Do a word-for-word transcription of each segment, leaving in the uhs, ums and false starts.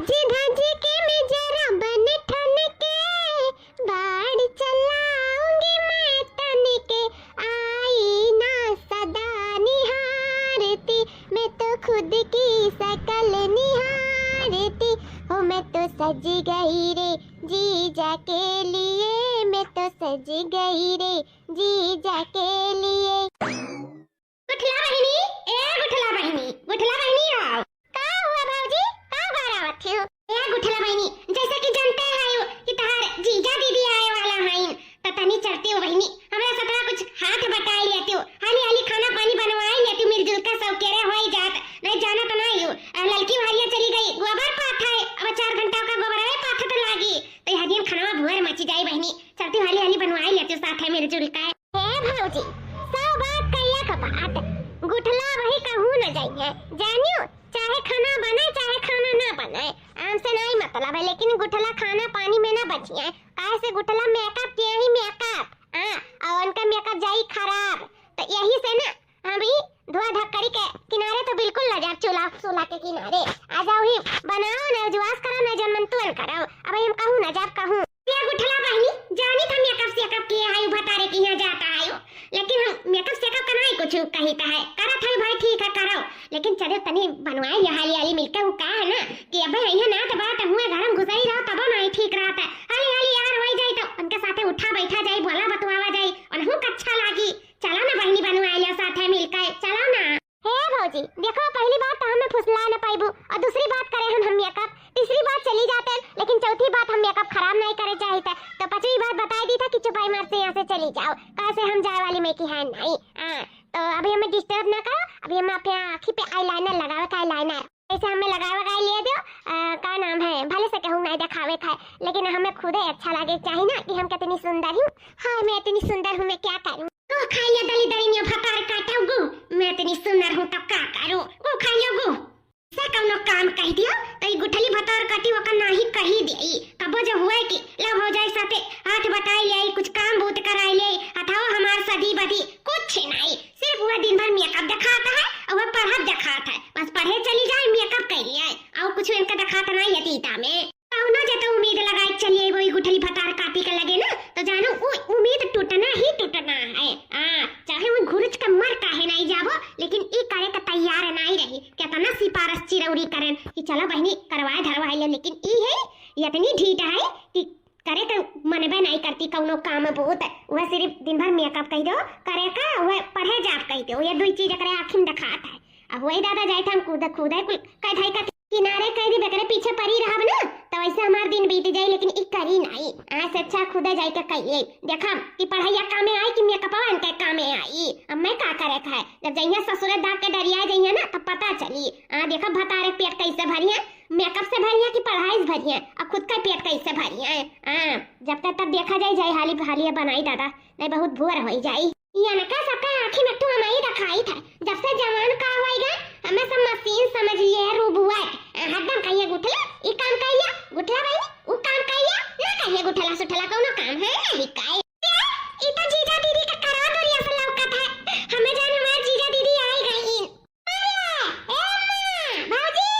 सज धज के मैं जरा बन ठन के, बाण चलाऊंगी मैं तन के, आई ना सदा निहारती, मैं तो खुद की शकल निहारती। हो मैं तो सज गई रे जीजा के लिए, मैं तो सज गई रे जीजा के लिए। गुठला बहिनी, ए गुठला बहिनी, गुठला बहिनी आओ। का हुआ भौजी, का बारावत हो? ए गुठला बहिनी, जैसा कि जानते हैं कि तहार जीजा दीदी आए वाला हैं, तो तनी चलती हो बहिनी, हमरा सतरा कुछ हाथ बटाई लेती हो, हाली हाली खाना पानी बनवाई लेती हो, मिलजुल के सब केरे होई जात, नहीं जाना तो नहीं हो। अब ललकी हरिया चली गई गोबर पाथे, अब चार घंटा का गोबरवे पाथे तो लागी, तो यह दिन खाना भुअर मची जाई बहिनी, चलती हो हाली हाली बनवाई लेती हो साथे मिलजुल के। हे भौजी, सब बात कइला क बात, गुठला बहिनी कहूँ न जइहैं, जानियो, चाहे खाना बने, चाहे खाना ना बने, हमसे नहीं मतलब है, लेकिन गुठला खाना पानी में ना बचिहैं, काहे से गुठला मेकअप किया ही मेकअप, हाँ, और उनका मेकअप जाई खराब, तो यही से ना हम ई धुआं धक्कड़ी के किनारे तो बिल्कुल ना जाब, चूल्हा, चूल्हा के किनारे। आ जाओ ही, बनाओ ना, जुआस करो ना, जन मन तुअन करो। अब हम कहूँ ना जाब कहूँ। ए गुठला बहिनी, जानी था मेकअप सेकअप किए है, भतारे के यहाँ जाता है, लेकिन हम मेकअप सेकअप का नहीं कुछ कही था है, करत है भाई, ठीक है, करो, लेकिन चलो तनी बनवाए लिया हाली हाली मिलके, वो का है ना कि अब यहाँ ना तो बात हुए घर में घुसई रहो, तबो नहीं ठीक रहता है, हाली हाली यार होई जाई तो उनके साथे उठा बैठा जाई, बोला बतवावा जाई, उनहू का अच्छा लागी। चला ना बहिनी, बनवाए लिया साथे मिलके, चला ना। हे भौजी, देखो, पहली बात तो हमें फुसला न पाइबू, और दूसरी बात करे हम, हम मेकअप, तीसरी बात चली जाते, लेकिन चौथी बात हम मेकअप खराब नहीं करे चाहित, तो पांचवी बात बताई दी था कि चुपाई मार से यहाँ से चली जाओ, काहे से हम जाए वाली में की है नहीं। हाँ, तो अभी हमें डिस्टर्ब ना करो, अभी हम आपके आँखी पे आईलाइनर लगावे का, आईलाइनर ऐसे हमें लगावे का लिए दो। आ, का नाम है, भले से कहूँ नहीं दिखावे का है, लेकिन हमें खुदे अच्छा लगे चाहिए ना कि हम कितनी सुंदर हूँ। हाँ, मैं इतनी सुंदर हूँ, मैं क्या करूँ? गू खाई लिया दली दरिनिया भतार काटा गू, मैं इतनी सुंदर हूँ तो का करूँ? गू खाई लिया गू। से कौनो काम कह दियो तो ई गुठली भतार काटी ओकर नाही कही देई। कबो जो हुए कि ला भौजाई साथे हाथ बटाई ले, कुछ काम बूत कराई ले, अथवा हमार सदी बदी कुछ नहीं, सिर्फ वह दिन भर मेकअप दिखाता है और वह पढ़त दिखाता है। बस पढ़े चली जाए, मेकअप कर लिया है और कुछ इनका दिखाता नहीं है तीता में। कौनो जतौ उम्मीद लगाए चलिए वही गुठली भतार काटी के लगे ना, तो जानो वो उम्मीद टूटना ही टूटना है। हाँ, चाहे वो घुरच के मर काहे नहीं जाबो, लेकिन ई करे के तैयार नहीं रही। कितना सिफारिश चिरौरी करें कि चलो बहिनी करवाए धरवाए ले, लेकिन ई है, ये इतनी ढीठ है कि करे के मनबे नहीं करती कौनो काम बहुत। वह सिर्फ दिन भर मेकअप कह दो, करे का वह पढ़े जात कह दो, ये दुई चीज एकरे आँखी में दिखात है। अब वही दादा जाए थे हम कूदे कूदे कुल कह धाई का किनारे कह दी, बेकरे पीछे परी रहब ना, तो वैसे हमार दिन बीत जाई, लेकिन ई करी नाई। आज से अच्छा खुदे जाए के कहिए, देखब कि पढ़ाई कामे आई कि मेकअपवा इनके कामे आई। अब मैं का करे का है, जब जइया ससुरे दाग के डरिया जइया ना, तब पता चली। आ देखब भतारे पेट कैसे भरिया, मेकअप से भरिया कि पढ़ाई से भरिया, और खुद का पेट कैसे भरिया। आ जब तक तब देखा जाए, जाए हाली हाली बनाई दादा, नहीं बहुत भोर हो जाई। इनका सबका आँखी में तू हमारी रखाई था। जब से जवान का होइगा, हमें सब मशीन समझ लिए, रोबोट। हरदम कहिए गुठला, ई काम कहिए, गुठला बहिनी, ऊ काम कहिए, ना कहिए गुठला सुठला, कौनो काम है नहीं काई। ई तो जीजा दीदी के करा दो रिया से लौकत है। हमें जान हमार जीजा दीदी आई गई। अरे, ए अम्मा, भौजी,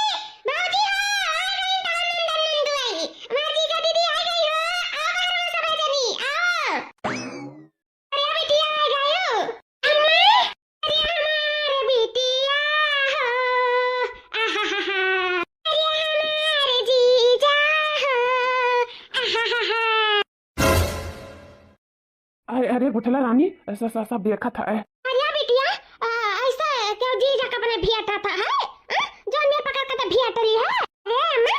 भौजी हो, आई गई तहार नंदन नंदुआई। हमार जीजा दीदी आई गई हो, आओ बाहर में सब जनी, आओ। अरे बिटिया आ गयो। अम्मा, अरे हमार बिटिया हो। आहाहाहा। अरे हमार जीजा हो। आहाहाहा। अरे, अरे, गुठला रानी, ऐसा, ऐसा, सब देखत है। अरे बिटिया, आ, ऐसा क्यों जीजा का अपने भियाता था, है? आ? जोन में पकड़ के तो भियात रही है। अरे अम्मा,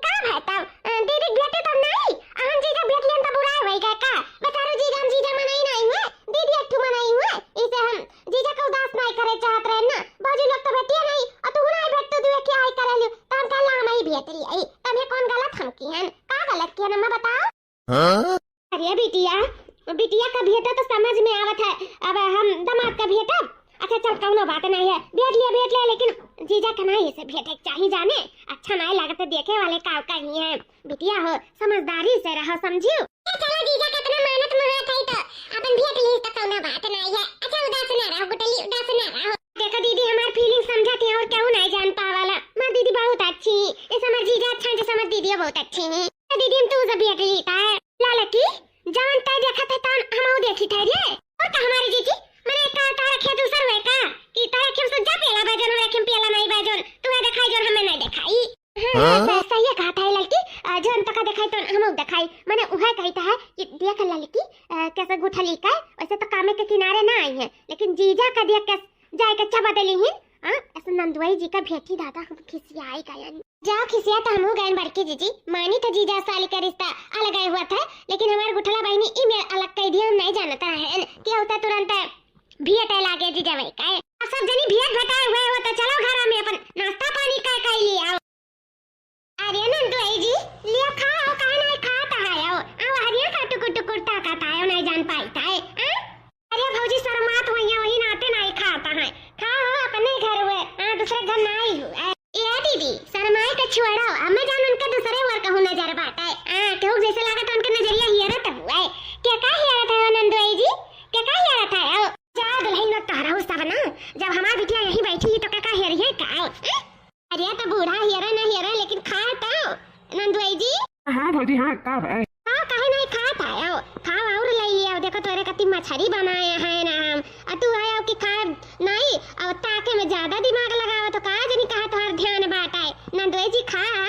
का भाई तब, अ, दीदी भेटे तो नहीं, अहन जीजा भेट लेन तो बुरा होई गए का? बेचारो जीजा, हम जीजा मनाई नहीं हुए, दीदी एक ठू मनाई हुए, इसे हम जीजा का उदास नहीं करे चाहत रहे ना। भौजी लोग तो भेटिए नहीं, और तू नहीं भेट, तू दुए क्या आई करे लियो, तो हम कहला हम ही भेट रही आई, तब ये कौन गलत हम की हन? का गलत की हन अम्मा बताओ? हाँ? अरे बिटिया, बिटिया का भेटा तो समझ में आवत है, अब हम दामाद का भेटब। अच्छा चल, कौनो बात नहीं है, भेट लिया, भेट लिया, लेकिन जीजा का नहीं से भेटे के चाही जाने, अच्छा नहीं लागत देखे वाले का कही है। बिटिया हो, समझदारी से रहो, समझियो। ए, चलो जीजा कितना मानत महत है तो अपन भेट ली तो कौनो बात नहीं है। अच्छा उदास ना रहो गुठली, उदास ना रहो। देखो दीदी, हमार फीलिंग समझत है और केहू नहीं जान पावाला। मत दीदी बहुत अच्छी, जैसे हमार जीजा अच्छा, जैसे हमार दीदी बहुत अच्छी है। तो दीदी हम तू सब भेंट ली था। ललकी, जवन तय देखत है तवन हमहू देखी थे रे। और का हमारी जीजी, मने का तारा खे दूसर हुए का? कि तारा खे हम जा पेला बाजन, हमरा खे पेला नहीं बाजन। तू है देखाई जौन हमें नहीं देखाई। हाँ, हाँ? स-, सही कहा था ललकी। अ, जौन तका देखाई तवन हमहू देखाई। मने उहे कही था कि देख ललकी, अ, कैसे गुठली का, वैसे तो कामे के किनारे ना आई है, लेकिन जीजा का देख के जाए के चबा देली ही। हाँ, ऐसे नंदुआई जी का भेंटी दादा हम खिसियाई गयन। जाओ खिसिया तो हमहू गयन बड़की जीजी, मानी तो जीजा साली का रिश्ता अलग आए हुआ था, लेकिन हमार गुठला बहिनी ई में अलग कह दिया, हम नहीं जानत रहन कि होता तुरंत भेंट लागे जीजा वही का। अब सब जनी भेंट भेटाए हुए हो तो चलो घर में अपन नाश्ता पानी का कर लिया। अरे नंदुआई जी, लिया खाओ, काहे नहीं खात है हो? आओ हरिया का टुकुर टुकुर ताकत है, नहीं जान पाई था, हैं? अरे भौजी, शर्मात हुई है, वही नाते नहीं खाता है। खाओ, अपने घर हुए, हाँ, दूसरे घर नहीं हुए। ए दीदी, शर्माए के छोड़ो, अम्मा जान उनके दूसरे ओर कहूँ नजर बाटे। हाँ, केहू जैसे लागत उनके नजरिया हियरत हुए। के का हियरत है हो नंदुआई जी? के का हियरत है हो? जा दुल्हन लोग तोहरा हो सब ना, जब हमार बिटिया यहीं बैठी ही तो के का हियरी है का? हैं? अरे तो बूढ़ा हियरा ना हियरा, लेकिन खा तो नंदुआई जी। हाँ भौजी, हाँ, का है? हाँ, काहे नहीं खात है? आओ, खाओ और ले लिया। देखो तोरे कति मछरी बनाए हैं ना हम, और तू आया कि खाए नहीं, और ताके में ज्यादा दिमाग लगाओ तो का जनी कहा तोहर ध्यान बाटे। नंदुआई जी खाओ।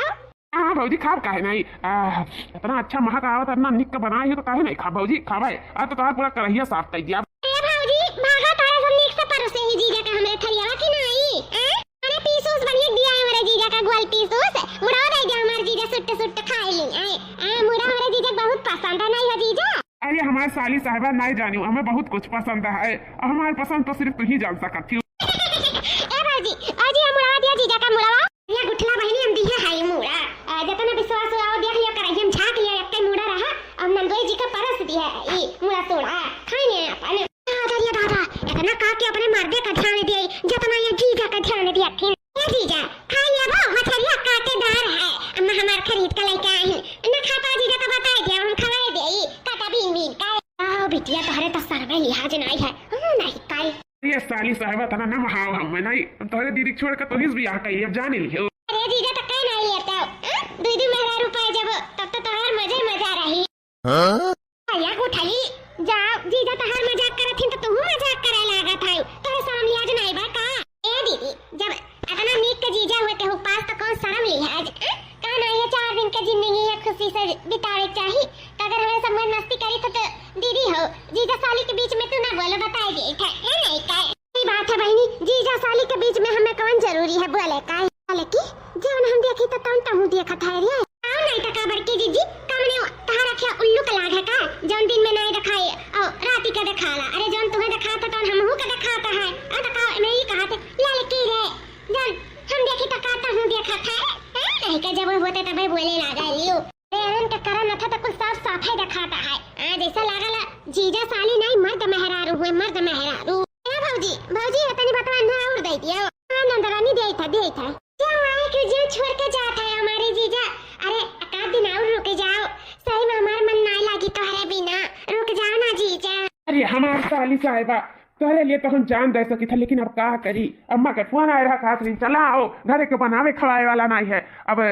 हाँ भौजी, खाब काहे नहीं? आ, इतना अच्छा महक आवत, इतना निक बनाए हो तो काहे नहीं खाब भौजी? खाबे। आ तो तोहार पूरा करहिया साफ कर दिया। ए भौजी, भागा, तोरा सब निक से परोसे ही जीजा का हमरे थरियावा की नहीं? हैं? अरे पीसूस बनिए दिया है हमरे जीजा का ग्वाल पीसूस। मुड़वा दे दिया हमारे जीजा सुट्ट सुट्ट खाए ली। ए, ए, मुड़ा हमरे जीजा बहुत पसंद है नहीं हो जीजा? अरे हमार साली साहिबा नहीं जानियो, हमें बहुत कुछ पसंद है। हमार पसंद तो सिर्फ तू ही जान सकत हो। ए भौजी, भौजी, हम मुड़वा दिया जीजा का मुड़वा। ये गुठला बहिनी हम दिया है मुड़ा। आ, जतना विश्वास हुआ वो देख लिया कर, हम झाँक लिया, एक मुड़ा रहा, हम नंदोई जी का परस दिया है, ई मुड़ा सोड़ा, खाने अपन। आ, दादा, दादा, इतना का के अपने मर्दे का ध्यान दिए, जतना ये जीजा का ध्यान दिया थी। ए जीजा, खा लिया वो, मछरिया कांटेदार है, अम्मा हमार खरीद का लेके आई, ना खा पा जीजा तो बता दिया, हम खवाए दे, काटा बीन बीन का। आओ बिटिया, तोहरे तो सर में लिहाज नहीं है, हाँ, नहीं काई। ये साली साहबा तना ना महाव हम नहीं, हम तोहरे दीदी छोड़ के तोहिस बियाह कइली, अब जान लियो। अरे जीजा तो कह नहीं लेते हो, हाँ? दीदी मेहरारू पाए जब, तब तो तोहार मजे मजा रही। हाँ? भैया उठली, जाओ, जीजा तोहार मजाक करत हिन तो तू मजाक करे लागत है, तोहरे शर्म लिहाज नहीं बा का? ए दीदी, जब इतना नीक के जीजा हुए के उपास तो कौन शर्म लिहाज, हाँ? कहा ना ये चार दिन के जिंदगी है खुशी से बितावे चाही, तो अगर हमें सब मौज मस्ती करी तो, तो दीदी हो, जीजा साली के बीच में तू ना बोलो, बताए दे था, है नहीं का? सही बात है बहिनी, जीजा साली के बीच में हमें कौन जरूरी है बोले का? हालांकि जौन हम देखी तो तौन तहूँ देखत है रे। आओ नहीं तो का बड़की जीजी, कमने तहार अखिया उल्लू के लाग है का? जौन दिन में नहीं दिखाए और राती का दिखाला। अरे जौन तुम्हें दिखाता तौन हमहू का दिखाता है। आ तो का मैं ही कहा थे ललकी रे, जौन हम देखी तो का तहूँ देखत है? हैं? नहीं का जब होते तबे बोले लागा लियो। अरे अरन के करन न था तो कुल साफ साफ है दिखाता है। आ जैसा लागल जीजा साली नहीं, मर्द मेहरारू हुए, मर्द मेहरारू। ए भौजी, भौजी, ये तनी बतवा ना और दे दियो। हाँ नंदरानी, दे था, दे था। क्या हुआ है कि जीव छोड़ के जाता है हमारे जीजा? अरे एक आध दिन और रुक जाओ, सही में हमार मन ना लागी तोहरे बिना। रुक जाओ ना जीजा। अरे हमार साली साहिबा, तोहरे लिए तो हम जान दे सकी था, लेकिन अब का करी, अम्मा के फोन आए रहा, कहा रही चला आओ, घरे के बनावे खवाए वाला नहीं है। अब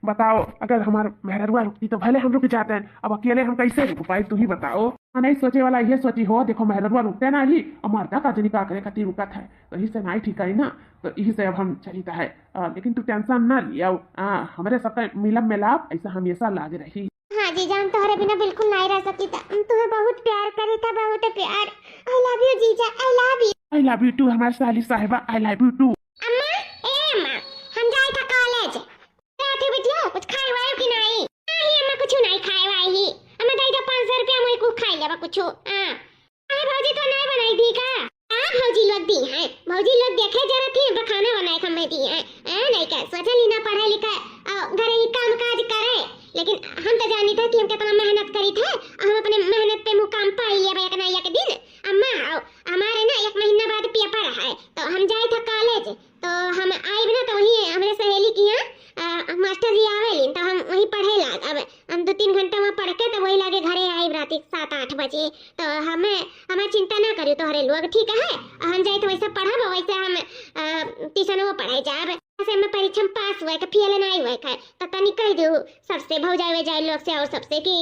बताओ, अगर हमार मेहररुआ रुकती तो भले हम रुक जाते हैं, अब अकेले हम कैसे रुक पाई, तू ही बताओ। हाँ, नहीं सोचे वाला ये सोची हो, देखो मेहररुआ रुकते ना ही, अब मर्दा का जनी का करे खातिर रुकत है, तो यही से नहीं ठीक है ना, तो यही से अब हम चलित है। आ, लेकिन तू टेंशन ना लियो, आ, हमरे सबका मिलब मिलाप ऐसा हमेशा लाग रही। हाँ जीजा, हम तोहरे बिना बिल्कुल नहीं रह सकी था, हम तुम्हें बहुत प्यार करी था, बहुत प्यार। I love you जीजा, I love you। I love you too हमार साली साहिबा, I love you too। अम्मा, ए अम्मा, हम जाए था कॉलेज। रात ही बिटिया, कुछ खाए वाए कि नहीं? नहीं अम्मा, कुछ नहीं खाए वाए ही। अम्मा, दे दो पाँच सौ रुपया, मुझे कुछ खाए लेबा कुछ। हाँ। अरे भौजी, तो नहीं बनाई दी का? हाँ, भौजी लोग दी हैं। भौजी लोग देखे जरा थी, हम खाना बनाए के हमें दी हैं। हाँ, नहीं का, सोचे ली ना पढ़े लिखे, और घर ही काम काज करे। लेकिन हम तो जानी थे कि हम कितना मेहनत करी थे, और हम अपने मेहनत पे मुकाम पाई लेबा एक ना एक दिन। अम्मा, आओ, हमारे ना एक महीना बाद पेपर है, तो हम जाए थे कॉलेज। तो हम आइब ना, तो वहीं हमरे सहेली की यहाँ, अ, मास्टर जी आवेलिन, तो हम वहीं पढ़े लागब। हम दो तीन घंटा वहाँ पढ़ के तो वही लागे घरे आइब रात के सात आठ बजे। तो हमें, हमें चिंता ना करियो तोहरे लोग, ठीक है? हम जाए तो वैसे पढ़ब, वैसे हम, अ, ट्यूशनो पढ़े जाब। ऐसे हमें परीक्षा में पास हुए के, फेल नाहीं हुए के, तो तनी कह दियो सबसे, भौजाई वौजाई लोग से और सबसे कि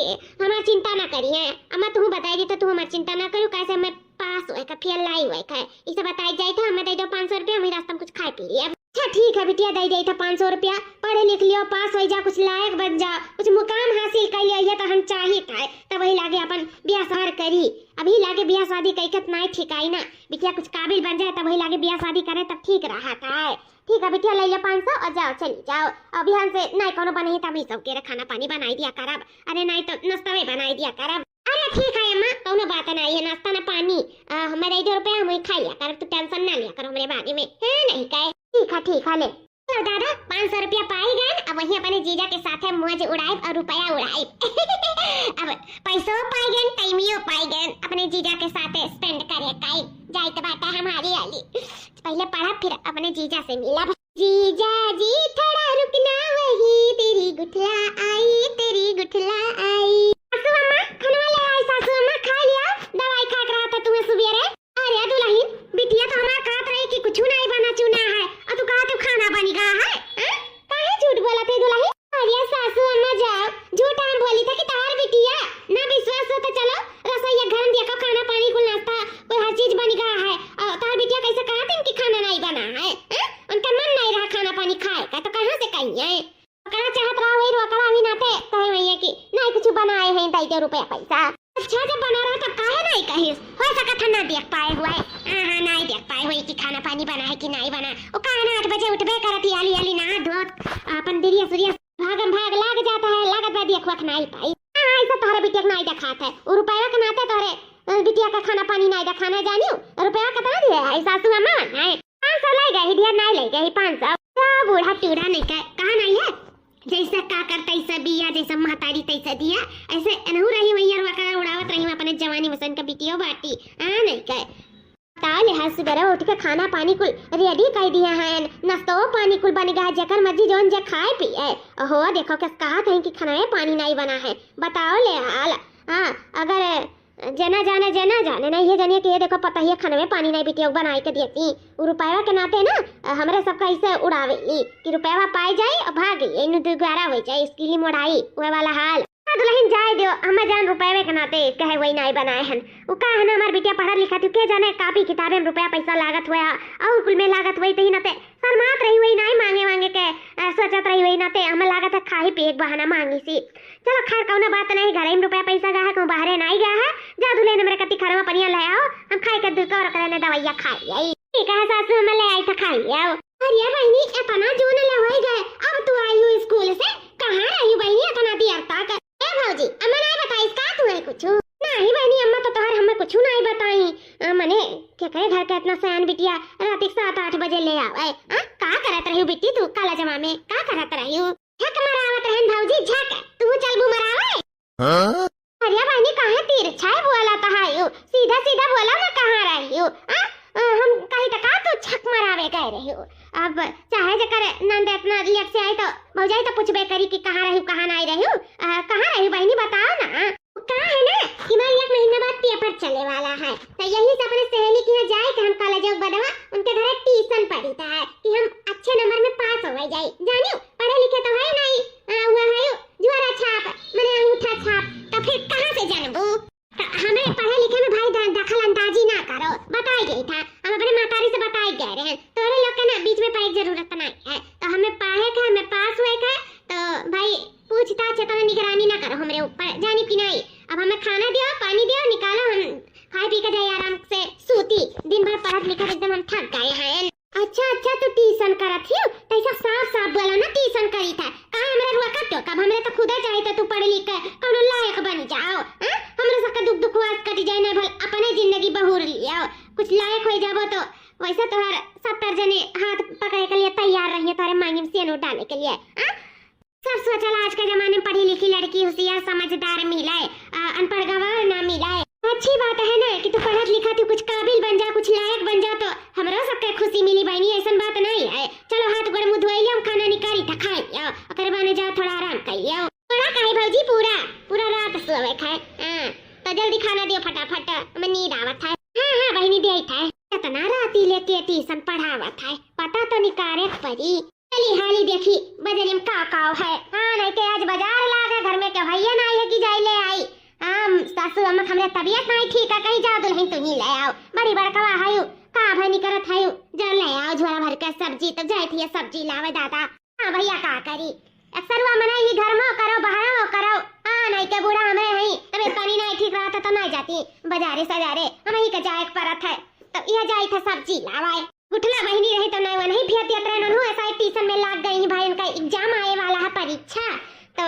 हमार चिंता ना करिए। अम्मा, तू बताई दी तो तू हमार चिंता ना करियो, कैसे हमें पास हुए के, फेल नाहीं हुए के। इसे बताई जाई तो हमें दे दो पाँच सौ रुपया, वही रास्ता में कुछ खाए पी लिए। अच्छा ठीक है बिटिया, दे दे तो पाँच सौ रुपया, पढ़ लिख लियो, पास हो जा, कुछ लायक बन जा, कुछ मुकाम हासिल कर लियो, ये तो हम चाहित है। तब वही लागे अपन ब्याह सार करी, अभी लागे ब्याह शादी कई के नाहीं ठिकाई ना, बिटिया कुछ काबिल बन जाए तब वही लागे ब्याह शादी करे तब ठीक रहत है। ठीक है बिटिया, ले लो पाँच सौ और जाओ, चली जाओ। और बिहान से नाहीं कौनो बनही तब ही सबके खाना पानी बनाई दिया करब, अरे नाहीं तो नाश्ता में बनाई दिया करब। अरे ठीक है अम्मा, कौनो बात नाहीं है, नाश्ता ना पानी, आ, हमें दे दो रुपया, हम वही खा लिया करब, तू टेंशन ना लिया कर हमरे बारे में, है नहीं कहे। ठीक है, ठीक है, ले। तो दादा, पाँच सौ रुपया पाई गए, अब वही अपने जीजा के साथ है मौज उड़ाइब और रुपया उड़ाइब। अब पैसो पाई गए, टाइमियो पाई गए, अपने जीजा के साथ स्पेंड करे काई जाइत बाटा हमारी आली। पहले पढ़ब, फिर अपने जीजा से मिलब। जीजा जी थोड़ा रुकना, वही तेरी गुठला आई, तेरी गुठला आई। सासू अम्मा, खाना ले आई सासू अम्मा, खा लिया, दवाई खा के रहा था तुम्हें सुबेरे। अरे दुलहिन, बिटिया तो हमार कहत रही कि कुछु नाहीं बना चुना है, और तू कहत हो खाना बनी गा है, हैं? काहे झूठ बोलत है दुलहिन? अरे सासू अम्मा जाओ, झूठ हम बोली था कि तहार बिटिया ना विश्वास हो तो चलो रसोईया घर में देखो, खाना पानी कुल नाश्ता कोई हर चीज बनी गा है, और तहार बिटिया कैसे कहत है कि खाना नाहीं बना है, हैं? उनका मन नाहीं रहा खाना पानी खाए का, तो कहाँ से कही है? ओकरा चाहत रहा वही रोकड़ा भी नाते कहे भैया कि नाहीं कुछ बनाए हैं, दे दे रुपया पैसा। अच्छा जब बना रहा तब काहे नाहीं कहिस? हो सकत है ना देख पाए हुए। हाँ, हाँ, नाहीं देख पाए हुए कि खाना पानी बना है कि नाहीं बना। वो काहे ना आठ बजे उठबे करत ही, आली आली नहा धोत, अपन दिरिया सुरिया भागम भाग लाग जाता है, लागत बा देख वख नाहीं पाई। हाँ, हाँ, ऐसा तोहरे बिटिया के नाहीं देखात है। वो रुपया के नाते तोहरे, अ, बिटिया का खाना पानी नाहीं देखाना जानियो। रुपया कितना दिए है सासू अम्मा? नाहीं। पाँच सौ लाई गई, ढेर नाहीं लाई गई, पाँच सौ। तो बूढ़ा टूढ़ा नहीं कहे, कहा नाहीं है? जैसा काकर तैसा बिया, जैसा महतारी तैसा दिया, ऐसे एनहू रही वही यार वकरा उड़ावत रही अपने जवानी में, सन का बिटियो बाटी, आ नहीं कहे। बताओ ले, हाल सुबेरे उठ के खाना पानी कुल रेडी कर दिया है, नाश्तो पानी कुल बन गया है, जेकर मर्जी जौन जे खाए पिए। ओहो, देखो कैसे कहा कहीं कि खाना में पानी नाहीं बना है। बताओ ले हाल। हाँ, अगर जे ना जाने, जे ना जाने ना, ये जानिए कि ये देखो पता ही है, खाना में पानी नाहीं बिटिया बनाए के दियती। उ रुपया के नाते ना, हमरे सबका ऐसे उड़ावेली कि रुपया पाए जाए और भाग गई, इन्हें दुगारा हो जाए, इसकी ली मोड़ाई, वो वाला हाल। हाँ, दुलहिन जाए दियो, हमें जान रुपये के नाते कहे वही नाहीं बनाए हन। उ का है ना, हमार बिटिया पढ़त लिखत, के जाने कापी किताबे में रुपया पैसा लागत हुआ, और कुल में लागत हुई, तही नाते शर्मात रही वही नाहीं मांगे वांगे के, अ, सोचत रही वही नाते हमें लागत है खाही पिए के बहाना मांगी सी। चलो खैर कौनो बात नाहीं, घरे में रुपया पैसा गा है, कहूँ बाहरे नाहीं गा है, जा दुलहिन हमरे कति खरवा पनिया ले आओ, हम खाए के दुख और करे ने दवाइया खा लिया। ठीक है सासू, हमें ले आई था खा लिया। अरे बहिनी, इतना जून ले होई गए, अब तू आई हो स्कूल से, कहाँ रही बहिनी इतना देर तक? ए भौजी, अम्मा नाहीं बताइस का तू है कुछ? नाहीं बहिनी, अम्मा तो तोहर हमें कुछ नाहीं बताई। अ, मने, के करे घर के इतना सयान बिटिया रात के सात आठ बजे ले आवे? आ, का करत रही बिट्टी तू कॉलेजवा में? का करत रही? झक मरावत रहन भौजी, झक। तू चलबू मरावे? हाँ? अरे बहिनी, काहे तिरछाए बोलत हयू? सीधा सीधा बोला ना, कहाँ रहियो? आ? अ, हम कही त का तू झक मरावे गए रहियो? अब चाहे जेकर नंद इतना लेट से आई तो भौजाई तो पूछबे करी कि कहाँ रहियो, कहाँ नाहीं रहियो? अ, कहाँ रहियो बहिनी, बताओ ना। का है ना कि हमारे एक महीना बाद पेपर चले वाला है, तो यही से अपने सहेली के यहाँ जाए कि हम कॉलेज के बदवा उनके घरे ट्यूशन पढ़ी था कि हम अच्छे नंबर में पास हो जाए। जानियो, पढ़े लिखे तो है नाहीं, आ, हुआ है जुआरा छाप, मने अंगूठा छाप, तो फिर कहाँ से जानबू? तो हमें पढ़े लिखे में भाई द-, दखल अंदाजी ना करो, बताई गई था, हम अपने महतारी से बताई गए रहे, तोरे लोग के ना बीच में पड़े के जरूरत नाहीं है, तो हमें पढ़े के, हमें पास हुए के, तो भाई पूछताछ इतना निगरानी ना करो हमरे ऊपर, जानी कि नाहीं? अब हमें खाना दियो, पानी दियो, निकालो, हम खाए पी के जाए आराम से सूती, दिन भर पढ़त लिखत एकदम हम थक गए हैं। अच्छा, अच्छा, तू ट्यूशन करत हियो, तो ऐसा साफ साफ बोला ना, ट्यूशन करी था। काहे हमरे रुआ का टोकब? हमरे तो खुदे चाही तो तू पढ़ लिख के कौनो लायक बन जाओ, हैं? हमरे सबका दुख दुखवास कट जाए ना, भल अपने जिंदगी बहूर लियो, कुछ लायक हो जाबो तो वैसे तोहर सत्तर जने हाथ पकड़े के लिए तैयार रहिए तोहरे मांगी में सेनुर डाले के लिए, हैं? सब सोचल आज के जमाने में पढ़ी लिखी लड़की होशियार समझदार मिले, आ, अनपढ़ गंवार ना मिले। अच्छी बात है ना कि तू पढ़त लिखत ही कुछ काबिल बन जा, कुछ लायक बन जा तो हमरो सबके खुशी मिली बहिनी, ऐसन बात नहीं है। चलो हाथ गोड़ मुंह धोई लियो, हम खाना निकारी था खाई लियो, ओकरे बाद में जाओ थोड़ा आराम कर लियो। थोड़ा काहे भौजी, पूरा, पूरा रात सोवे खाए। हाँ, तो जल्दी खाना दियो फटाफट, हमें नींद आवत है। हाँ, हाँ बहिनी दे था। इतना राती लेके ट्यूशन पढ़ावत है, पता तो निकारे पड़ी। चली हाली देखी बजरिया में का काव है। हाँ, नहीं ते आज बाजार लागे, घर में केहू हइये नाहीं है कि जाई ले आई। हाँ, सासू अम्मा, हमरे तबियत नाहीं ठीक है, कही जाओ दुलहिन तुहीं ले आओ, बड़ी बड़कवा हयू, का भइनी करत हयू, जाओ ले आओ झोरा भर के सब्जी, तो जाइत हिया सब्जी लावे दादा। हाँ भइया, का करी, अक्सरुआ मनई ही घर में करो, बहरा में करो। हाँ, नहीं ते बूढ़ा हमरे हई, तबियत पानी नाहीं ठीक रहत है तो नाहीं जाती बजारे सजारे, हमहीं के जाए के परत है, तो यह जाइत है सब्जी लावे। गुठला बहिनी रही तो नाहीं वनही फियत यत रहन, उन्हू ऐसा एक ट्यूशन में लाग गई, भाई उनका एग्जाम आए वाला है, परीक्षा, तो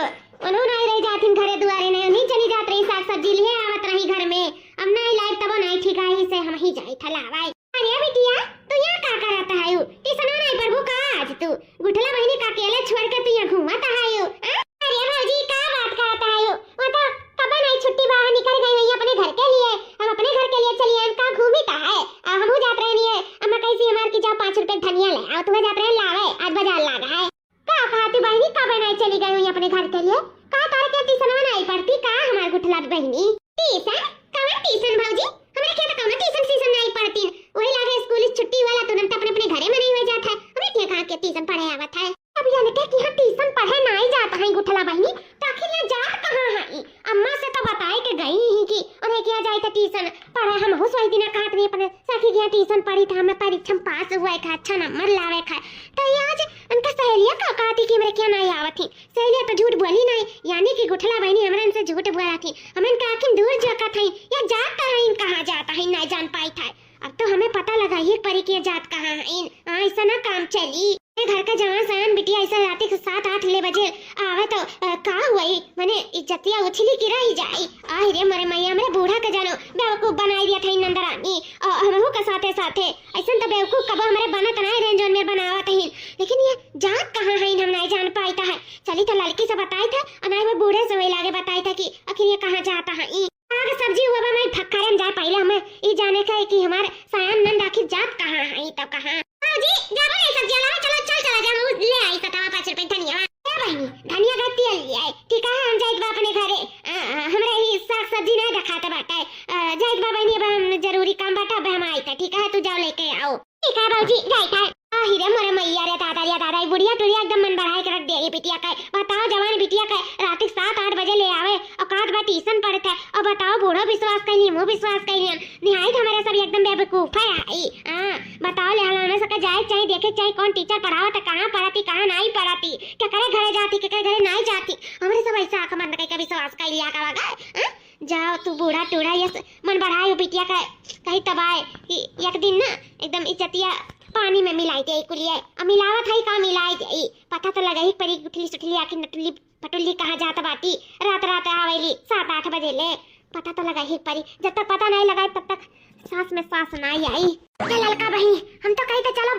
उन्हू नाहीं रही जाथिन घरे दुआरे, नाहीं उन्हीं चली जात रही, साग सब्जी लिहे आवत रही घर में। अब नाहीं लाइब तबो नाहीं ठीक आई से हमहीं जाइत है लावे। अरे बिटिया, तू यहाँ का करत हयू? ट्यूशनो नाहीं पढ़बू का आज तू? गुठला बहिनी का अकेले छोड़ के तू यहाँ घूमत हयू, हाँ? अरे भौजी, का बात करत हयू? वो तो कबे नाहीं छुट्टी बा, निकल गई हुई अपने घर के लिए। हम अपने घर के लिए चली आए, का घूमी का है? आ, हमहू जात रहनी है। अम्मा कैसी हमार की जाओ पाँच रुपए के धनिया ले आओ, तुम्हें जात रहे लावे, आज बाजार लागा है। का कहती बहिनी, कबे नाहीं चली गई हुई अपने घर के लिए? का तारे के ट्यूशनवा नाहीं पढ़ती का हमार गुठला बहिनी? ट्यूशन? कवन ट्यूशन भौजी? हमरे के तो कौनो ट्यूशन सीशन नाहीं पढ़ती। वही लागे स्कूल छुट्टी वाला तुरंत अपने अपने घरे में नहीं हो जात है। हमरे के कहाँ के ट्यूशन पढ़े आवत है? अब ये लगे कि हम ट्यूशन पढ़े नाहीं जात है गुठला बहिनी, तो आखिर ये जात कहाँ है? अम्मा से तो बताए के गई ही कि उन्हें किया जाए तो ट्यूशन पढ़े। हमहू सोई दिना कहत रही अपने सखी के यहाँ ट्यूशन पढ़ी था, हमें परीक्षा में पास हुआ है, अच्छा नंबर लावे का। तो ये आज उनका सहेलिया का कहती कि हमरे क्या नाहीं आवत ही। सहेलिया तो झूठ बोली नाहीं, यानी कि गुठला बहिनी हमरे से झूठ बोला थी। हमन का आखिर दूर जाका था, या जाता है, कहाँ जाता है, नाहीं जान पाई था। अब तो हमें पता लगा ही परी कि ये जात कहाँ है। हाँ, ऐसा ना काम चली। ये घर का जवान सयान बिटिया ऐसा रात के सात आठ ले बजे आवे तो, अ, का हुआ ही? मने इज्जतिया उछली की रही जाई। आहि रे मोरे मैया, हमरे बूढ़ा के जानो बेवकूफ बनाई दिया था इन नंदरानी। अ, हमहू के साथे साथे ऐसन तो बेवकूफ कबो हमरे बनत नाहीं रहे जौन मेर बनावत ही। लेकिन ये जात कहाँ है, हम नाहीं जान पाई था है। चली तो लड़की से बताई था, और नाहीं वो बूढ़े से वही लागे बताई था कि आखिर ये कहाँ जाता है। ई आग सब्जी हुआ बा, मैं फक्करे में जाए पहले हमें ई जाने का है कि हमार सयान नंद आखिर जात कहाँ है, ई तो कहाँ। भौजी, जाबो नहीं सब्जी लावे, चलो, चल चला जा, हम ले आई सतावा पाँच रुपए धनिया। ए बहिनी, धनिया का तेल ले आए, ठीक है, हम जाइत बा अपने घरे। आ, आ, हमरा ही साग सब्जी नाहीं देखात बाटे। आ, जाइत बा बहिनी, अब हम जरूरी काम बाटे, अब हम आइत है, ठीक है, तू जाओ लेके आओ। ठीक है भौजी, जाइत है। आहि रे मोरे मैया रे दादा रे दादा, ई बुढ़िया टुढ़िया एकदम मन बढ़ाए के रख दे, ये बिटिया का। बताओ, जवान बिटिया का रात के सात आठ बजे ले आवे और कहत बा ट्यूशन पढ़त है, और बताओ, बूढ़ो विश्वास कैली, हमहू विश्वास कैली, निहायत हमारे सब एकदम बेवकूफ है। आई, हाँ, बताओ, ले हला उन्हें सबके जाए के चाही, देखे के चाही, कौन टीचर पढ़ावत है, कहाँ पढ़ती, कहाँ नाहीं पढ़ती, केकरे घरे जाती, केकरे घरे नाहीं जाती। हमरे सब ऐसा आँख बंद करके विश्वास कर लिया का लगा, हाँ? जाओ तू बूढ़ा टूढ़ा, ये स-, मन बढ़ाए हो बिटिया का, कहीं तबाए कि एक दिन ना एकदम इज्जतिया पानी में मिलाई दे कुलिए। अब मिलावत है का मिलाई दे, पता तो लगा ही परी गुठली सुठली आखिर नटुली पटुल्ली कहाँ जात बाटी, रात रात आवेली सात आठ बजे ले। पता तो लगा ही परी, जब तक पता नाहीं लगाए तब तक सांस में सांस नाहीं आई। ए ललका बहिनी, हम तो कही तो चलो,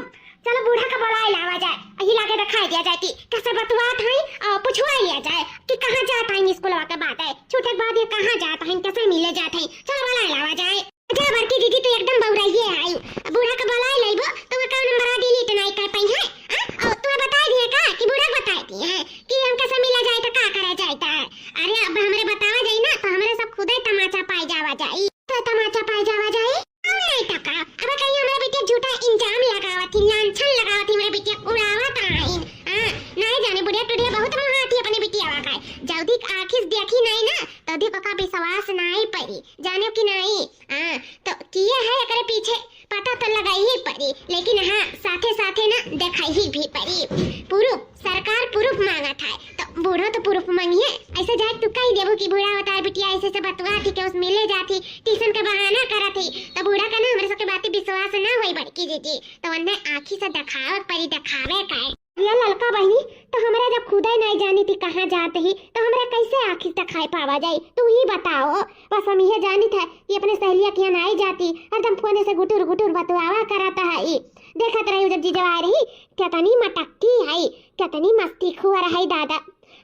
चलो बूढ़ा का बुलाए लावा जाए, यही लागे दिखाई दिया जाए कि कैसे बतुआत है और पुछवा लिया जाए कि कहाँ जात है स्कूलवा के बाद है, छूटे के बाद ये कहाँ जात है, कैसे मिले जात है, चलो बुलाए लावा जाए। अच्छा बड़की दीदी, तू एकदम बउराइए आई। बूढ़ा के बुलाए लइबो तो वो का नंबर डिलीट नाहीं कर पाई है। हाँ? और तू बता दिए का कि बूढ़ा बता दिए है कि हमका से मिला जाए तो का करा जाए तो? अरे अब हमरे बतावा जाई ना तो हमरे सब खुदे तमाचा पाए जावा जाई। तो तमाचा पाए जावा जाई। हम नाहीं तो का? अब कहीं हमरे बेटे झूठा इल्जाम लगावत ही, लांछन लगावत ही, हमरे बेटे उड़ावत आइन। हाँ, नाहीं जाने बुढ़िया टुढ़िया बहुत मुहाती अपने बेटिया का। जल्दी आँखी से देखी नाहीं ना तो देखो का विश्वास नाहीं परी, जाने कि नाहीं। हाँ, तो किए है एकरे पीछे पता तो लगाई ही परी, लेकिन हाँ, साथे साथे ना देखाई ही भी परी। प्रूफ, सरकार प्रूफ मांगत है, तो बूढ़ो तो प्रूफ मांगिए। ऐसे जाए तू कही देबू कि बूढ़ा होता है बिटिया ऐसे से बतुआ थी कि उस मिले जाती, ट्यूशन का बहाना करत थी, तो बूढ़ा का ना हमरे सबके बातें विश्वास ना होई बड़की दीदी, तो उन्हें आँखी से देखावे परी, देखावे का है। ये ललका बहिनी, तो हमरा जब खुदे नाहीं जानी थी कहाँ जात ही, तो हमरा कैसे आँखी से देखाई पावा जाई? तू ही बताओ। बस हम ये जानी था कि अपने सहेलिया के यहाँ नाहीं जाती, हरदम फोने से गुटुर गुटुर बतुआवा करत है। ई देखत रही जब जीजा आ रही, कितनी मटक्की है, कितनी मस्ती खुआ रहा है दादा।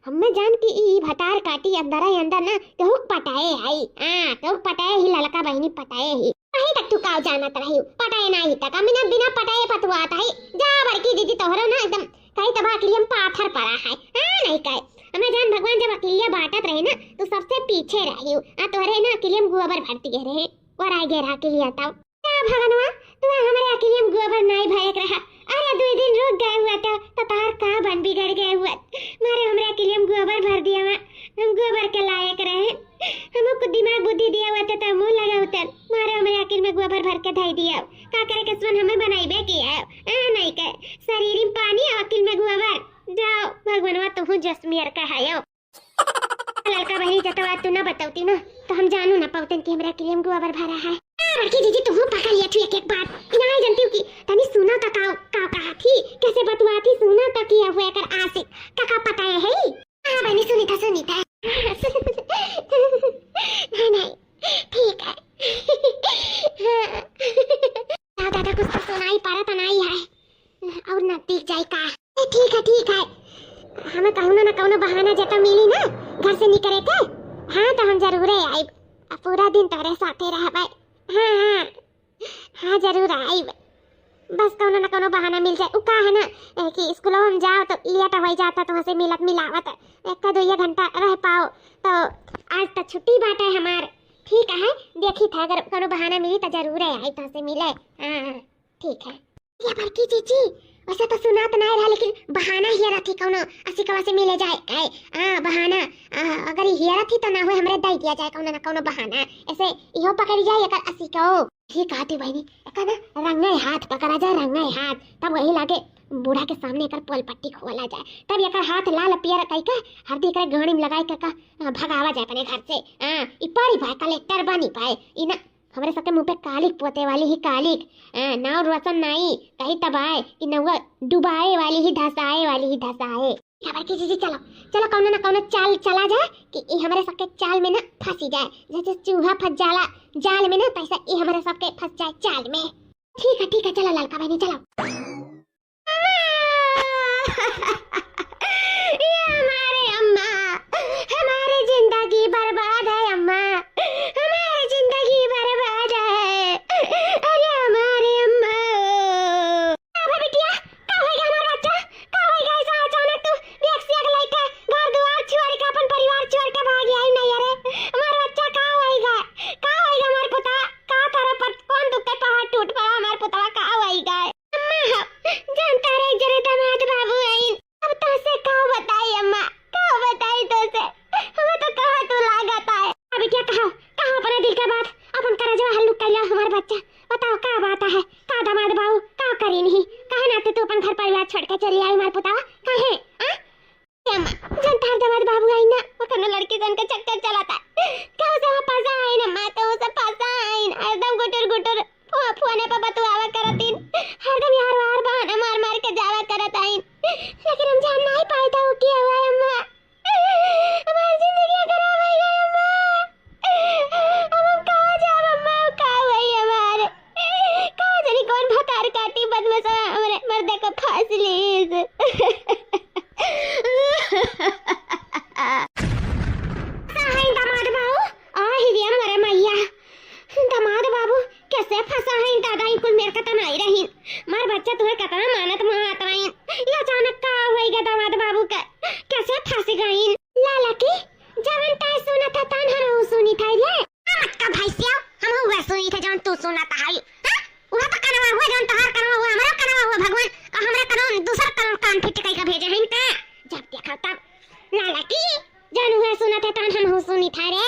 हमें जान के ई भतार काटी अंदर ही अंदर ना केहू के पटाए है। हाँ, केहू के पटाए ही, ललका बहिनी पटाए ही। कहीं तक तू का जानत रही? पटाए नाहीं तक, बिना, बिना पटाए पतुआत है। जा बड़की दीदी, तोहरो ना एकदम कहीं तब अकिलिया में पाथर पड़ा है। हाँ, नाहीं कहे। हमें जान भगवान जब अकिलिया बांटत रहे ना, तो सबसे पीछे रही। आ तोहरे ना अकिलिया में गोबर भर दिए रहे। और आ गए रहा अकिलिया तब। का भगनवा, तू हमरे अकिलिया में गोबर नाहीं भरे के रहा। अरे दुइ दिन रुक गए हुआ तो, तो तोहार का बन बिगड़ गए हुआ। मारे हमरे अकिलिया में गोबर भर दिया हुआ, हम गोबर के लायक रहे। हमहू कुछ दिमाग बुद्धि दिया हुआ तो, तो हमहू लगावतन। मारे हमरे अकिल में गोबर भर के धई दिया। का करे के सुन हमें बनाइबे की है। आ नहीं के शरीर में पानी और अकिल में गोबर। जाओ भगवानवा तुहू जस मेर का है। ललका बहिनी जतवा तू ना बतौती ना, तो हम जानू ना पौतन कि हमरा किलिया में गोबर भरा है। आ, बड़की जीजी, तुहू पकड़ लिया थी एक एक बात। ना जानती हूँ कि तनी सुना तो काव, काव कहा थी, कैसे बतुआ थी, सुना तो कि अब एकर आशिक का, का पता है, है? हाँ बहिनी, सुनी था, सुनी था। नहीं, नहीं, ठीक है। हाँ। दादा, दादा, कुछ तो सुनाई पड़ा तो नहीं है। और नजदीक जाई का? ए, ठीक है, ठीक है। हमें कौनो ना कौनो बहाना जब मिली ना घर से निकले के, हाँ, तो हम जरूरे आइब। अब पूरा दिन तोरे साथे रहबे। हाँ, हाँ, हाँ, जरूर आइब। बस कौनो ना कौनो बहाना मिल जाए। उ का है ना, ए, कि स्कूलों में जाओ तो लेट हो जाता, तो वहाँ से मिलत मिलावत एक दो ये घंटा रह पाओ। तो आज तो छुट्टी बाटे हमार। ठीक है, देखी था, अगर कौनो बहाना मिली तो जरूरे आई तो से मिले। हाँ, हाँ। ठीक है। ये बड़की जीजी, वैसे तो सुनात नाय रहा, लेकिन बहाना हियरा थी कौनो, असिकवा से मिले जाए के। हाँ, बहाना। आ, अगर ये हियरा थी तो ना हुए, हमरे दई दिया जाए कौनो ना कौनो बहाना। ऐसे इहो पकड़ी जाए एकर असिको। ठीक कहती बहिनी, एकर ना रंगे हाथ पकड़ा जाए, रंगे हाथ। तब वही लागे बूढ़ा के सामने एकर पोल पट्टी खोला जाए। तब एकर हाथ लाल पियर कई के हरदी एकरे गाड़ी में लगाई के का, आ, भगावा जाए अपने घर से। हाँ, ई पढ़ी पाए, कलेक्टर बनी पाए। ई ना हमरे सबके मुंह पे कालिक पोते वाली ही कालिक, आ, नाव रोशन नाई, कही तब आए कि नौवा डुबाए वाली ही धसाए वाली ही धसाए। खबर की जीजी, चलो, चलो, कौनो ना कौनो चाल चला जाए कि ई हमरे सबके चाल में ना फंसी जाए, जैसे चूहा फंस जाला जाल में ना, तैसे ई हमरे सबके फंस जाए चाल में। ठीक है, ठीक है, चलो ललका बहिनी, चलो। ये हमारे अम्मा, हमारी जिंदगी बर्बाद है अम्मा, हमारी जिंदगी बर्बाद है। अरे हमारे अम्मा। का भा बिटिया, का होइगा हमार बच्चा? का होइगा ऐसा अचानक तू देख से अगलाई के घर दुआर छोड़ के, अपन परिवार छोड़ के भाग आई नहीं? अरे हमार बच्चा का होइगा? का होइगा हमार पुता? का तोरा पर कौन दुख के पहाड़ टूट पड़ा हमार पुतवा? का होइगा? अम्मा हो, जानता रहे जरे दामाद बाबू आइन। अब तोसे का बताई अम्मा, का बताई तोसे? हमें तो कहा तू लागत आए। अब क्या कहो, कहो अपने दिल के बात, अपन करजवा हल्लुक कैला हमार बच्चा। बताओ का बात है, का दामाद बाबू, का करी नहीं? काहे नाते तू अपन घर परिवार छोड़ के चली आई हमार पुतावा? काहे? आ? ए अम्मा, जन तार दामाद बाबू आई ना, वो कौनो लड़की सन के चक्कर चलाता। कहूँ से वहाँ फंसा आई ना अम्मा, कहूँ से फंसा आई ना, हरदम गुटुर गुटुर फो-, फोने पे बतुआवा करतीन। हरदम यार वार बहाना मार मार के जावा करत आइन। लेकिन हम जान नहीं पाए था वो क्या हुआ है अम्मा। हमार जिंदगी खराब हो गई अम्मा। अब हम कहाँ जाब अम्मा, का हुई हमार? का जानी कौन भतार काटी बदमाशवा हमरे मर्दे को फांस लीस। फंसा है दामाद बाबू, आ ही दिया मोरे मैया। दामाद बाबू, कैसे फंसा है दादा, ई कुल मेर का तो नहीं रहीन। मार बच्चा तुहे कतना मानत मानत रहीन। ये अचानक का होइगा दामाद बाबू के? कैसे फंस गईन? लाला की, जवन तय सुनत है तन हम सुनी था रे। मत का भैंसिया, हम हुआ सुनी थे जवन तू सुनत है। हाँ? वह तो कनवा हुआ, जवन तोहार कनवा हुआ, हमारा कनवा हुआ भगवान, और हमरा कनवा दूसर कनवा कान फिट कई का भेजे हैं इनका। जब देखा तब लाला की, जवन हुआ सुनत है तन हम हूँ सुनी था रे।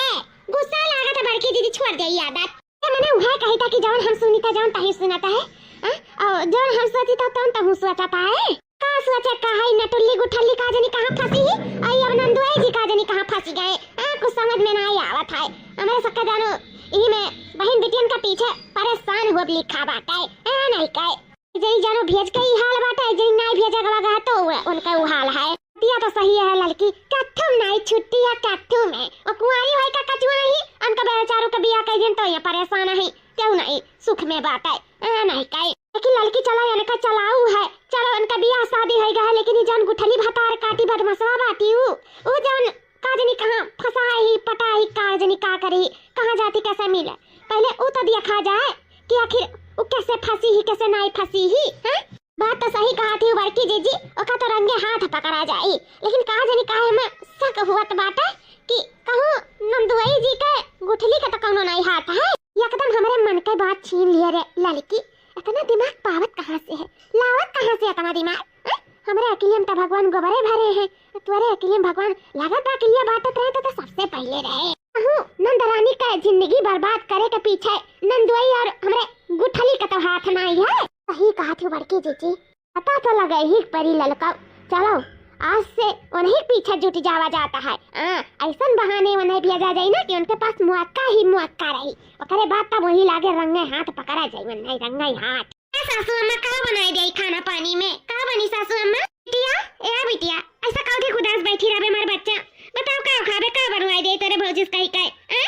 गुस्सा लागत है बड़की दीदी, छोड़ दे ये आदत। ए, मने उहे कही था कि जवन हम सुनी था, जवन तही सुनत है, हाँ? और जवन हम सोची था, तवन तहू सोचत है। का सोचे का है, नटुल्ली गुठल्ली का जनी कहाँ फंसी ही, आई अब नंदुआई जी का जनी कहाँ फंसी गए। आ, कुछ समझ में ना आवत है। हमरे सबके जानो, यही में बहन बिटियन के पीछे परेशान हो लिखा बाटे। आ, नहीं कहे। जई जानो भेज के ई हाल बाटे, जई नाई भेजे के लगा तो उ-, उनका उ हाल है। दिया तो सही है लड़की, कथुम नाई छुट्टी है कथुम है। और कुंवारी होई का कचुआ नहीं, उनका बेचारू का बियाह कर दिन तो ये परेशान है, क्यों नहीं सुख में बाटे, आ, नहीं कहे। लेकिन लड़की चला यानी का चलाऊ है, चलो उनका बियाह शादी होई गया है, लेकिन ये जौन गुठली भतार काटी बदमसवा बाटी उ, उ जौन का जनी कहाँ फंसा ही, पटा ही, का जनी का करी, कहाँ जाती, कैसे मिले। पहले उ तो देखा जाए कि आखिर उ कैसे फंसी ही, कैसे नाई फंसी ही, हैं? बात तो सही कहा थी बड़की जीजी, ओका तो रंगे हाथ पकड़ा जाई, लेकिन का जनी काहे में शक हुअत बाटे कि कहूँ नंदुआई जी के गुठली का तो कौनो नाई हाथ है। एकदम हमरे मन के बात छीन लिए रे लड़की, इतना दिमाग पावत कहाँ से है, लावत कहाँ से इतना? पता किलिया बाटत रहे तो, तो सबसे पहिले रहे। अहू नंदरानी का जिंदगी बर्बाद करे के पीछे नंदुई और हमरे गुठली का तो हाथ नाई है। सही कहत हो बड़की जीजी, पता तो लगे ही परी ललका। चलो, आज से उन्हीं पीछे जुट जावा जाता है। हाँ, ऐसन बहाने उन्हें भेजा जाई ना कि उनके पास मौका ही मौका रही। ओकरे बाद तब वही लागे रंगे हाथ पकड़ा जाई, उन्हें रंगे हाथ। ए सासू अम्मा, का बनाई देई खाना पानी में? का बनी सासू अम्मा? बिटिया, ए बिटिया, ऐसा काहे उदास बैठी रहबे हमार बच्चा? बताओ का खाबे, का बनवाई देई तोरे भौजी से कही के? हैं?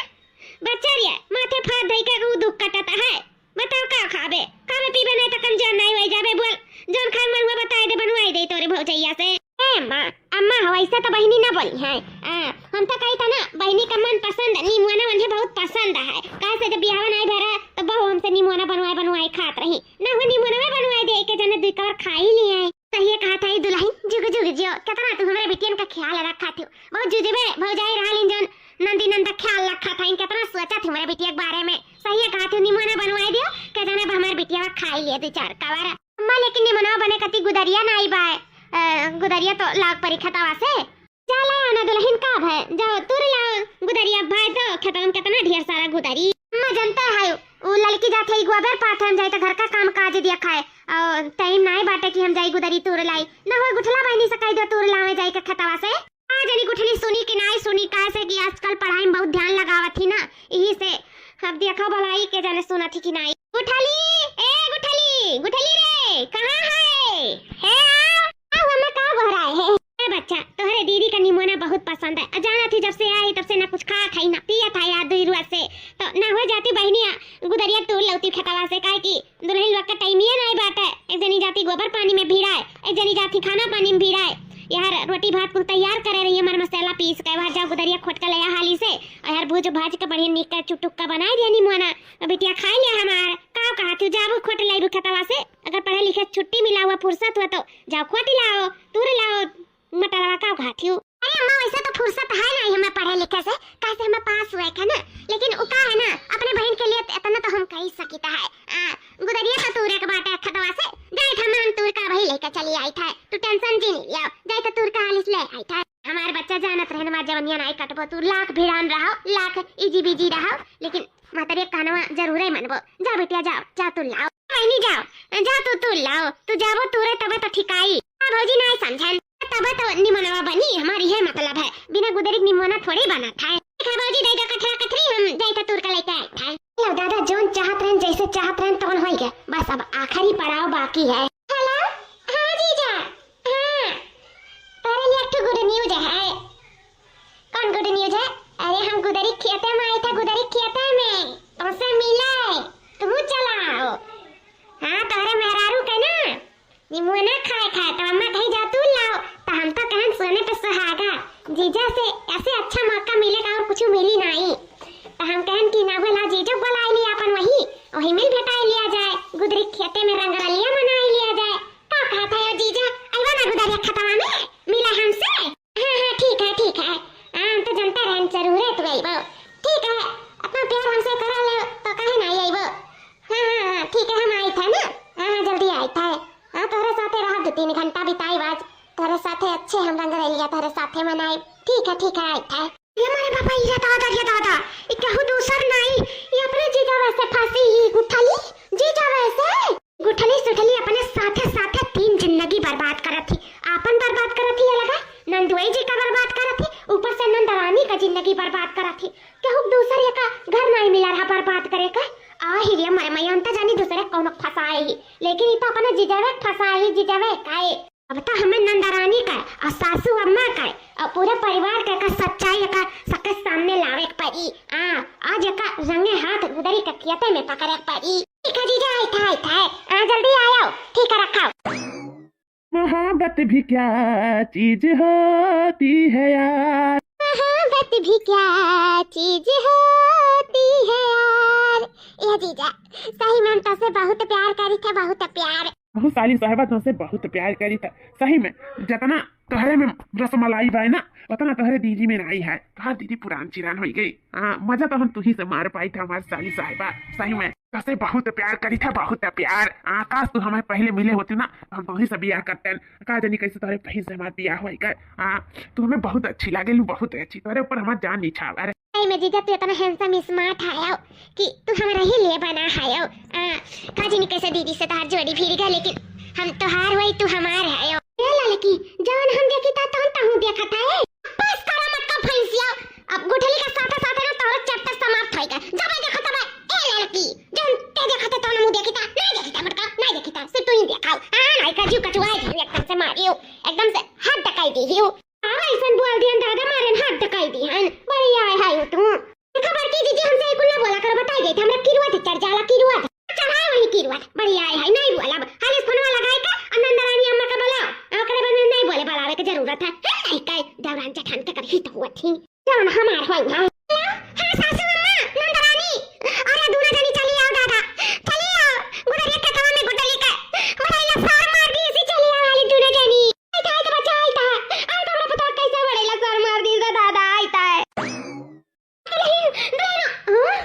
बच्चा रे, माथे फाड़ धई के ऊ दुख कटता है। बताओ का खाबे? खाबे पीबे नहीं तो कमजोर नहीं होई जाबे। बोल, जौन खाए मन हुआ बताई दे, बनवाई देई तोरे भौजैया से। ए माँ, अम्मा हो, ऐसा तो बहिनी ना बोली है। आ, हम तो कही था ना, बहिनी का मन पसंद निमुआना उन्हें बहुत पसंद है। काहे से जब बियाह नहीं भरा तो बहू हमसे निमुआना बनवाए बनवाए खात रही। ना हो निमुआना बनवाए दे के जने दुई कवर खा ही लिए। सही कहा था ये दुल्हन, जुग जुग जियो। कितना तू हमरे बिटियन का ख्याल रखा थी। बहुत जुजबे भौजाई रहलिन जौन नंदी नंद ख्याल रखा था, इनके इतना सोचा थी हमरे बिटिया के बारे में। सही कहा थी, निमुआना बनवाए दियो, के जने अब हमारे बिटिया खा ही लिए दो चार कवर। अम्मा, लेकिन निमनवा बने कती गुदरिया नाई बाय। अ, गुदरिया तो लाग परी खेतवा से। जा लाओ ना दुल्हन, का भय? जाओ तूर लाओ गुदरिया, भाई तो खेतवा में कितना ढेर सारा गुदरी। अम्मा, जनता है, उ लड़की जात है गोबर पाथे, हम जाई तो घर का काम काज दिया खाए। और टाइम नाई बाटे कि हम जाई गुदरी तूर लाई। ना हो गुठला बहनी से कह दो तूर लावे जाई के खेतवा से। आ जनी गुठली सुनी कि नाई सुनी, काहे से कि आजकल पढ़ाई में बहुत ध्यान लगावत ही ना, यही से। अब देखो भलाई के जाने सुनत ही कि नाई। गुठली, ए गुठली, गुठली रे, कहाँ है? हे आओ, आओ, हमें का गोहराए है? ए बच्चा, तोहरे दीदी का निमोना बहुत पसंद है। आ जाना थी जब से आई तब से ना कुछ खात है ना पियत है यार दुई रुआ से। तो ना हो जाती बहनिया गुदरिया तूर लौती खेतवा से, काहे कि दुल्हन लोग का टाइमिया नाई बाटे। एक जनी जाती गोबर पानी में भिड़ाए, एक जनी जाती खाना पानी में भिड़ाए। यार रोटी भात कुल तैयार करे रही, हमार मसाला पीस के, वहाँ जाओ गुदरिया खोट के ले आ हाली से। और यार भूज भाज के बढ़िया नीक के चुटुक का बनाए दिया निमोना। और बिटिया खाए लिया हमार। का कहा तू जाबू खोट लाइबू खेतवा से? अगर पढ़े लिखे छुट्टी मिला हुआ फुर्सत हुआ तो जाओ खोट लाओ, तूर लाओ। मटरवा का उघात हियो? अरे अम्मा, वैसे तो फुर्सत है नहीं हमें पढ़े लिखे से, काहे से हमें पास हुए थे ना, लेकिन उ का है ना, अपने बहन के लिए इतना तो हम कही सकित है। आ, गुदरिया तो तूरे के बाटे खतवा से, जाए था मान तूर का वही लेके चली आई था, तू टेंशन जी नहीं लिया, जाए था तूर का हालिस ले आई था। हमारे बच्चा जानत रहे हमार जवनिया नाई कटबो, तू लाख भिड़ान रहो, लाख इजी बिजी रहो, लेकिन मतरे कहनवा जरूरे मनबो। जा बिटिया जाओ, जा तू लाओ। बहनी जाओ, जा तू तू लाओ, तू जाबो तूरे तबे तो ठिकाई। आ भौजी नाई समझन, तबे तो निमनवा बनी, हमारी है मतलब है, बिना गुदरी के निमोना थोड़ी बनत है। ठीक है भौजी, दे दो कथरा कथरी, हम जाई तो तूर का लेके आए थे। लो दादा, जोन चाहत रहन, जैसे चाहत रहन, तौन होई गए। बस अब आखिरी पड़ाव बाकी है। हेलो, हाँ जीजा, हाँ, तोरे लिए एक ठो गुड न्यूज है। कौन गुड न्यूज है? अरे हम गुदरी खेते में आई था, गुदरी खेते में। तुमसे मिले, तू चला आओ। हाँ, तोहरे मेहरारू के ना निमुआना खाए खाए, तो अम्मा कही जा तू लाओ। तो हम तो कहन सोने पे सुहागा, जीजा से ऐसे अच्छा मौका मिले का और कुछ मिली नहीं। तो हम कहन कि ना बोला, जीजो बुलाई लिया अपन वही, वही मिल भेटाई लिया जाए, गुदरी खेते में रंगरलिया मनाई लिया जाए। का कहत है ओ जीजा, अइबा ना गुदरिया खतवा में मिला हमसे? हाँ, हाँ, ठीक है, ठीक है। हाँ, हम तो जनता रहन जरूर है तू अइबो। ठीक है, अपना प्यार हमसे करा ले, तो काहे ना अइबो? हाँ, हाँ, हाँ, ठीक है, हम आई था ना। हाँ, हाँ, जल्दी आई था। हाँ, तोहरे साथे रहा, दो तीन घंटा बिताई आज। तोहरे साथे अच्छे हम रंगरलिया, तोहरे साथे मनाई। ठीक है, ठीक है, आई था। ये मारे बाबा, ये दादा, ये दादा, ये केहू दूसर नाई, ये अपने जीजा वैसे फंसी ही गुठली, जीजा वैसे। गुठली सुठली अपने साथे साथे तीन जिंदगी बर्बाद करत ही, आपन बर्बाद करत ही, ये लगा नंदुई जी का बर्बाद करत ही, ऊपर से नंदरानी का जिंदगी बर्बाद करत ही। केहू दूसर ये का घर नाई मिला रहा बर्बाद करे का। आ ही रे मरे मैया, अंत जानी दूसरे कौन फंसाए ही, लेकिन ये तो अपने जिजावे फंसाए ही, जिजावे काए। अब तो हमें नंदरानी का और सासू अम्मा का और पूरे परिवार का, का सच्चाई का सबके सामने लावे के पड़ी। आ, आज का रंगे हाथ गुदरी के खेते में पकड़े के पड़ी। ठीक है जीजा, आई था, आई था। आ, जल्दी आयो। ठीक है, रखाओ। मोहब्बत भी क्या चीज होती है यार। मोहब्बत भी क्या चीज होती है यार। ए जीजा, सही में हम तोसे बहुत प्यार करी थे, बहुत प्यार। बहुत साली साहबा, तुमसे बहुत प्यार करी था सही में। जितना तोहरे में रसमलाई बाय ना, उतना तोहरे दीदी में नाई है। तोहार दीदी पुरान चिरान होई गई। हाँ, मजा तो हम तुही से मार पाई था हमार साली साहबा, सही में। तुमसे बहुत प्यार करी था, बहुत प्यार। हाँ, काश तू हमें पहले मिले होती ना, तो हम तुही से बियाह करते हैं। का जानी कैसे तोहरे बहिन से हमार बियाह होई गए। हाँ, तू हमें बहुत अच्छी लागेलू, बहुत अच्छी। तोहरे ऊपर हमार जान निछावर है। सही में जीजा, तू इतना handsome smart है कि तू हमारा ही लिए बना है। आ, का जानी कैसे दीदी से तोहार जोड़ी भिड़ गए, लेकिन हम तोहार होई, तू हमार है। ए लड़की, जवन हम देखी ता तवन तहूँ देखत है। बस करा मत का भैंसिया, अब गुठली के साथे साथे ना तोहरा चैप्टर समाप्त होई गए। जब देखत बा, ए लड़की, जवन ते देखत है तवन मुँह देखी ता, नहीं देखी ता मटका, नहीं देखी ता, सिर्फ तू ही देखाओ। हाँ, नहीं का जीव कचुआ है, एकदम से मारियो, एकदम से हाथ डकाई दी हियो। अब ऐसन बोल दिहन दादा, मारेन हाथ डकाई दिहन। बड़ी आए हाय हो तू। देखा बड़की जीजी, हमसे कुल ना बोला करो, बताई गई थी, हमरा किरुआ थे चढ़ जाला, किरुआ थे। चढ़ाए वही किरुआ, बड़ी आए हाय, नहीं बोला। अब हाल इस फोनवा लगाए के, अब नंदरानी अम्मा का बुलाओ, ओकरे बाद में नहीं बोले, बुलावे के जरूरत है, है नहीं कहे, दौरान जठान के करही तो हुआ थी। जौन हमार होई है। हेलो, हाँ सासू अम्मा, नंदरानी, अरे दूनो जनी चली आओ दादा, चली आओ, गुदरिया के तवा में गुड्डली के, बड़ा इला सार मार दी इसी, चली आओ वाली दूनो जनी। आई था, आई तो बच्चा, आई था, आई तो हमरा पता कैसे बड़ा इला सार मार दी इसी दादा, आई था। अरे, दूनो, हाँ?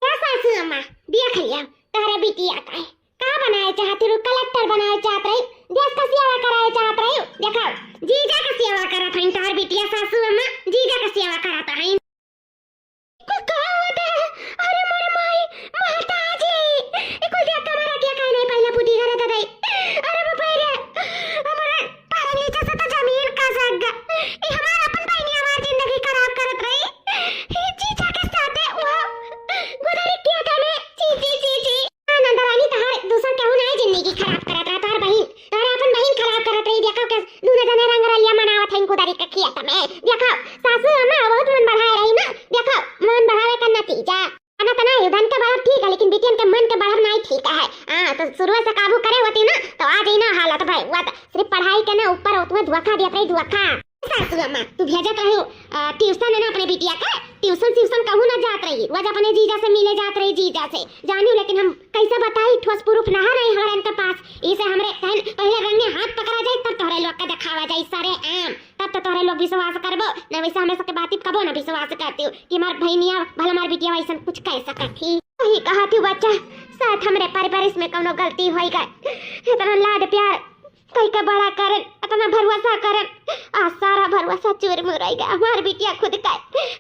क्या सासू अम्मा, देख लिया, तोहरा बिटिया का है। का बनाए चाहत रही? कलेक्टर बनाए चाहत रही? देश का सेवा कराए चाहत रही? देखाओ, जीजा का सेवा करत हईं तोहार बिटिया सासू अम्मा, जीजा का सेवा करत हईं। का, का होत है? अरे मोरे माई, माता जी, ई कुल देख के हमारा क्या काहे नहीं पहले बुद्धि करे दे दई? अरे बाप रे, हमारे पैर नीचे से तो जमीन खसक गा। ई हमार अपन बहिनी हमार जिंदगी खराब करत रही। ई जीजा के साथे वो गुदरी किया था ने, जी, जी, जी, जी। हाँ, नंदरानी, तहार दूसर केहू नाई जिंदगी खराब करत रहा, तोहर बहिन, तोहर आपन बहिन खराब करत रही। देखो के दूनो जने रंग रलिया मनावत हईं कुदारी के खेत में। देखो, सासू अम्मा बहुत मन बढ़ाए रही ना। देखो, मन बढ़ावे का नतीजा। खाना तो नाई, धन के बढ़ब ठीक है, लेकिन बिटियन के मन के बढ़ब नाई ठीक है। हाँ, तो शुरू से काबू करे होती ना, तो आज ही ना हालत भाई हुआ था। सिर्फ पढ़ाई के ना ऊपर उतना धोखा दिया रही, धोखा। सासू अम्मा, तू भेजत रही, अ, ट्यूशन है ना अपने बिटिया के, ट्यूशन, ट्यूशन कहूँ ना जात रही, रोज अपने जीजा से मिले जात रही, जीजा से। जानियो, लेकिन हम कैसे बताई, ठोस प्रूफ ना रही हमारे इनके पास। इसे हमरे कहन पहले रंगे हाथ पकड़ा जाए, तब तोहरे लोग के देखावा जाए सारे आम, तब तो तोहरे लोग विश्वास करबो। नहीं वैसे हमें सबके बात कबो ना विश्वास करती हो कि हमार बहनिया भला हमार बिटिया वैसन कुछ कह सकत थी। वही कहा थी बच्चा, शायद हमरे परवरिश में कौनो गलती होई गए। इतना लाड प्यार कई के बड़ा करन, इतना भरोसा करन, आ सारा भरोसा चूर मुर होई गए। हमार बिटिया खुद का,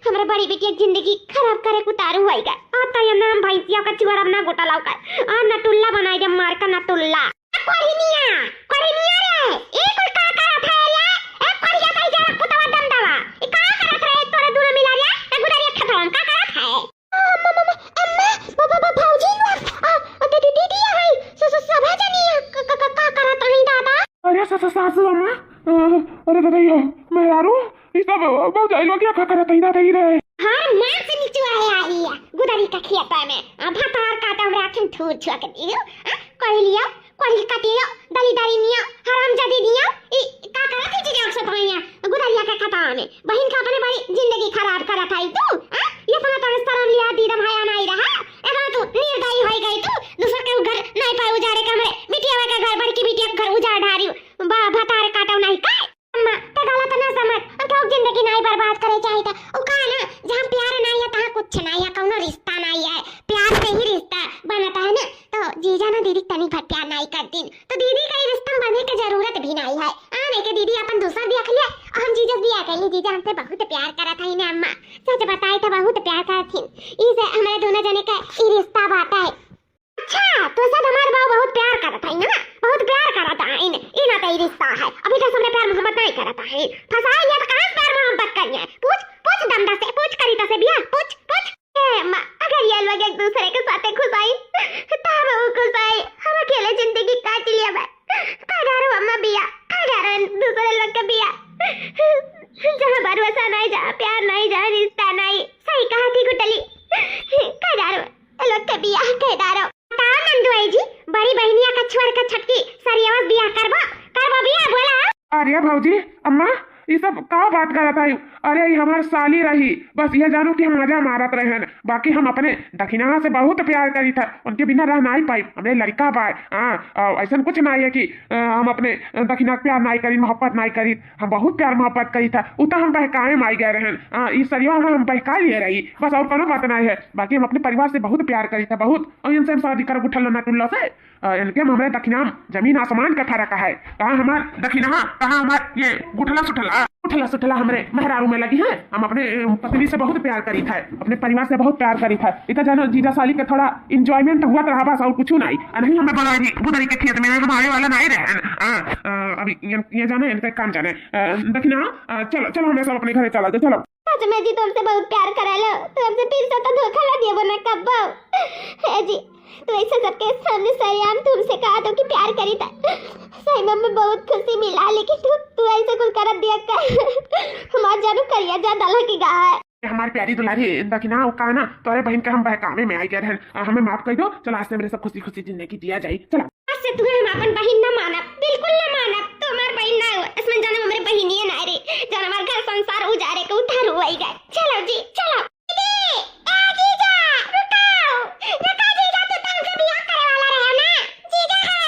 हमरे बड़ी बिटिया के जिंदगी खराब करे के उतारू होई गए। आ तो ये नाम भैंसिया का चुअर अब ना गोटा लाओ का, आ नटुल्ला बनाई दे, मार का नटुल्ला। कोढ़िनिया, कोढ़िनिया रे, ए कुल का करत है रे? ए कोढ़िया कहीं जा कुतवा दम दवा। ए का करत रहे तोरे दूनो मिला रे? ए गुदरिया खेतवा में का करत है? अम्मा, अम्मा, अम्मा, बा-, बा-, बा-, भौजी लोग, आ, आ, दीदी, दीदी, यहाँ, स-, स-, सभा जनी, क-, क-, क-, का करत हई दादा? अरे स-, स-, सासू अम्मा, अ, अरे दादा, यो, मेहरारू, ई सब, अ, भौजाई लोग यहाँ का करत हई दादा, ई रे? हाँ, माँ से नीचे आए आई है, गुदरी का खेत में, आ, भतार काटा हमरा आँखी में धूर झोंक दियो, आ, कह लियो, कोढ़ी कटियो, दलिदरिनिया, हरामजादिनिया, ई का करत है जीजा के साथ भैया? गुदरिया के खता में। बहिन का अपने बड़ी जिंदगी खराब करत है तू, आ? ये सुना तोरे शर्म लिया दीदम हया नहीं रहा। एतना तू निर्दयी होई गई तू, दूसर के घर नहीं पाए उजाड़े के हमरे बिटिया के घर, बड़की बिटिया के घर उजाड़ डारियो। बा-, भतार काटो नहीं का? अम्मा, ते गलत ना समझ, हम केहू जिंदगी नाई बर्बाद करे चाहित। उ का ना, जहाँ प्यार नाई है, तहाँ कुछ नाई है, कौनो रिश्ता नाई है। प्यार से ही रिश्ता बनता है ना। तो जीजा ना दीदी के तनी भर प्यार नाई करतीन, तो दीदी का ई रिश्ता में बंधे के जरूरत भी नाई है। आ नहीं के दीदी अपन दूसर देख लिया, और हम जीजा से बियाह कर ली। जीजा हमसे बहुत प्यार करत है ना अम्मा, सच बताई तो बहुत प्यार करत ही। इसे हमारे दूनो जने का ई रिश्ता बाटा है। अच्छा, तो शायद हमार बाऊ बहुत प्यार करत है ना, बहुत प्यार करत है इन, इन नाते ई रिश्ता है। अभी तो हमरे प्यार मोहब्बत नहीं करत है, फंसाई लिया तो कहाँ से प्यार मोहब्बत करिए? पूछ, पूछ दमदा से, पूछ करिता से बिया, पूछ, पूछ। ए माँ, अगर ये लोग एक दूसरे के साथे खुश आई, तो हम खुश आई, हम अकेले जिंदगी काट लिया बा। का डारो अम्मा बिया, का डारो दूसरे लोग के बिया, जहाँ भरोसा नहीं, जहाँ प्यार नहीं, जहाँ रिश्ता नहीं। सही कहा थी गुटली, का डारो। लोग के बियाह के डारो। का नंदुआई जी, बड़ी बहिनिया का छोड़ के छोटकी सरियवा से बियाह करबो? करबो बियाह, बोला। अरे भौजी, अम्मा, ई सब का बात करत है? अरे, ई हमार साली रही, बस यह जानो कि हम मजा मारत रहन, बाकी हम अपने दखिनहा से बहुत प्यार करी था, उनके बिना रह नाई पाई। हमरे लड़का बाय, हाँ, आ, ऐसन कुछ नाई है कि, आ, हम अपने दखिनहा के प्यार नाई करी, मोहब्बत नाई करी, हम बहुत प्यार मोहब्बत करी था। उ तो हम बहकावे में आई गए रहन, आ, ई सरिया हम, हम बहका लिए रही, बस और कोनो बात नाई है। बाकी हम अपने परिवार से बहुत प्यार करी था, बहुत। और इनसे हम शादी करब उठल ना टुल्ला से। अ, इनके में हमरे दखिना में जमीन आसमान का फर्क है। कहाँ हमार दखिना, कहाँ हमार ये गुठला सुठला, गुठला सुठला हमरे मेहरारू में लगी है। हम अपने, अ, पत्नी से बहुत प्यार करी था, अपने परिवार से बहुत प्यार करी था। इतना जानो जीजा साली के थोड़ा enjoyment हुआ तो रहा बस, और कुछ नहीं। आ नहीं हमें बुलाएगी गुदरी के खेत में, हम आवे वाला नहीं रहे। हाँ, अ, अभी ये, ये जाने इनका काम जाने। अ, दखिना, अ, चलो, चलो, हमें सब अपने घरे चला जाओ, चलो। सच में जी, तुमसे बहुत प्यार करेला, तुमसे फिर से तो धोखा ना दियो ना कब्बो। हे जी, तू ऐसे सबके सामने सरेआम तुमसे कहा तो कि प्यार करी था। सही में हमें बहुत खुशी मिला, लेकिन तू, तू ऐसे कुछ करत दिया कर। हमार जानू करिया जा दलह की गाय। हमार प्यारी दुलारी, दखिना उ कहा ना, तोरे बहन के हम बहकावे में आई गए रहन। आ, हमें माफ कर दो, चलो आज से मेरे सब खुशी खुशी जिंदगी जिया जाए, चलो। आज से तुम्हें हम अपन बहिन ना मानब, बिल्कुल ना मानब। तू हमार बहिन ना हो, इसमें जाने हमारे बहिनिये ना रे, जान हमार घर संसार उजारे के उधार हुआ ही गए। चलो जी, चलो। दीदी, ए जीजा, रुकाओ, रुका जीजा, तू तो हमसे बियाह करे वाला रहे ना, जीजा है।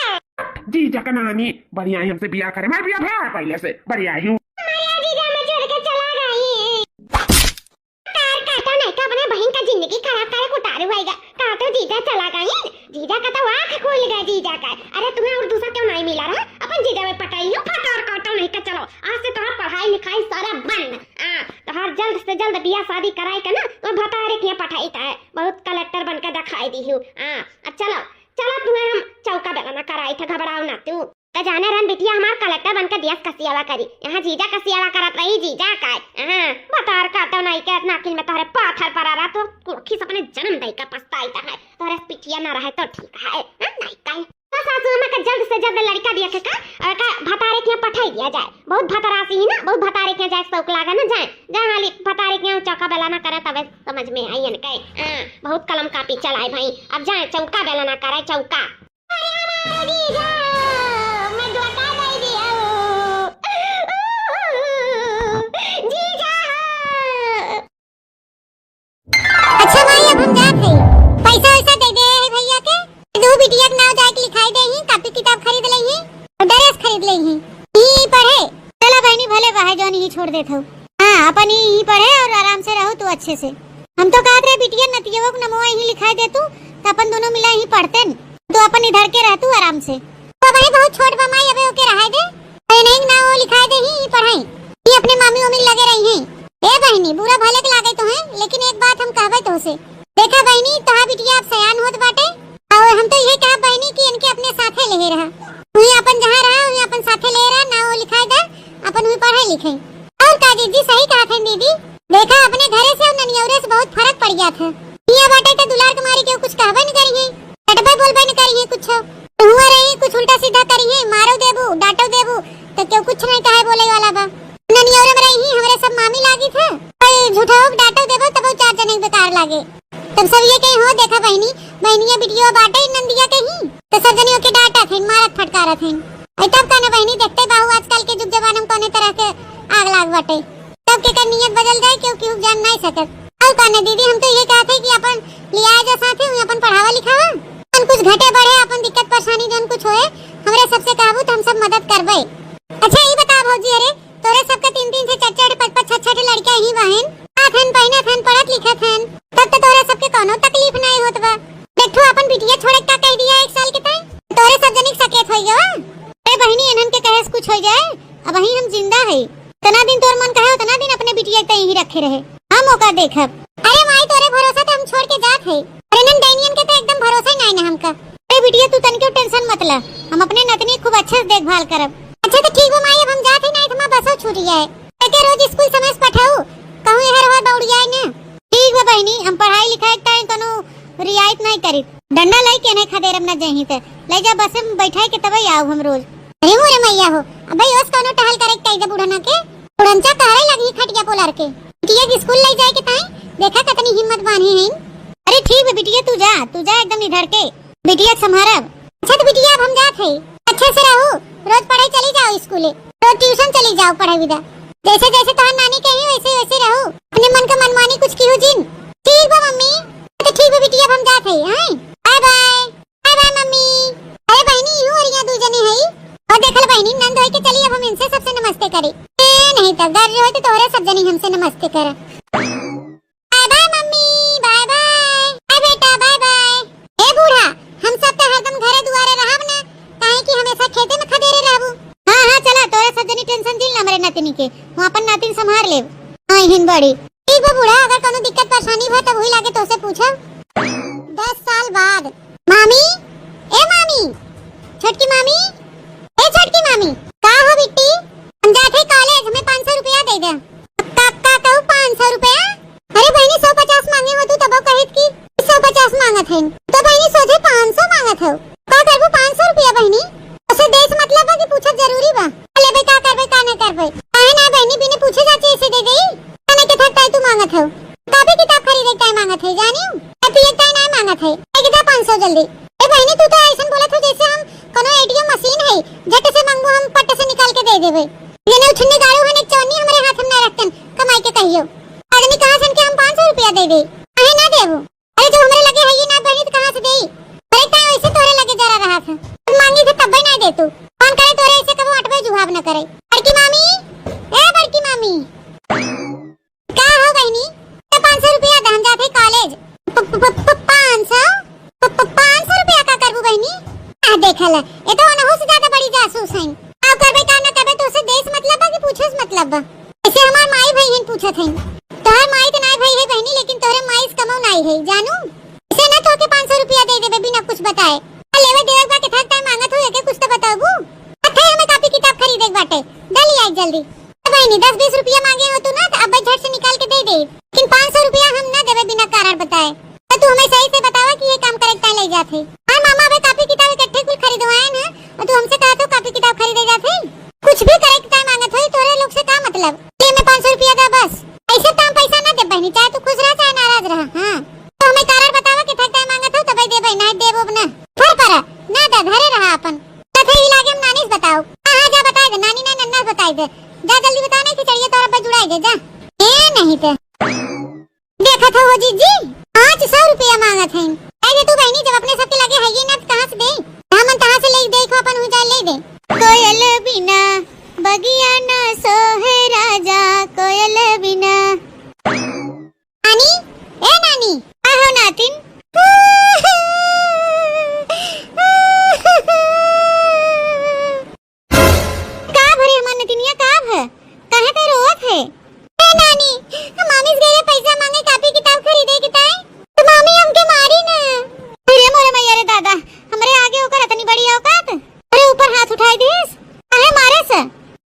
जीजा का नानी, बढ़िया ही हमसे बियाह करे, मैं बियाह भया है पहले से, बढ़िया ही हूँ। हमारे जीजा में जोड़ के चला गई। तार काटो नहीं तो अपने बहिन का जिंदगी खराब करे उतारू आएगा। का तो जीजा चला गई, जीजा का तो आँख खुल गया जीजा का। अरे तुम्हें और दूसरा क्यों नहीं मिला रहा? अपन जीजा में पटाई हो, फटार काटो नहीं तो चलो। आज से तुम्हारा पढ़ाई लिखाई सारा बंद। हाँ, तुम्हार जल्द से जल्द बियाह शादी कराई का ना, तो भतारे के यहाँ पठाई था। बहुत कलेक्टर बन के दिखाई दी हूँ। हाँ, अब चलो, चलो तुम्हें हम चौका बेलना कराई था, घबराओ ना तू। त जाने रहन बिटिया हमार कलेक्टर बनके दियस कसियावा करी, यहाँ जीजा कसियावा करत रही जीजा का। हाँ, बतार काटो नहीं के इतना अखिल में तोहरे पाथर परा रहा तो कुर्खी से अपने जन्म दई का पछताई त है, तोहरे पिठिया ना रहे तो ठीक है, हाँ, नहीं का। तो सासू अम्मा का जल्द से जल्द लड़का दिया के का, और का भतारे के यहाँ पठाई दिया जाए। बहुत भतारासी ही ना, बहुत भतारे के यहाँ जाए शौक लागा ना, जाए, जाए हाली भतारे के यहाँ चौका बेला ना करे तबे समझ में आई इनके। हाँ, बहुत कलम कापी चलाए भाई, अब जाए चौका बेला ना करे, चौका। अरे हमारे जीजा, मैं धोखा दे दिया हूँ। जीजा। अच्छा माई, अब हम जात हई। पैसा वैसा दे दे है भैया के। दो बिटिया के नाव जाके लिखाई दे ही, कापी किताब खरीद ले ही, और ड्रेस खरीद ले ही। ई पढ़े। चला बहनी, भले बहे जौन ही छोड़ देत हूँ। हाँ, अपन ही, ही पढ़े और आराम से रहो तू अच्छे से। हम तो कहत रहे बिटिया नतियवो के नमवा ही लिखाई दे तू, तो अपन दोनों मिला ही पढ़तेन। तू अपन इधर के रह तू आराम से। तो भाई बहुत छोट बा माई, अबे ओके रहाई दे। अरे नहीं ना, वो लिखाई दे ही, ही पढ़ाई। ये अपने मामी उमी लगे रही हैं। ए बहिनी, बुरा भले के लागे तो है, लेकिन एक बात हम कहबे तो से। देखा बहिनी, तोहार बिटिया अब सयान होत बाटे, और हम तो ये कहब बहिनी कि इनके अपने साथे ले रहा, उन्हें अपन जहाँ रहा, उन्हें अपन साथे ले रहा, ना वो लिखाई दे, अपन उन्हें पढ़ाई लिखाई। और का दीदी, सही कहा थे दीदी, देखा अपने घरे से और ननियौरे से बहुत फर्क पड़ गया था। हिया बाटे तो दुलार के मारी केहू कुछ कहबे न करी है, डटबे बोलबे न करी है कुछ। हुआ रही कुछ उल्टा सीधा करी है, मारो देबू, डांटो देबू, तो केहू कुछ नहीं कहे बोले वाला बा। ननियौरे में रही ही, हमरे सब मामी लागी थे। कोई झूठा हो डांटो देबो तब चार जने के बेकार लागे। तब सब ये कहे, "हो देखा बहिनी, बहिनिया बिटिया बाटे नंदिया के ही।" तो सब जने ओके डांटा थे, मारत फटकारत हैं। ऐ तब कहना बहिनी, देखते बाहू आजकल के जुग जमाना में कौने तरह के आग लाग बाटे। तब के कर नियत बदल जाए, क्यों क्यों जान नहीं सकत। और कहना दीदी, हम तो ये कहते कि अपन लिया जा साथे, उन्हें अपन पढ़ावा लिखावा। अपन कुछ घटे बढ़े, अपन दिक्कत परेशानी जौन कुछ होए, हमरे सबसे कहबू तो हम सब मदद करबे। अच्छा, ये बता भौजी, अरे तोरे सबके तीन तीन से चार चार पाँच पाँच छह छह ठे लड़का ही बहन, खात हन, पहिनत हन, पढ़त लिखत हन, तब तो तोरे सबके कौनो तकलीफ नहीं होत बा। देखो अपन बिटिया छोड़े का कह दिया एक साल के ताई, तोरे सब जनिक सकेत होई गवा। अरे बहिनी, इन्हन के कहे से कुछ हो जाए, अब वही हम जिंदा है। इतना दिन तोर मन कहे उतना दिन अपने बिटिया के ताई ही रखे रहे, हम ओका देखब। अरे माई, तोरे भरोसा तो हम छोड़ के जात है, अरे इन्हन डाइनियन के तो एकदम भरोसा ही नहीं ना हमका। अरे बिटिया, तू तनिको टेंशन मत ले, हम अपने नतनी खूब अच्छे से देखभाल करब। अच्छा तो ठीक बा माई, अब हम जात ही, नहीं तो हमार बसो छूट जाए। एके रोज स्कूल समय से पठाऊ, कहूँ एहर ओहर दौड़ जाए न। ठीक बा बहिनी, हम पढ़ाई लिखाई के टाइम कोनो रियायत नहीं करी। डंडा लाई के नहीं खदेरब न जही ते, ले जा बस में बैठाए के तबे आऊ हम रोज। अरे मोरे मैया हो, अबे ओस कोनो टहल करे के चाहिए बुढ़ना के। बुढ़नचा कहरे लगी खटिया पोलर के। बिटिया के स्कूल ले जाए के ताई, देखा कितनी हिम्मत बांधी है। अरे ठीक बा बिटिया, तू जा, तू जा एकदम निधर के। बिटिया के संभारब। अच्छा तो बिटिया, अब हम जात है, अच्छे से रहू, रोज पढ़े चली जाओ स्कूले, रोज ट्यूशन चली जाओ पढ़े विदा। जैसे जैसे तोहार नानी कही वैसे वैसे रहू, अपने मन का मनमानी कुछ किहू जिन। ठीक बा मम्मी, तो ठीक बा बिटिया, अब हम जात हई, हैं? Bye bye. Bye bye mummy. अरे बहिनी, इहू ओरिया दू जने हई। और देखल बहिनी, नंद होई के चली, अब हम इनसे सबसे नमस्ते करी। ए, नहीं तो गर्ज होई तो तोहरे सब जनी हमसे नमस्ते कर। Bye bye mummy, bye bye. Bye बेटा, बाय बाय। ए बूढ़ा, हम सब तो हरदम घरे दुआरे रहब ना, काहे कि हमेशा खेते में खदेरे रहबू। हाँ, हाँ, चला, तोरे सब जनी tension जिन ला हमरे नतनी के, हम अपन नातिन संभार लेब। हाँ, हिन बड़ी। ठीक बा बूढ़ा, अगर कौनो दिक्कत परेशानी भा तब हुई लागे तोसे पूछब। दस साल बाद। मामी, ए मामी, छोटकी मामी, ए छोटकी मामी। का हो बिट्टी? हम जात हई college, हमें पाँच सौ रुपया दे दे। का, का कहू, पाँच सौ रुपया? अरे बहिनी, सौ पचास मांगे हो तू, तबो कहित कि सौ पचास मांगत हई। तो बहिनी, सोझे पाँच सौ मांगत हो। का करबू पाँच सौ रुपया बहिनी? उसे देश मतलब बा कि पूछत जरूरी बा? लेबे का करबे, का ना करबे? काहे ना बहिनी, बिना पूछे जाचे ऐसे दे देई? काहे के थक ताई तू मांगत हो? कापी किताब खरीदे ताई मांगत है, जानियो? ए पिए ताई ना मांगत है। एक दा पाँच सौ जल्दी। ए बहिनी, तू तो ऐसन बोलत हो जैसे हम कोनो A T M machine है, झट से मांगबो हम पट से निकाल के दे देबे। जने उछन्ने गाड़ू हन, एक चवन्नी हमरे हाथ में ना रखतन, कमाई के कहियो। आदमी कहाँ सन के हम पाँच सौ रुपया दे दे? काहे ना देबो? अरे जब हमरे लगे है ही ना बहिनी तो कहाँ से देई? अरे का ऐसे तोरे लगे जरा रहा था। तब मांगी थे तब्बे ना दे तू। कौन करे तोरे ऐसे कबो अटबे जुहाब न करे। बड़की मामी, ए बड़की मामी। का हो बहिनी? तो पाँच सौ रुपया दे, हम जात हई college। प-, प-, प-, प-, पाँच सौ? प-, प-, पाँच सौ रुपया का करबू बहिनी? आ देखल, ये तो ओनहु से ज्यादा बड़ी जासूस हईन। का करबे का ना करबे, तोसे देश मतलब बा कि पूछे से मतलब बा? ऐसे हमार माई भाई हईन पूछत हईन। तोहर माई तो नाई भाई है बहिनी, लेकिन तोहरे माई से कमो नाई है, जानू? ऐसे ना तोहके पाँच सौ रुपया दे देबे बिना कुछ बताए। आ लेवे देवे के बा, के थक ताई मांगत हो, एके कुछ तो बताबू। अथे हमें कापी किताब खरीदे के बाटे, जा लियाई जल्दी। ए बहिनी, दस बीस रुपया मांगे हो तू ना, तो अब्बे झट से निकाल के दे दे, लेकिन पाँच सौ रुपया हम ना देबे बिना कारण बताए। तो तू हमें सही से बतावा कि ये काम करे के ताई ले जात है। हाँ मामा, अबे कापी किताब इकट्ठे कुल खरीदवाए ना, और तू हमसे कहत हो कापी किताब खरीदे जात है। कुछ भी करे के ताई मांगत हो, तोरे लोग से का मतलब? ये में पाँच सौ रुपया दे बस। ऐसे तो हम पैसा ना दे बहिनी, चाहे तू खुश रह चाहे नाराज रह। हाँ, तो हमें कारण बतावा कि थक ताई मांगत हो तबे देबे, ना देबो ना। फर पर ना दे, धरे रहा अपन। तथे ही लागे हम नानी से बताओ। हाँ, हाँ, जा बताई दे, नानी ना नन्ना से बताई दे। जा जल्दी बता, नहीं खिचड़िया तोरा पर जुड़ाई दे, जा। ए, नहीं तो। देखत हो, हो जीजी, पाँच सौ रुपया मांगत हईन। कह दे तू बहिनी, जब अपने सबके लगे है ही ना, तो कहाँ से दे? हमन कहाँ से ले दे, खो अपन हो जाए ले दे। कोयल बिना बगिया ना सोहे राजा, कोयल बिना। नानी, ए नानी। का हो नातिन? का भरे हमार नतिनिया, का भ? काहे का रोवत है? ए नानी, हम मामी से गए पैसा मांगे कापी किताब खरीदे के ताई, तो मामी हमके मारी ना। अरे मोरे मैया रे दादा, हमरे आगे ओकर अतनी बड़ी औकात। अरे ऊपर हाथ उठाई दिस, काहे मारे से?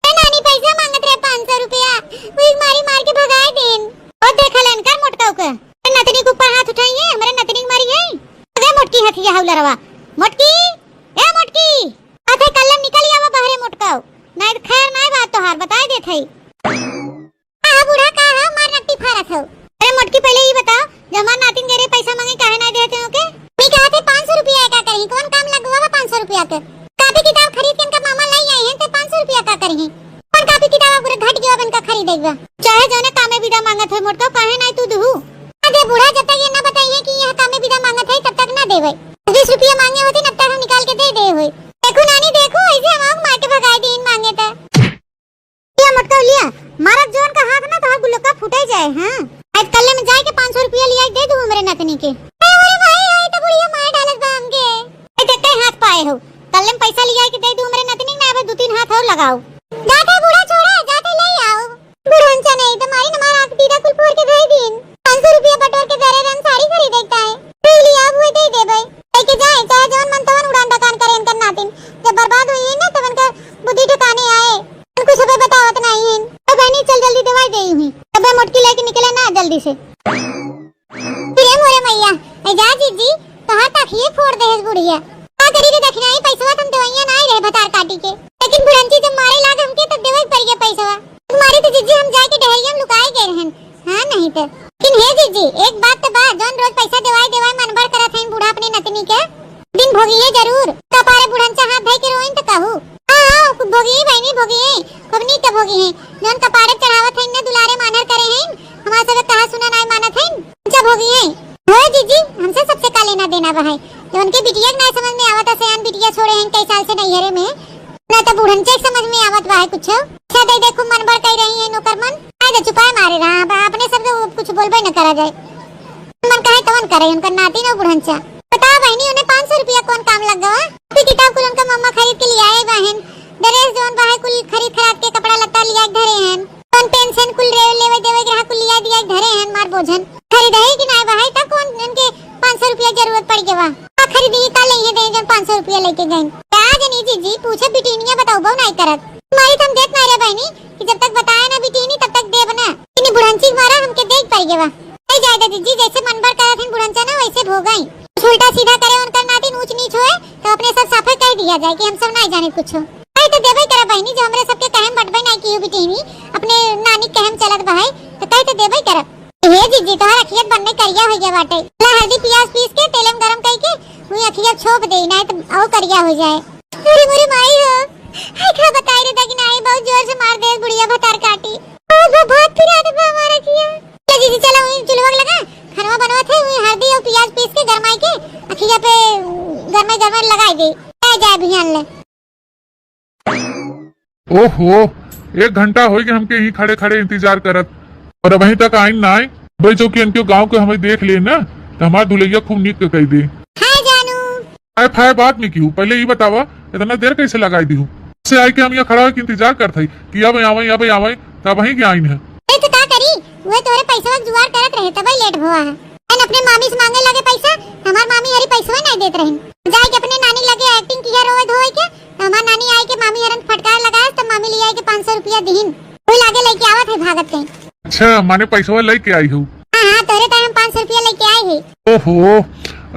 ए नानी, पैसा मांगत रहे पाँच सौ रुपया, वही मारी मार के भगाए दिन। ओ देख लेन कर मोटका के, ए नतनी के ऊपर हाथ उठाई है, हमरे नतनी के मारी है। अरे मोटकी हथिया हौलरवा, मोटकी, ए मोटकी। अथे कल्ले निकल आवा बहरे मोटकाऊ, नाहीं त खैर नाहीं बात तोहार, बताए देत हई। का हो बूढ़ा, का हो मार नट्टी फारत हो? अरे मोटकी, पहिले ई बताओ, जब हमार नातिन गए रही पैसा मांगे, काहे नाहीं देत हो के? मी कहत है पाँच सौ रुपया का करी, कौन काम लगवा बा पाँच सौ रुपया के? कापी किताब खरीद के इनका मामा लाई आई हैं, ते पाँच सौ रुपया का करी? कौन कापी किताब पूरे घट गया इनका खरीदे के बा? चाहे जौने कामे बिदा मांगत हो मोटकाऊ, काहे नाहीं तू दुहू? अरे बूढ़ा, जब तक ये ना बताइए कि यह कामे बिदा मांगत है, तब तक ना देवे। बीस रुपया मांगे होती, तब तक हम निकाल के दे दे होई। देखो नानी, देखो, ऐसे हम आग मार के भगाए दीन मांगे त। लिया मोटका लिया, मारब जवन का हाथ ना, तोहार गुलका फूटे जाए, हाँ। आज कल्ले में जाए के पाँच सौ रुपया लिया दे दू हमरे नतनी के। अरे, अरे भाई, आई तो बुढ़िया मार डालत बा हमके। ए, देखते हाथ पाए हो, कल्ले में पैसा लिया के दे दू हमरे नतनी के, ना अब दू तीन हाथ और लगाओ। जाते बूढ़ा छोड़ा, जाते ले आओ। बुढ़न चने, तुम्हारी न मारा, आँख दीदा कुल फोड़ के धोई दीन। पाँच सौ रुपया बटोर के दे रहे, हम साड़ी खरीदे के ताए। पी लिया, अब हुए दे देबे। लेके जाए, चाहे जवन मन तवन उड़ान डकान करे इनकर नातिन। जब बर्बाद हुई है ना, तब इनकर बुद्धि ठिकाने आए। कुछ हमें बतावत नहीं है। तो बहनी, चल जल्दी दवाई दे हुई। तबे मोटकी लेके निकले ना जल्दी से। अरे मोरे मैया, ए जा जीजी, तोहार तखिए फोड़ देहस बुढ़िया। का करी रे दखिनाई, पैसवा त हम देवइया नाई रहे भतार काटी के। लेकिन बुढ़ंची जब मारे लाग हमके, तब देवे के पड़ गया पैसवा। तुम्हारी तो जीजी हम जाके डहरिया में लुकाए गए रहन। हाँ, नहीं तो। लेकिन हे जीजी, एक बात तो बा, जौन रोज पैसा देवाई देवाई मन बड़ करत हईन बूढ़ा अपने नतनी के, दिन भोगिए जरूर। कपारे बुढ़ंचा हाथ धई के रोइन त कहू। हाँ, हाँ, भोगिए बहनी, भोगिए, खूब नीक के भोगिए। जौन कपारे चढ़ा हो गई है। हो जीजी, हमसे सबसे का लेना देना बा है? ये उनके बिटिया के ना समझ में आवत है, सयान बिटिया छोड़े हैं कई साल से नैहरे में, ना तो बुढ़नचे के समझ में आवत बा है कुछ। अच्छा दे दे, खूब मन भर कह रही है नौकर मन। आए दे, चुपाए मारे रहा, अब अपने सब के कुछ बोलबे न करा जाए। मन कहे तवन करे उनकर नाती न बुढ़नचा। बताओ बहनी, उन्हें पाँच सौ रुपया कौन काम लग गवा? कॉपी किताब कुल उनका मम्मा खरीद के लियाए बहन, ड्रेस जौन बा है कुल खरीद खराद के कपड़ा लत्ता लिया के धरे हैं। कौन पेंशन कुल रे लेवे देवे के रहा कुल लिया दिया के धरे हैं मार बोझन। खरीदही कि नाय बा है, तब कौन इनके पाँच सौ रुपया जरूरत पड़ गवा? का खरीदी का ले दे जौन पाँच सौ रुपया लेके गई? का जनी जीजी पूछे बिटिनिया बताओ बहु नाय करत। मारी तुम देत नाय रे बहनी कि जब तक बताए ना बिटिनी तब तक देब ना। इतनी बुढ़नची मारा हमके देख पड़ गवा। ए जाए दे जीजी, जैसे मन भर करत हन बुढ़नचा ना वैसे भोगई। कुछ उल्टा सीधा करे उनकर नातिन ऊंच नीच होए तो अपने सब साफे कह दिया जाए कि हम सब नाय जाने कुछ। कह तो देबे करब बहनी, जो हमरे सबके कहे में बटबे नाय की बिटिनी, अपने नानी कहे में चलत बहाई तो कह तो देबे करब। हे जीजी, तोहर अखियत बनने करिया हो गया बाटे। ला हल्दी प्याज पीस के तेल में गरम करके वही अखिया छोप दे, नाय तो और करिया हो जाए। अरे मोरे माई हो, हाय का बताई रे दगिनाई, बहुत जोर से मार दे बुढ़िया भतार काटी। ओ, वो बहुत पिरात बा हमारा किया। चल जीजी, चला वही चुलवा लगा, खानवा बनवा थे, वही हल्दी और प्याज पीस के गरमाई के अखिया पे गरमाई गरमाई लगाई दे। आ जाए बिहान ले। ओहो, एक घंटा होई कि हमके यहीं खड़े खड़े इंतजार करत और अबहीं तक आइन ना आए। भाई जो कि इनके गांव के हमें देख ले ना, तो हमार दुलैया खूब नीक के कह दे। हाय जानू। आए फाय बात में क्यों, पहले ये बतावा, इतना देर कैसे लगाई दी हूँ? से आई के हम यहाँ खड़ा होके इंतजार करत हई कि अब आवे, अब आवे, तब वहीं के आइन है। ए, तो का करी? वो तोरे पैसवा के जुगाड़ करत रहे, तबे लेट हुआ है। एन अपने मामी से मांगे लगे पैसा, हमार मामी हरी पैसवा नहीं देत रहिन। जाए के अपने नानी लगे एक्टिंग किया रोवे धोए के, तो हमार नानी आई के मामी हरन फटकार लगाए, तो मामी ले आई के पाँच सौ रुपया दिहिन। वही लागे लेके आवत है भागत कहीं। अच्छा, माने पैसवा लेके आई हो? हाँ, हाँ, तोरे ताई हम पाँच सौ रुपया लेके आए हैं। ओहो,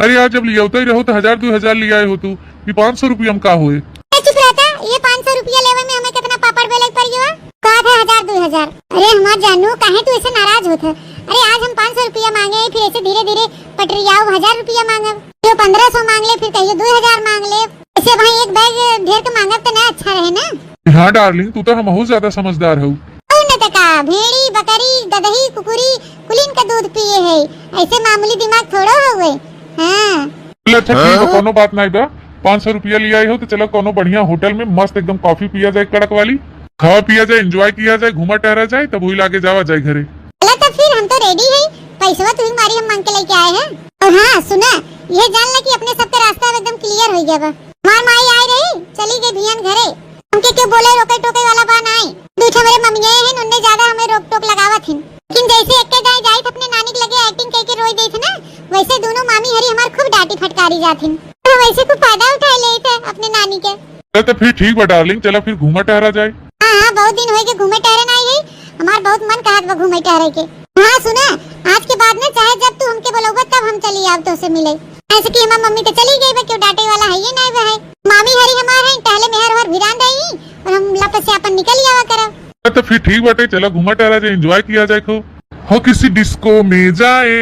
अरे यार, जब लियावता ही रहो तो हजार दो हजार ले आए हो तू, ये पाँच सौ रुपया में का होए? ए, चुप रहता, ये पाँच सौ रुपया लेवे में हमें कितना पापड़ बेले के पड़ गया? का था हजार दो हजार? अरे हमार जानू, काहे तू ऐसे नाराज होत है? अरे आज हम पाँच सौ रुपया मांगे, फिर ऐसे धीरे धीरे पटरियाओ हजार रुपया मांगब, फिर पन्द्रह सौ मांग ले, फिर कहियो दो हजार मांग ले। ऐसे भाई एक बैग ढेर के मांगब तो ना अच्छा रहे ना। हाँ डार्लिंग, तू तो हमहू ज्यादा समझदार हऊ। और न तो का, भेड़ी, बकरी, गदही, कुकुरी, कुलीन का दूध पिए है, ऐसे मामूली दिमाग थोड़ो हउए। हाँ। चल अच्छा ठीक बा, हाँ? कौनो बात नहीं बा। पाँच सौ रुपया ले आई हो तो चलो कौनो बढ़िया होटल में मस्त एकदम कॉफी पिया जाए कड़क वाली, खावा पिया जाए, एंजॉय किया जाए, घूमा टहरा जाए, तब वही लागे जावा जाए घरे। चला तो फिर हम तो रेडी है, पैसवा तू ही मारी हम मांग के लेके आए हैं। और हाँ सुना, ये जान ला कि अपने सबके रास्ता अब एकदम क्लियर हो गया बा। हमार माई आई रही, चली गई भियन घरे। हमके के बोले रोके टोके वाला बा नाई। दू ठो हमरे मम्मिये हैं, उनने ज्यादा हमें रोक टोक लगावत हिन। लेकिन जैसे एक्के गाय जाइत अपने नानी के लगे एक्टिंग करके रोई देत ना, वैसे दोनों मामी हरी हमार खूब डांटी फटकारी जात हिन। तो वैसे खूब फायदा उठाए लेत है अपने नानी के। चल तो फिर ठीक बा डार्लिंग, चला फिर घूमा टहरा जाए। हाँ, हाँ, बहुत दिन होए के घूमे टहरे नाई है, हमार बहुत मन कहत बा घूमे टहरे के। हाँ सुना, आज के बाद ना चाहे जब तू हमके बोलौबा तब हम चली आब तोसे मिले। ऐसे कि हमार मम्मी तो चली गई बा, क्यों डांटे वाला है ये नाई बा है। मामी हरी हमार है, टहले मेहर हर भिरान रही और हम लपट से अपन निकल आवा करब। हाँ, तो फिर ठीक बाटे, चला घूमा टहरा जाए, एंजॉय किया जाए खूब। हो किसी डिस्को में जाए,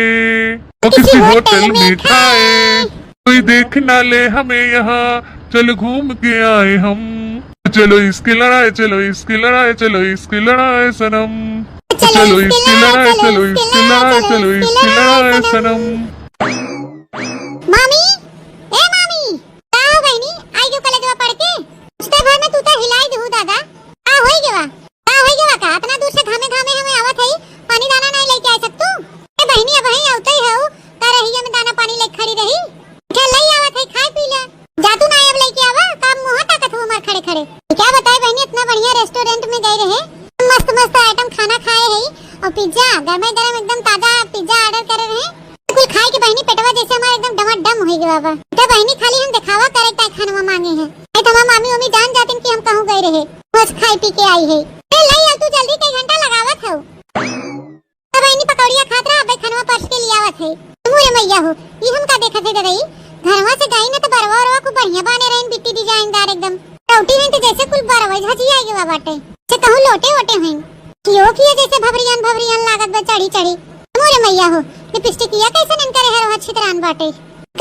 हो किसी किसी होटल होटल में में खाए, खाए। कोई देख ना ले हमें यहाँ, चलो घूम के आए हम। चलो इसकी लड़ाई, चलो इसकी लड़ाई, चलो इसकी लड़ाई सनम। चलो चलो इसकी इसकी लड़ाई, लड़ाई, चलो चलो इसकी इसकी लड़ाई, लड़ाई, चलो चलो इसकी इसकी लड़ाई लड़ाई सनम। सनम। मामी, ए मामी, का हो बहिनी, आई गयो कॉलेजवा पढ़ के? उतने भर में तू तो हिलाई देहू दादा। का होई गवा? का होई गवा का? इतना दूर से घामे घामे हमें आवत है, पानी दाना नहीं लेके आ सकतू? ए बहिनी, अब वहीं आवते हो, का रहिया में दाना पानी लेके खड़ी रही? क्या लई आवत है, खाए पी ले। जा तू ना अब लेके आवा, का मुंह ताकत हो हमार खड़े खड़े। क्या बताए बहिनी, इतना बढ़िया रेस्टोरेंट में गए रहे, मस्त मस्त आइटम खाना खाए है और पिज्जा, गरमे गरम एकदम ताजा पिज्जा ऑर्डर करे रहे। कुल खाए के बहिनी पेटवा जैसे हमार एकदम डमाडम हो गया बा। तो बहिनी खाली हम दिखावा करे का खानवा मांगे हैं। नहीं तो हमार मामी उमी जान जातिन कि हम कहूँ गए रहे। बस खाई पी के आई है। ए, लाई अब तू जल्दी, कई घंटा लगावत हो। अब बहिनी पकौड़िया खात रहा, अबे खानवा परस के लियावत है। मुरे मैया हो, ई हम का देखत है गदई? घरवा से गई ना तो बरवा उरवा खूब बढ़िया बाने रहिन, बिट्टी डिजाइनदार एकदम। लौटी नहीं तो जैसे कुल बरवा झजिया गवा बाटे। से कहूँ लोटे वोटे हुई। कियो कियो जैसे भवरियान भवरियान लागत बा चढ़ी चढ़ी। मोरे मैया हो, लिपस्टिकिया कैसन इनकरे हरवा छितरान बाटे।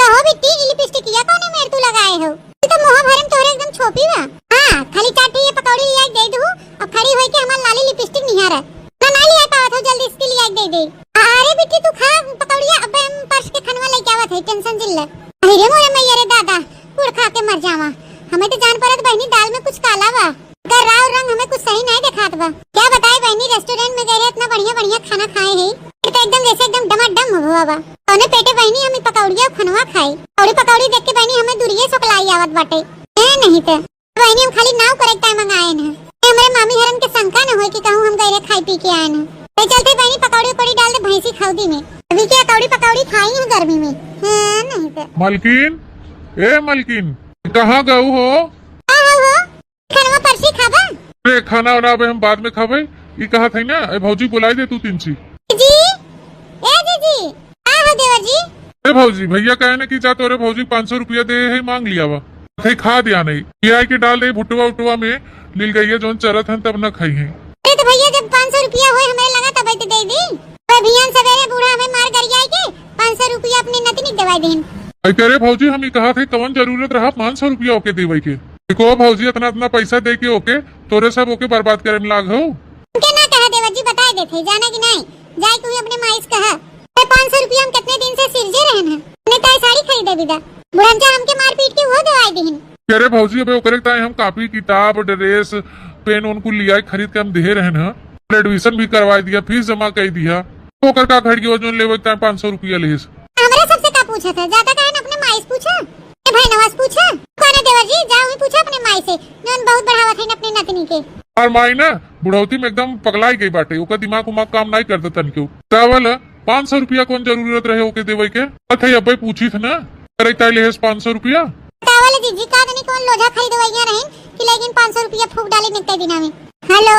कहो बिट्टी, ई लिपस्टिकिया कौने मेर तू लगाए हो? तू तो मुँह भरे में तोहरे एकदम छोपी बा। हाँ, खाली चार ठे ये पकौड़ी लिया के दे दू, अब खड़ी होई के हमार लाली लिपस्टिक निहारा। ना, ना लिया पावत हो, जल्दी इसके लिया के दे दे। अरे कि तू खा पकौड़िया, अबे हम परस के खनवा लेके आवत है, tension जिन ले। अरे रे मोरे मैया रे दादा, कुड़ खा के मर जावा। हमें तो जान परत बहिनी दाल में कुछ काला बा। अगर राव रंग हमें कुछ सही नहीं देखात बा। क्या बताई बहिनी, restaurant में गए रहे, इतना बढ़िया बढ़िया खाना खाए हैं, फिर तो एकदम जैसे एकदम डमाडम हुआ बा। कौने पेटे बहिनी हम ई पकौड़िया खनवा खाई? पकौड़ी पकौड़ी देख के बहिनी हमें दूरिये सोकलाई आवत बाटे। ए नहीं तो बहिनी हम खाली नाव करे के time मंगाए न। ए हमरे मामी हरन के शंका न होए कि कहूँ हम गए रहे खाई पी के आए न। ए चलते बहिनी पकौड़ी उकौड़ी डाल दे भैंसी खौदी में। अभी के अकौड़ी पकौड़ी खाई है गर्मी में। हाँ, नहीं तो। मलकिन, ए मलकिन, कहाँ गऊ हो? का हो हो? खनवा परसी खाबा? अरे खाना वाना अबे हम बाद में खाबे। ई कहत है ना, ए भौजी बुलाई दे तू तीन ची। जी, ए जीजी, का हो देवर जी? ए भौजी, भैया कहे ना कि जा तोरे भौजी पाँच सौ रुपया दे है, मांग लिया बा। कहीं खा दिया नहीं, ये आई के डाल दे भुटवा उटवा में, लील गइया जौन चरत हन तब न खाई हैं। अरे तो भैया जब पाँच सौ रुपया होए हमरे लगा तब तो दे दी। तो भियान सवेरे बूढ़ा हमें मार गरियाई के पाँच सौ रुपया अपने नतनी के देवाई देन। अरे भौजी हम ई कहत है कौन जरूरत रहा पाँच सौ रुपया ओके देवे के? देखो भौजी इतना इतना पैसा दे के ओके तोरे सब ओके बर्बाद करे में लाग हो। उनके ना कहा देवर जी, बताए देते, जाना कि नहीं, जाए तू ही अपने माई से कहा। ए, पाँच सौ रुपया हम कितने दिन से सिरजे रहन है, अपने ताई साड़ी खरीदे बिदा। बुढ़नचा हमके मारपीट के वो दवाई दिहिन। अरे भौजी, अबे ओकरे ताई हम कापी, किताब, ड्रेस, पेन उन कुल लियाई खरीद के हम देहे रहन है। Admission भी करवाई दिया, फीस जमा कर दिया। ओकर का घट गयो जौन लेवे के ताई पाँच सौ रुपया लेस। हमरा सबसे का पूछत है, ज्यादा कहन अपने माई से पूछा, ए भाई नवाज पूछा। कौन है देवर जी, जाओ ही पूछा अपने माई से, जौन बहुत बढ़ावत है अपने नतनी के। और माई ना बुढ़ौती में एकदम पगलाई गई बाटे, ओकर दिमाग उमाग काम नाई करता तनिको। का बोला, पाँच सौ रुपया कौन जरूरत रहे ओके देवे के? अथे अब्बे पूछी थे ना, करे ताई लेहेस पाँच सौ रुपया। का बोले जीजी, का जानी कौन लोझा खरीदवैया रहीन कि लेकिन पाँच सौ रुपया फूक डाले निकते दिना में। हेलो,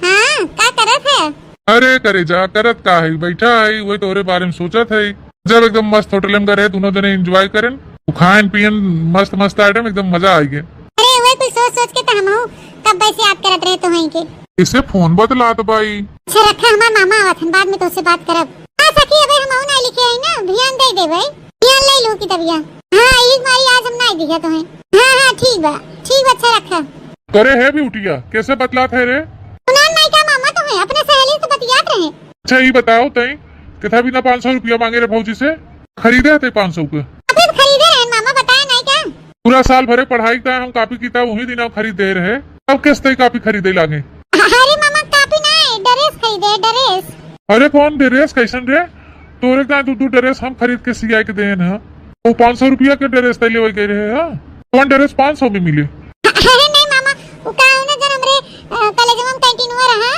हाँ, का करत है? अरे करे जा, करत का है, बैठा है, वही तोरे बारे में सोचत है। जब एकदम मस्त होटल में गए रहे, दोनों जने enjoy करें, खाएन पियन मस्त मस्त item, एकदम मजा आ गया। अरे वही कुछ सोच सोच के तो हम हूँ कब से याद करत रहे तो वहीं के। इसे फोन बतलात बाई। अच्छा रखा, हमार मामा आवत हन, बाद में तोसे बात करब। हाँ सखी, अबे हम ना लिखे आई ना, ध्यान दे दे भाई, ध्यान ले लू की तबिया। हाँ, एक बारी आज हम ना दिखा तो हैं। हाँ हाँ ठीक बा, ठीक बा, अच्छा रखा। करे है बिटिया, कैसे बतलात है रे? सुनान नाई का मामा तो है, अपने सहेली से बतियात रहे। अच्छा ई बताओ तई, कितना बिना पाँच सौ रुपया मांगे रे भौजी से? खरीदे हते पाँच सौ के। अबे खरीदे रहे मामा, बताए नाई का? पूरा साल भरे पढ़ाई का हम कापी किताब वही दिन खरीदे रहे, अब किस तई कापी खरीदे लागे? अरे मामा कापी ना, ड्रेस खरीदे, ड्रेस। अरे कौन ड्रेस, कैसन रे? तोरे का दू दू ड्रेस हम खरीद के सिया के देन है, वो पाँच सौ रुपया के ड्रेस तई लेवे गए रहे है, कौन ड्रेस पाँच सौ में मिले? अरे नहीं मामा, वो का है ना जन हमरे कॉलेज में कैंटीन हुआ रहा,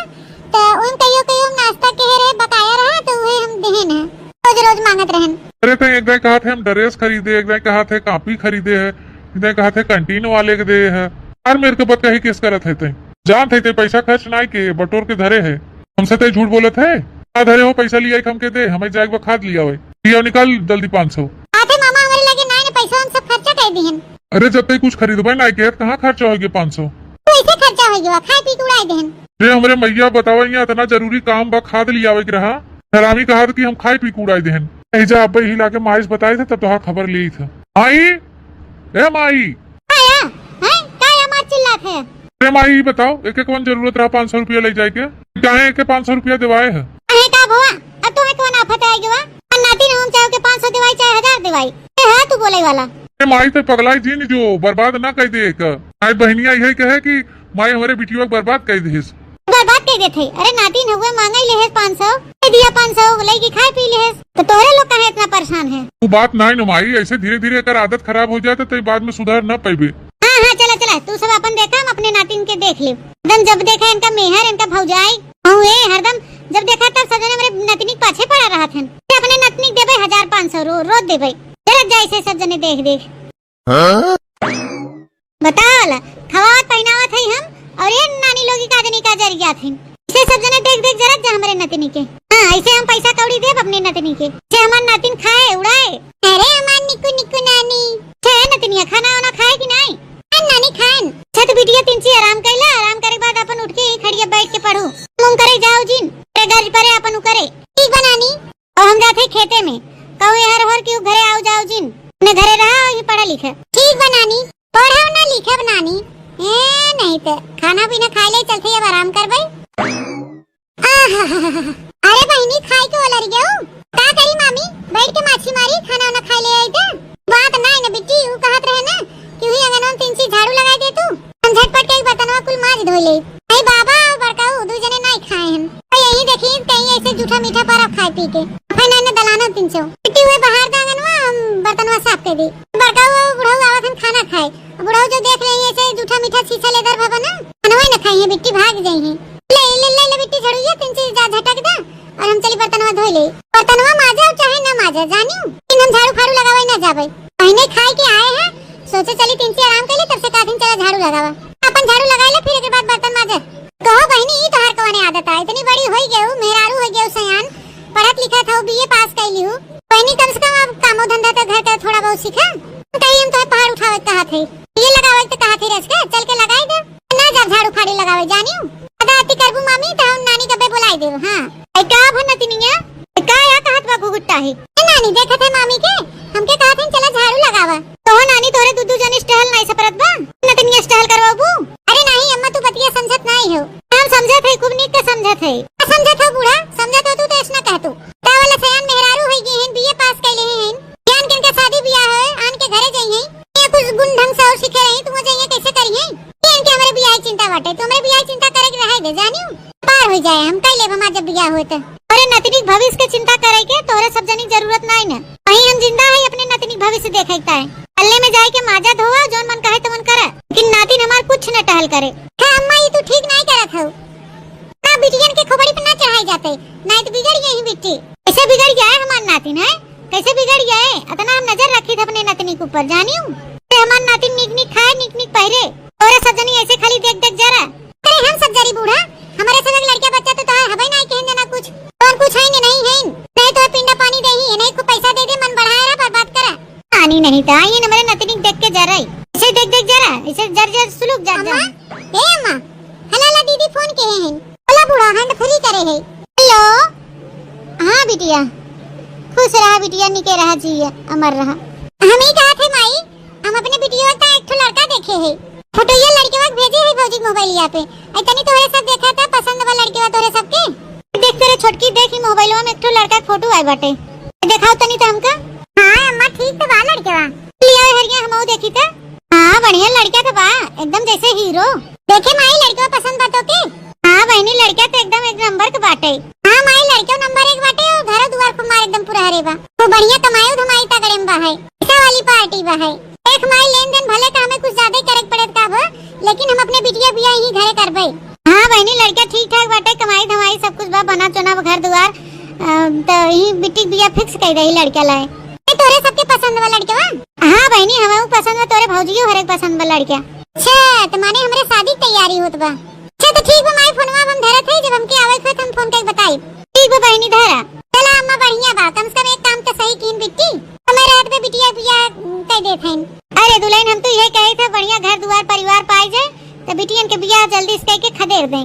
तो उन कहियो कहियो हम नाश्ता के रहे बकाया रहा, तो वही हम देहन है, रोज रोज मांगत रहन। अरे तई एक दाई कहा थे हम ड्रेस खरीदे, एक दाई कहा थे कापी खरीदे है, एक दाई कहा थे कैंटीन वाले के दे है। यार मेरे को बत कही किस करत है तई, जान थे तई पैसा खर्च नाई के बटोर के धरे है, हमसे तई झूठ बोलत है। का धरे हो पैसा लिया हमके दे, हमें जाए के बा खाद लिया हुए, लिया निकाल जल्दी पाँच सौ। आते मामा हमारे लगे नाई ने पैसा हम सब खर्चा कर दिहन। अरे जब तई कुछ खरीदबे नाई के कहाँ खर्चा हो गया पाँच सौ? तो ऐसे खर्चा हो गया, खाए पी के उड़ाई देहन। रे हमरे मैया बतावा, यहाँ इतना जरूरी काम बा, खाद लियावे के रहा, हरामी कहा कि हम खाए पी के उड़ाई देहन। यही जा अब्बे हिला के माई से बताए थे तब तोहार खबर ली थे। माई, ए माई। आया, हैं? का या मार चिल्लात है? रे माई, ई बताओ, एके कौन जरूरत रहा पाँच सौ रुपया ले जाए के? काहे एके पाँच सौ रुपया देवाए है? अरे का भवा, अब तुम्हें कौन आफत आ गया? और नाती ने हम चाहे के पाँच सौ देवाई, चाहे हजार देवाई। ए, हाँ, तू बोले वाला। ए माई, ते पगलाई जिन जो, बर्बाद ना कर दे एक। आई बहनिया यही कहे कि माई हमारे बिटिया के बर्बाद कर देस। बर्बाद कर देत है। अरे नाती ने हुए मांगा ही ले है पाँच सौ, दे दिया पाँच सौ, लेके खाए पी ले है। तो तोहरे लोग काहे इतना परेशान है? वो बात नाई न माई, ऐसे धीरे धीरे अगर आदत खराब हो जाए तो तई बाद में सुधार ना पाइबे। हाँ, हाँ, चला, चला, तू सब अपन देखा, हम अपने नातिन के देख ले। एकदम जब देखा इनका मेहर, इनका भौजाई, हूँ ए, हरदम जब देखा तब सब जने हमरे नतनी के पाछे पड़ा रहत हन। ते अपने नतनी के देबे हजार पाँच सौ रो-, रोज देबे। डरत जाए से सब जने देख देख। हाँ? बताओ ला, खवावत पहिनावत है हम, और ये नानी लोग का जनी का जरिया थे। इसे सब जने देख देख जरत जा हमरे नतनी के। हाँ, ऐसे हम पैसा कौड़ी देब अपने नतनी के। इसे हमार नातिन खाए, उड़ाए। अरे हमार निकू निकू नानी। छे नतनिया, खाना वाना खाए कि नाई? खान नानी खान। छत बिटिया तीन ची आराम कैला, आराम करे के बाद अपन उठ के खड़िया बैठ के पढ़ू। तुम करे जाओ जिन, रे गर्ज परे अपन उ करे। ठीक बा नानी। और हम जाते खेते में, कहूँ हर हर के घरे आओ जाओ जिन, अपने घरे रहा और ही पढ़ा लिखा। ठीक बा नानी, पढ़ब ना लिखब नानी। ए, नहीं ते खाना पीना खाए ले चलते अब आराम करबे। आहा, अरे बहिनी खाए के ओलर गयो। पी के। फिर ना, ना दलाना तीन सौ। बिट्टी हुए बाहर दा आंगनवा, हम बर्तनवा साफ कर दी। बड़का हुआ बुढ़ऊ आवत हन खाना खाए। बुढ़ऊ जो देख रही है, ऐसे जूठा मीठा छीछा लेदर भवन ना, खानवा ही ना खाई है, बिट्टी भाग जाई है। ले, ले, ले, ले बिट्टी झड़ुइया, तीन चीज जा झटक दा, और हम चली बर्तनवा धोई ले। बर्तनवा माजा चाहे ना माजा, जानियो, लेकिन हम झाड़ू फाड़ू लगावे ना जाबे। पहले खाए के आए हैं, सोचे चली तीन चीज आराम कर ले, तब से कहथिन चला झाड़ू लगावा। अपन झाड़ू लगाई ले, फिर एक बाद बर्तन माजे। कहो बहिनी, ई तोहार कवने आदत है? इतनी बड़ी होई गयू, मेहरारू होई गयू, सयान, पढ़त लिखत हो, बीए पास कैली हूँ। बहिनी, कम से कम अब कामो धंधा तो घर का थोड़ा बहुत सीखा। कहीं हम तोहे पहाड़ उठावे के कहा थे, बीए लगावे के कहा थे, रच के चल के लगाई दे। ना जा झाड़ू फाड़ी लगावे, जानियो। अदा अति करबू मामी, तो हम नानी कबे बुलाई देव। हाँ। ए, का भन नतिनिया? ए, का या कहत बा घुघुट्टा है? ए, नानी, देखत है मामी के, हमके कहत है, "चला झाड़ू लगावा।" तो हो नानी, तोरे दू दू जनी टहल नाई सपरत बा? नतिनिया टहल करवाबू? अरे नहीं अम्मा, तू बतिया समझत नाई हो। हम समझत है, खूब नीक के समझत है। का समझत हो बूढ़ा? समझत हो तू तो ऐसना कहतू। का वाला सयान मेहरारू होई गई हैं, बीए पास कैले हैं। ज्ञान के इनके शादी बियाह है, आन के घरे जाई हैं। ये कुछ गुण ढंग से और सीखे रही, तू जाइए कैसे करी हैं? ये इनके हमरे बियाह की चिंता बाटे, तू हमरे बियाह की चिंता करे के रहे दे, जानियो। पार हो जाए, हम कह लेब हमार जब बियाह होए त। अरे नतनी के भविष्य के चिंता करे के तोहरे सब जनी के जरूरत नाई न। वहीं हम जिंदा है अपने नतनी के भविष्य देखे के ताए। पल्ले में जाए के माजा धोवा, जौन मन कहे तवन करे, लेकिन नातिन हमार कुछ न टहल करे। है अम्मा, ये तू ठीक नाई करत हो। ना बिटियन के खोपड़ी पे ना चढ़ाई जाते, नाई तो बिगड़ गई बिट्टी। कैसे बिगड़ जाए हमार नातिन है? कैसे बिगड़ जाए? अतना हम नजर रखी थे अपने नतनी के ऊपर, जानियो। अरे हमार नातिन निक निक खाए, निक निक पहिरे, तोहरे सब जनी ऐसे खाली देख देख जरा। अरे हम सब जरी बूढ़ा, हमारे सब एक लड़का बच्चा तो तोहार हबे नाई कहन देना कुछ। कौन कुछ है नहीं है, नहीं तो पिंडा पानी दे ही, नहीं को पैसा दे दे, मन बढ़ाए रहा, बर्बाद करा। पानी नहीं था, ये हमारे नतनी देख के जरा ही। इसे देख देख जरा, इसे जर जर सुलुक जर अम्मा, जर। ए अम्मा, हेलो, हेलो दीदी फोन के हैं। हेलो बूढ़ा, hand free करे है। हेलो, हाँ बिटिया, खुश रहा बिटिया, निके रहा जी, अमर रहा। हम ही कहा थे माई, हम अपने बिटिया का एक ठो लड़का देखे है, फोटो ये लड़के वक्त भेजे है भौजी के मोबाइलिया पे। आई तनी तोहरे सब देखा था, पसंद बा लड़के वा तोहरे सबके। देख तेरे छोटकी, देख ही मोबाइलवा में एक ठो लड़का के फोटो आए बाटे, देखाओ तनी तो हमका। हाँ अम्मा, ठीक तो बा लड़के वा। लिया हरिया हमहू देखी था। हाँ बढ़िया लड़का तो बा, एकदम जैसे हीरो। देखे माई, लड़के वा पसंद बा तो के? हाँ बहिनी, लड़का तो एकदम एक नंबर के बाटे। हाँ माई, लड़का नंबर एक बाटे और घर दुआर कुमार एकदम पूरा हरे बा। तो बढ़िया कमाई धमाई तगड़े में बा है, पैसा वाली पार्टी बा है। देख माई, लेन देन भले का हमें कुछ ज्यादा ही करे के पड़त का हो, लेकिन हम अपने बिटिया बिया यही घरे करबे। हाँ बहिनी, लड़का ठीक ठाक बाटे, कमाई धमाई सब कुछ बा, बना चुना घर दुआर, अ, तो यही बिटिक बिया fix कर दे लड़का लाए। ए, तोरे सबके पसंद बा लड़के वा? हाँ बहिनी, हमहू पसंद बा, तोरे भौजियो हरेक पसंद बा लड़का। अच्छा, तो माने हमरे शादी के तैयारी होत बा। अच्छा, तो ठीक बा माई, फोनवा अब हम धरत है, जब हमके आवे के होत हम फोन करके बताई। ठीक बा बहिनी, धरा। चला अम्मा, बढ़िया बा, कम से कम एक काम तो सही कीन बिट्टी, समय रहत पे बिटिया बिया कर देत हन। अरे दुल्हन, हम तो यही कहे थे, बढ़िया घर दुआर परिवार पाई जाए, तो बिटियन के बियाह जल्दी से कह के खदेड़ दें,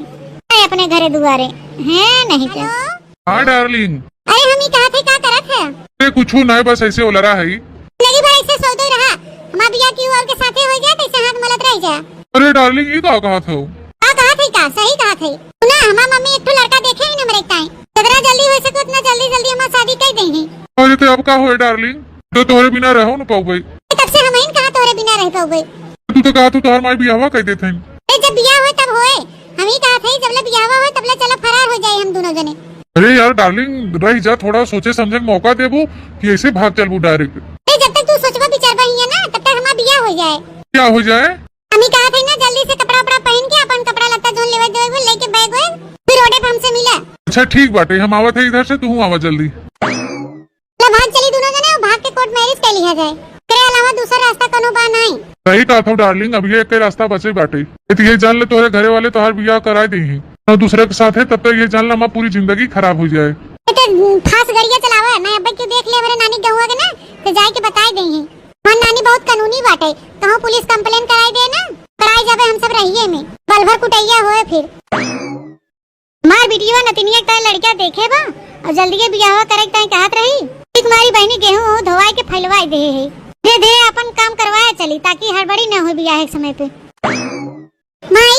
आए अपने घरे दुआरे, हैं नहीं तो। हेलो। हाँ डार्लिंग। अरे हम ही कहा थे, का करत है? अरे कुछ ना, बस ऐसे ओलरा है। लगी भर ऐसे सौदे रहा, हमार बियाह केहू और के साथे हो जाए, तैसे हाथ मलत रह जाए। अरे डार्लिंग, ये का कहत हो? का कहत है का? सही कहत है। सुना, हमार मम्मी एक ठो लड़का देखे है ना हमरे ताई। जितना जल्दी हो सके उतना जल्दी जल्दी हमार शादी कर देही। अरे तो अब का होए डार्लिंग, तो तोहरे बिना रहो न पाउबे। तब से हम ही कहा तोहरे बिना रह पाउबे। तू तो कहा तू तोहर माई बियाहवा कर देत हन। ए जब बियाह होए तब होए, हम ही कहा थे जब ले बियाहवा होए तब ले चला फरार हो जाए हम दोनों जने। अरे यार डार्लिंग, रह जा, थोड़ा सोचे समझे के मौका देबू कि ऐसे भाग चलबू direct? ए जब तक तू सोचबा विचारबा ही है ना, तब तक हमार बियाह हो जाए। क्या हो जाए? हम ही कहा थे ना, जल्दी से कपड़ा उपड़ा पहन के अपन कपड़ा लत्ता जोन लेवे देवे लेके बैग वैग, फिर रोडे पे हमसे मिला। अच्छा ठीक बाटे, हम आवत है इधर से, तू आवा जल्दी। ले भाग चली दोनों जने, भाग के court marriage कर लिया जाए। एकरे अलावा दूसरा रास्ता कोनो बा नहीं। सही कहा था डार्लिंग, अब ये एक रास्ता बचे बाटे। ए तो ये जान ले तोहरे घरे वाले तोहार बियाह कराए देही और दूसरे के साथ है, तब तक ये जान ले हमार पूरी जिंदगी खराब हो जाए। ए तो fast गड़िया चलावा ना, अब क्यों देख ले मेरे नानी गहुआ के ना, तो जाए के बताए देही। हमार नानी बहुत कानूनी बाटे, कहूँ पुलिस complain कराई दे ना, पकड़ाई जाबे हम सब रहिए में, पल भर कुटैया होए फिर। हमार बिटिया नतिनिया के ताई लड़का देखे बा और जल्दी बियाहवा करे के ताई कहत रही। ठीक मारी बहिनी गेहूं ओहू धोवाई के फैलवाई दे है। धीरे धीरे अपन काम करवाए चली ताकि हड़बड़ी न हो बियाह के समय पे। माई,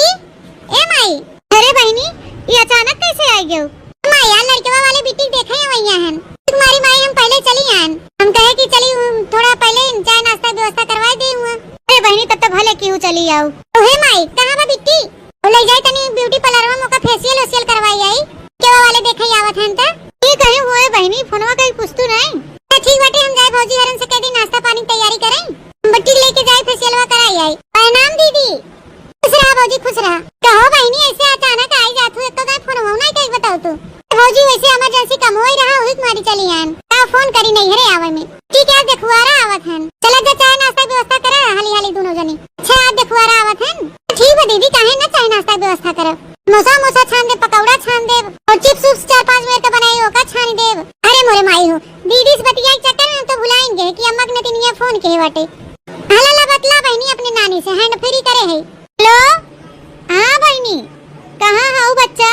ए माई। अरे बहिनी, ये अचानक कैसे आई गयो? माई, यार लड़कवा वाले बिटिक देखे हैं वही हन। ठीक मारी माई, हम पहले चली आन। हम कहे कि चली उम, थोड़ा पहले चाय नाश्ता व्यवस्था करवाई दे हुआ। अरे बहिनी, तब तो भले केहू चली आऊ। ओहे माई, कहाँ बा बिट्टी? ओ ले जाए तनी beauty parlour में ओका facial वेशियल करवाई आई। केवा वाले देखे आवत हन त? ठीक है, हुए बहिनी। मी फोनवा कहीं पूछतू नहीं। तो ठीक बाटे, हम जाए भौजी हरन से कह दी नाश्ता पानी की तैयारी करें, बट्टी लेके जाए, फेशियलवा कराई आई। प्रणाम दीदी। खुश रहा भौजी, खुश रहा। कहो बहिनी, ऐसे अचानक आई जात हो, एको दाई फोनवा नहीं कहीं बताओ तू। भौजी वैसे इमरजेंसी काम होई रहा, वही तुम्हारी चली आन। का फोन करी नहीं हरे आवे में। ठीक है, देखुआरा आवत हन। चला जा, चाय नाश्ता की व्यवस्था करा, हाली हाली दोनों जनी। अच्छा, आज देखुआरा आवत हन। ठीक बा दीदी, काहे ना चाय नाश्ता की व्यवस्था करब। मोसा मोसा छान देब, पकौड़ा छान देब, और चिप्स उप्स चार पाँच मिनट का बनाई, ओका छान देब। अरे मोरे माई हो, दीदी से बतियाई के चक्कर में हम तो भुलाइन गए कि अम्मा के नतिनिया फोन के बाटे। हाला ला बतला बहिनी अपने नानी से, हैंड फ्री करे है। हेलो, हाँ बहिनी, कहाँ हऊ बच्चा?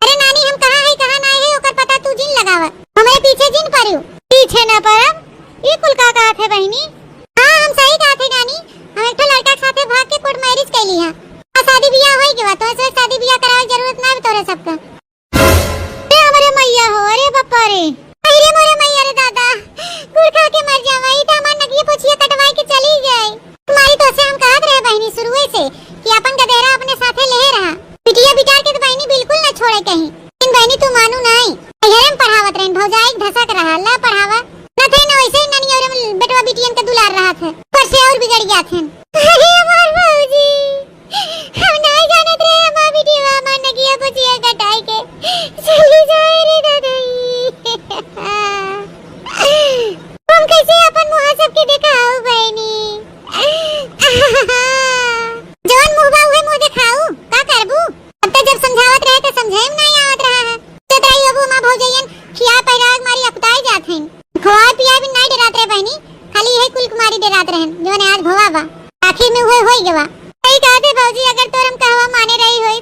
अरे नानी, हम कहाँ है, कहाँ ना है, ओकर पता तू जिन लगावा। हमरे पीछे जिन पड़ू। पीछे ना पड़ब? ई कुल का कहत है बहिनी? हाँ, हम सही कहत है नानी। हम एक ठो लड़का के साथे भाग के कोर्ट मैरिज कैली है। आ शादी बियाह होई गवा, तो ऐसे शादी बियाह करावे के जरूरत ना है तोरे सबका। अरे हमरे मैया हो, अरे बापा रे। अरे मोरे मैया रे दादा, गुड़ खा के मर जावा, ई तो हमार नगिया पोछिया कटवाई के चली गई। तुम्हारी तो से हम कहत रहे बहिनी शुरुए से कि अपन गदेरा अपने साथे ले रहा। बिटिया बिटार के तो बहिनी बिल्कुल ना छोड़े कहीं। लेकिन बहिनी तू मानू नहीं। नैहरे में पढ़ावत रहन, भौजाई के धसक रहा, ला पढ़ावा। न थे न वैसे ही ननिया और बेटवा बिटियन के दुलार रहा थे। पर से और बिगड़ गया थे। अरे हमार भौजी, हम नहीं जानत रहे हमार बिटिया हमार नगिया पोछिया कटाई के चली जाए रे दादा। हम कैसे अपन मुँह सबके देखाऊ बहिनी? जवन मुँह बा उहे मुँह देखाऊ, का करबू? अब तो जब समझावत रहे तो समझे में नहीं आवत रहा है। सोचत रही अब हमार भौजैयन खिया पहिरावे के मारी अकुताई जात हैं। खवाए पियाए भी नहीं डरात रहे बहिनी, खाली यही कुल के मारी डरात रहन, जवन आज भवा बा। आखिर में उहे होई गवा। सही कहत है भौजी, अगर तोर हम कहवा माने रही होई,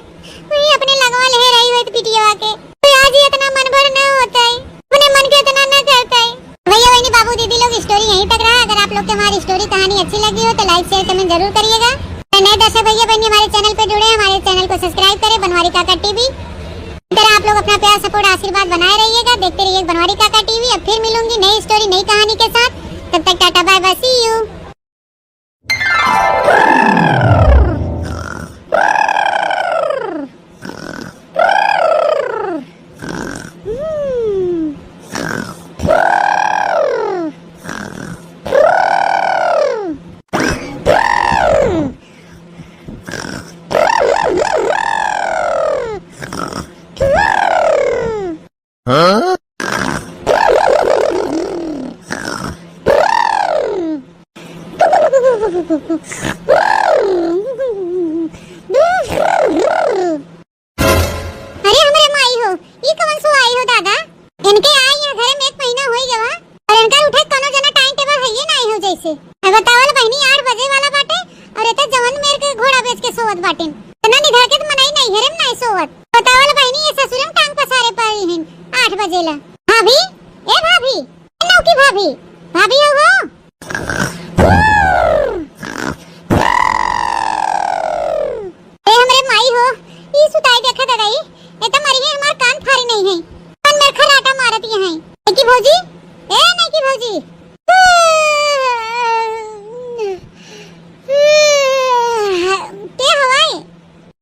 वही अपने लगवा ले रही होई तो बिटिया के, तो आज ही इतना मन भर न होता है, अपने मन के इतना न करता है। भैया बहनी बाबू दीदी लोग, स्टोरी यहीं तक रहा। अगर आप लोग के हमारी स्टोरी कहानी अच्छी लगी हो तो लाइक शेयर कमेंट जरूर करिएगा। तो नए दर्शक भैया बहनी हमारे चैनल पे जुड़े हैं, हमारे चैनल को सब्सक्राइब करें, बनवारी काका टीवी। इस तरह आप लोग अपना प्यार सपोर्ट आशीर्वाद बनाए रहिएगा, देखते रहिए बनवारी काका टीवी। अब फिर मिलूंगी नई स्टोरी नई कहानी के साथ, तब तक टाटा बाय बाय, सी यू। अरे हमरे माई हो, ई कवन सो आई हो दादा? इनके आई यहाँ घरे में एक महीना होई गवा और इनका उठे कोनो जना टाइम टेबल है ये ना आई हो जैसे। अब बतावल बहिनी आठ बजे वाला बाटे और एते जवन मेर के घोड़ा बेच के सोवत बाटिन। इतना निधड़के तो मनई नहीं घरे में नहीं सोवत। बतावल बहिनी ये ससुरे में टांग पसारे पड़ी हिन आठ बजे ला। भाभी, ए भाभी, ए नौकी भाभी, भाभी हो हो? ए हमरे माई हो, ई सुताई देखा ददाई, ए त मरिए हमार कान फारी नहीं है। कौन मेर खराटा मारत ये हैं? नौकी भौजी, ए नौकी भौजी। के हवाई?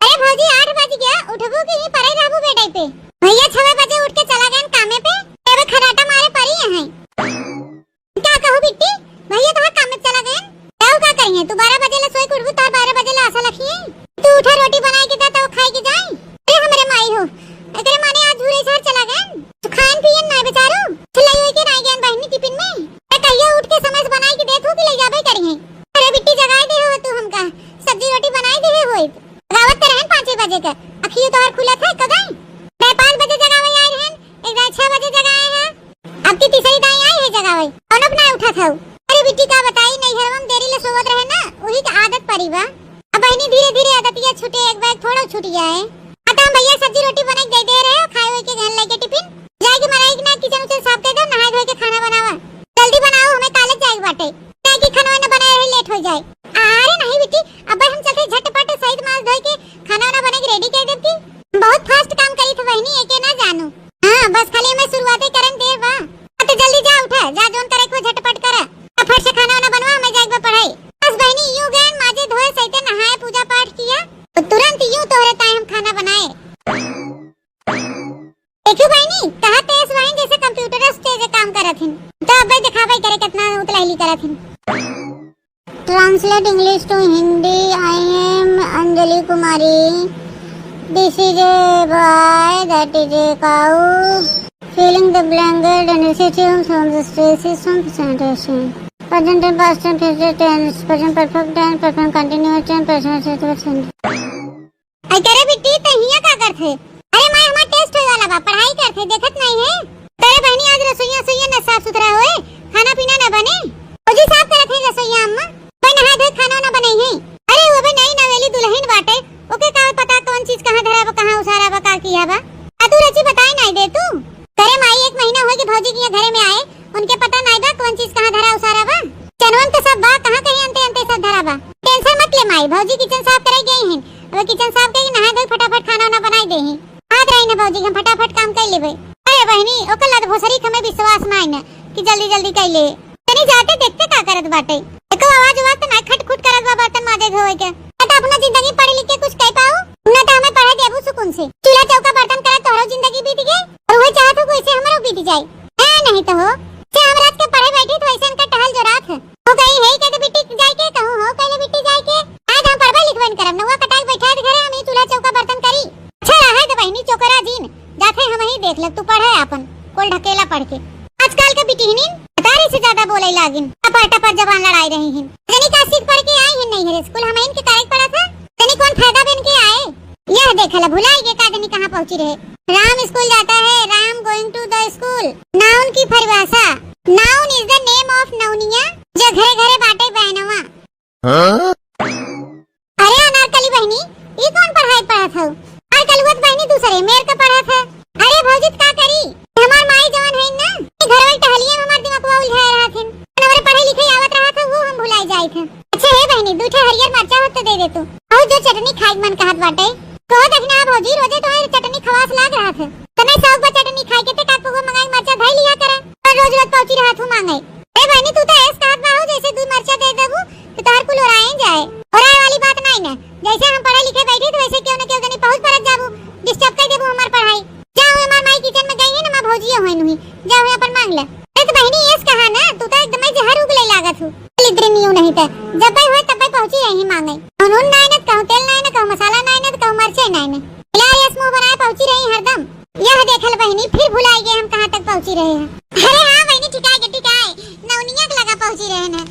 अरे भौजी, आठ बज गया, उठबू कि ही परे रहबू बेडै पे? भैया छवे बजे उठ के चला गए कामे पे, एबे खराटा मारे परी है। का कहू बिट्टी, भैया तोहार काम में चला गए, तब का करिए? तू बारह बजे ले सोई के उठबू, तोहार बारह बजे ले आशा लखी है। तू उठा रोटी बनाए के दे, तब खाए के जाए। अरे हमरे माई हो, एकरे माने आज झूरे शहर चला गए, तू खान पियन ना बेचारू, खिलाई होई के ना गए बहिनी टिफिन में। ए कहिया उठ के समय से बनाए के दे तू कि ले जाबे करिए। अरे बिट्टी जगाए दे हो तू हमका, सब्जी रोटी बनाए दे होई। गावत तो रहन पाँचे बजे के, अखियो तोहर खुलत है कदाई। मैं पाँच बजे जगावे आए रहन, एक दाई छह बजे जगाए हैं। अब की तीसरी दाई आई है जगावे, कौनो के ना उठत हऊ। अरे बिट्टी का बताई, नैहरवा में देरी ले सोवत रहे ना, वही के आदत पड़ी बा। अब बहिनी धीरे धीरे आदतिया छूटे, एक बैग थोड़ा छूट जाए। आ तो हम भैया सब्जी रोटी बना के दे दे रहे हो, खाए हुए के घर लेके टिफिन। जाए के मराई के ना किचन उचन साफ कर दो, नहाए धोए के खाना बनावा। जल्दी बनाओ, हमें कॉलेज जाए के बाटे। जाए के खाना वाना बनाए रहे, लेट हो जाए। अरे नहीं बिट्टी, अब हम चलते झटपट सही से माल धोए के खाना वाना बना के रेडी कर देब की। बहुत फास्ट काम करी थे बहिनी, एके ना जानू। हाँ, बस खाली हमें शुरुआते करन देर बा। हाँ, तो जल्दी जा उठा, जा जोन करे को झटपट करा। आ फट से खाना वाना बनवा, हमें जाए के बा पढ़ाई। बस बहिनी यूं गए, माजे धोए, सहिते नहाए, पूजा पाठ किया। तो तुरंत यूं तोहरे ताई हम खाना बनाए। देखियो बहिनी, कहा तेज बहिन जैसे कंप्यूटर करत हिन। तो अबे देखाबे करे कितना उतलहली करत हिन। Translate English to Hindi. I am Anjali Kumari. This is a boy, that is a cow. Feeling the blanket and sitting on the stresses from sanitation. Present and past and future tense. Present perfect tense, present continuous tense, present simple tense. आई करे बिट्टी, ते हियां का करत है? अरे माई, हमार test होए वाला बा, पढ़ाई करत है, देखत नहीं है? करे बहनी, आज रसोईया सोईया न साफ सुथरा होए, खाना पीना न बने। भौजी साफ करत है रसोईया अम्मा, भाई नहा धोए खाना ना बनाई है। अरे वो भी नई नवेली दुल्हन बाटे, ओके का पता कौन चीज कहाँ धरा बा, कहाँ उसारा बा, का किया बा। आ तू रची बताई नहीं दे तू। करे माई, एक महीना हो गए भौजी के यहाँ घरे में आए, उनके पता नाई बा कौन चीज कहाँ धरा उसारा बा। चनवन के सब बा, कहाँ कहीं अंते अंते सब धरा बा। Tension मत ले माई, भौजी kitchen साफ करे गई हैं। अब kitchen साफ करी, नहा धोई, फटाफट खाना वाना बनाई दे हैं। हाथ रही ना भौजी, हम फटाफट काम कर लेबे। अरे बहनी, ओकर लद भोसरी के हमें विश्वास नाई ना कि जल्दी जल्दी कर ले। तनी जाते देखते का करत बाटे। एको आवाज उवाज तो नाई, खट खुट करत बा बर्तन माजे धोए के। आ तो अपना जिंदगी पढ़ लिख के कुछ कर पाऊ, ना तो हमें पढ़े देबू सुकून से। चूल्हा चौका बर्तन करत तोहरो जिंदगी बीत गई। और वही चाहत हो कि ऐसे हमरो बीत जाए। है नहीं तो हो, से हम रात के पढ़े बैठी तो ऐसे इनका टहल जोरात है। हो गई है कह दे बिट्टी जाए के, कहूँ हो कह ले बिट्टी जाए के। आज हम पढ़बे लिखबे न करब, नौवा कटाई के बैठा दे घरे, हम ही चूल्हा चौका बर्तन करी। अच्छा रहे दे बहनी चोकरा जीन, जाते हम ही देख ले, तू पढ़े आपन, कोल ढकेला पढ़ के। आजकल के बिटिहनिन अतारी से ज्यादा बोले लागिन, टपर टपर जबान लड़ाई रही हिन। जनी का सीख पढ़ के आई हिन नहीं है स्कूल, हम इनके करे पड़ा था। जनी कौन फायदा बन के आए? यह देख ले, भुलाई गे का जनी कहाँ पहुँची रहे। राम स्कूल जाता है, Ram going to the school। Noun की परिभाषा, noun is the name of नौनिया, जो घरे घरे बाटे बहनवा। हाँ? अरे अनारकली बहनी, ई कौन पढ़ाई पढ़त हऊ? अनारकलुआ त बहनी दूसरे मेर का पढ़त है। अरे भौजी त का करी, हमार माई जवन है ना, ई घरवा टहलिए में हमार दिमागवा उलझाए रहत हिन। हमरे पढ़े लिखे आवत रहत है, वो हम भुलाई जाइत है। अच्छा हे बहनी, दू ठे हरियर मरचा होत तो दे दे तू। बहुत जो चटनी खाए के मन कहत बाटे। कहो देखना भौजी, रोजे तोहरे चटनी खवास लाग रहत है। तने शौक बा चटनी खाए के, ते काकू को मंगाई मरचा धई लिया करे। पर रोज रोज पहुंची रहत हूँ मांगे। ए बहनी, तू तो ऐस कहत बा हो जैसे दू मरचा दे देबू तो तोहर कुल ओराए जाए। ओराए वाली बात नाई ना, जैसे हम पढ़े लिखे बैठे तो वैसे केहू न केहू जनी पहुंच परत जाबू, disturb कर देबू हमार पढ़ाई। जा हुए हमार माई kitchen में गई है ना, माँ भौजिया हुए नुही, जा हुए अपन मांग ले। अरे तो बहनी, यस कहा ना, तू तो एकदम ही जहर उगले लागत हूँ। लिद्री नियू नहीं तो जब भाई हुए तब भाई पहुंची यही मांगे। नून नाई न कहूँ, तेल नाई न कहूँ, मसाला नाई न कहूँ, मरचे नाई न। मिला यस मुंह बनाए पहुंची रही हरदम। यह देखल बहनी, फिर भुलाई गए हम कहाँ तक पहुंची रहे हैं। अरे हाँ बहनी, ठिकाए के ठिकाए, नौनिया के लगा पहुंची रहे हैं।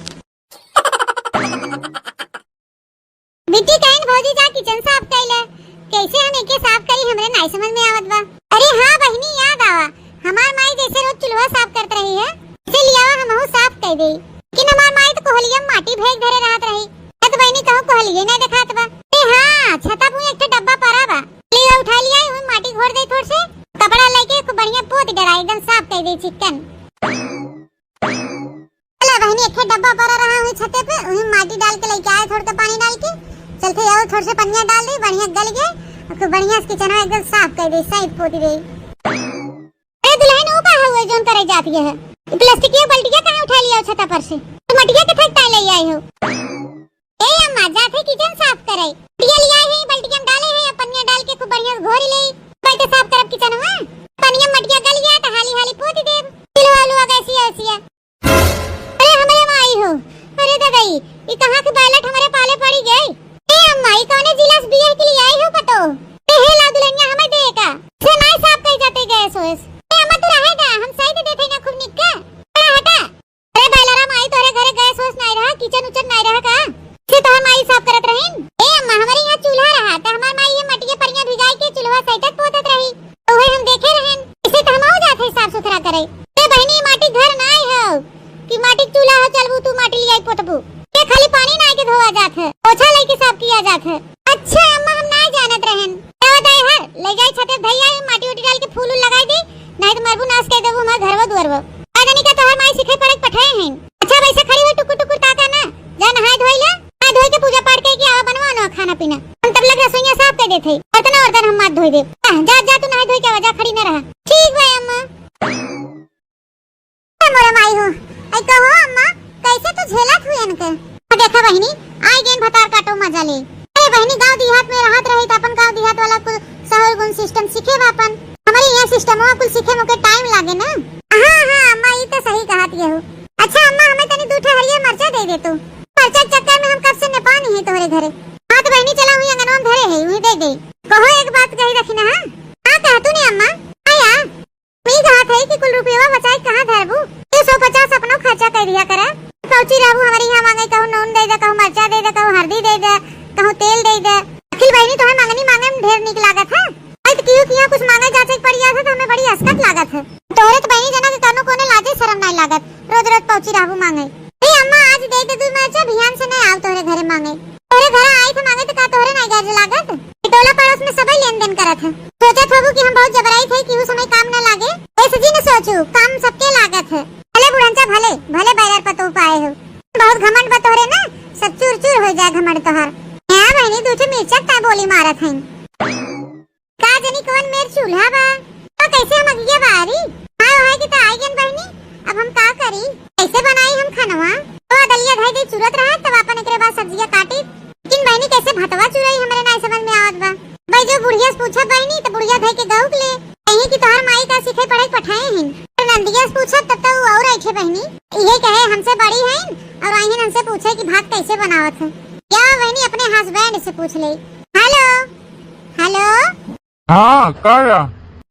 बिट्टी कहिन भौजी जा kitchen साफ कइले। कैसे हम एके साफ करी, हमरे नाई समझ में आवत बा। अरे हाँ बहिनी, याद आवा, हमार माई जैसे रोज चूल्हा साफ करत रही है, इसे लियावा हमहू साफ कर देई। लेकिन हमार माई तो कोहलिया में माटी भेज धरे रहत रही। ए तो बहिनी कहूँ कोहलिये नहीं देखात बा। ए हाँ, छता पे एक ठे डब्बा पड़ा बा, लिया उठा लिया, उही माटी घोर दे थोड़ से, कपड़ा लेके खूब बढ़िया पोत डरा, एकदम साफ कर दे चिकन। चला बहिनी, एक ठे डब्बा पड़ा रहा हुई छते पे, उही माटी डाल के लेके आए, थोड़ के पानी डाल के। चलते आओ, थोड़ से पनिया डाल दे, बढ़िया गल गए, और खूब बढ़िया से kitchen एकदम साफ कर दे, साफ पोत दे। ए दुल्हन, वो का हुए जोन करे जाती है? ये प्लास्टिकिया बल्टिया काहे उठा लिया हो छता पर से? तो मटिया के फेंकता ले आई हो। ए अम्मा, जाते kitchen साफ करे। मटिया ले आई है, बल्टिया में डाले है, पनिया डाल के खूब बढ़िया से घोर ले। बैठे साफ करब kitchen में। पनिया में मटिया गल गया तो हाली हाली पोत देब। चलो आलू आ गए सिया सिया। अरे हमरे माई हो, अरे ददाई, ई कहाँ के बैलट हमरे पाले पड़ी गई? ए अम्मा, ई कौने जिला से बियाह के लिए आई हो पतो? ए हे ला दुल्हनिया, हमें दे का? से नाई साफ कर जाते गैस वैस। ए अम्मा, तू रहे दा, हम सही दे देते ना खूब निक का। अरे हटा। अरे बैलरा माई, तोरे घरे गैस वैस नाई रहा, kitchen उचन नाई रहा का? से तोहर माई साफ करत रहीन? ए अम्मा, हमारे यहाँ चूल्हा रहा, तो हमार माई ये मटिया परिया भिगाई के चूल्हा सही तक पोतत रही। उहे हम देखे रहेन, इसे तो हम हो जात है साफ सुथरा करे। ए बहिनी, माटी घर नाई हो कि माटी के चूल्हा हो चलबू तू माटी लियाई पोतबू। ये खाली पानी नाई के धोआ जात है, पोछा लेके साफ किया जात है। अच्छा अम्मा, हम नाई जानत रहेन। तो दाई हर ले जाई छते भैया, ये माटी उटी डाल के फूल उल लगाई दी, नहीं तो मरबू नाश कर देबू हमार घरवा दुआरवा। आ जानी का तोहर माई सिखाई पड़े के पठाए हैं। अच्छा वैसे खड़ी हुई टुकुर टुकुर ताका ना, जा नहाए धोई ले, नहाए धोई के पूजा पाठ करके आवा, बनवा ना खाना पीना। हम तब लग रसोईया साफ कर देते, बर्तन वर्तन हम मार धोई दे। जा, जा, जा तू नहाए धोई के आवा, जा खड़ी ना रहा। ठीक बा अम्मा। ए मोरे माई हो, आई कहो अम्मा, कैसे तू झेलत हुई इनके? आ देखा बहिनी, आई गेन भतार काटो मजा ले। अरे बहिनी, गांव देहात में रहत रही त अपन गांव देहात वाला कुल सहूर गुण system सीखे बा अपन। हमारे यहाँ system हुआ कुल सीखे में के time लागे ना। हाँ, हाँ, अम्मा, ई तो सही गेहूँ। अच्छा अम्मा, हमें तनी दू ठो हरियर मरचा दे दे तू। मरचा के चक्कर में हम कब से नेपानी है तोहरे घरे। हाँ तो बहिनी, चला वहीं अंगनवा में धरे है, वहीं दे दे। कहो एक बात कही रखी ना, हाँ? हाँ कहा तू नहीं अम्मा। हाँ यार, ई कहा थे कि कुल रुपया बचाए कहाँ धरबू? ये सौ पचास अपनो खर्चा कर दिया करे। पहुँची रहबू हमारे यहाँ मांगे, कहूँ नून दे दे, कहूँ मरचा दे दे, कहूँ हरदी दे दे, कहूँ तेल दे दे। अखिल बहिनी, तोहर मंगनी मांगे में ढेर नीक लागत है। अरे तो केहू के यहाँ कुछ मांगे जाचे के पड़ जात है तो हमें बड़ी असकत लागत है। तोहरे तो बहिनी जना के कौनो कोनो लाजे शरम नाई लागत, रोज रोज पहुँची रहबू मांगे। ए अम्मा, आज दे दे दू मरचा, बिहान से नाई आव तोहरे घरे मांगे। तोहरे घरे आई थे मांगे तो का तोहरे नाई गरज लागत? ई टोला पड़ोस में सबई लेन देन करत है। सोचत होबू कि हम बहुत जबराई थे, केहू समय काम न लागे। ऐसे जी न सोचू, काम सबके लागत है। भले बुढ़नचा, भले, भले बैरर पतोह पाए हो। बहुत घमंड बा तोहरे ना, सब चूर चूर हो जाए घमंड तोहर। हाँ बहिनी, दू ठे मिर्चक ताई बोली मारत हईन। का जनी कवन मेर चूल्हा बा, तो कैसे हम अगिया बारी? हाँ, वहाँ की तो आई गन बहिनी, अब हम का करी? कैसे बनाई हम खनवा? तो दलिया धई दे चूरत रहा, तब अपन एकरे बाद सब्जिया काटी। लेकिन बहिनी, कैसे भतवा चुराई, हमरे नाई समझ में आवत बा। भाई, जो बुढ़िया से पूछब बहिनी, तो बुढ़िया धई के गौक ले, कहीं कि तोहर माई का सीखे पढ़े के पठाए हईन। तो नंदिया से पूछब, तब तो उ और ऐठे बहिनी, इहे कहे हमसे बड़ी हईन और आईन हमसे पूछे कि भात कैसे बनावत है। या बहिनी, अपने हस्बैंड से पूछ ले। Hello, hello. हाँ, का या?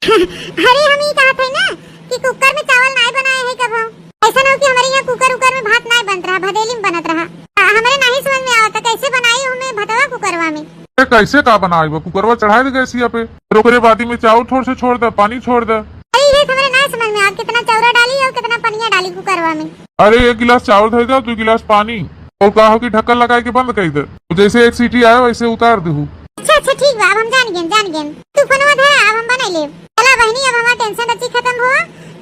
अरे, हम ई कहत हई ना कि कुकर में चावल नाय बनाए है कबो। ऐसा ना हो कि हमरे यहाँ कुकर उकर में भात नाय बनत रहा, भदेली में बनत रहा। आ, हमरे नाहीं समझ में आवत, कैसे बनाई हमें भतवा कुकरवा में? ए, कैसे का बनाई बा? कुकरवा चढ़ाए दे गैसिया पे, फिर ओकरे बादी में चावल थोड़ से छोड़ दे, पानी छोड़ दे। अरे, ये हमरे नाय समझ में आवत, कितना चौरा डाली और कितना पनिया डाली कुकरवा में। अरे, एक गिलास चावल धर दे, दो गिलास पानी। और का हो कि ढक्कन लगाए के बंद कर दे, जैसे एक सीटी आए वैसे उतार देहू। अच्छा, अच्छा, ठीक बा, अब हम जान गेन, जान गेन। तू फोनवा धरा, अब हम बनाई लेब। चला बहिनी, अब हमार टेंशन रची खत्म हुआ।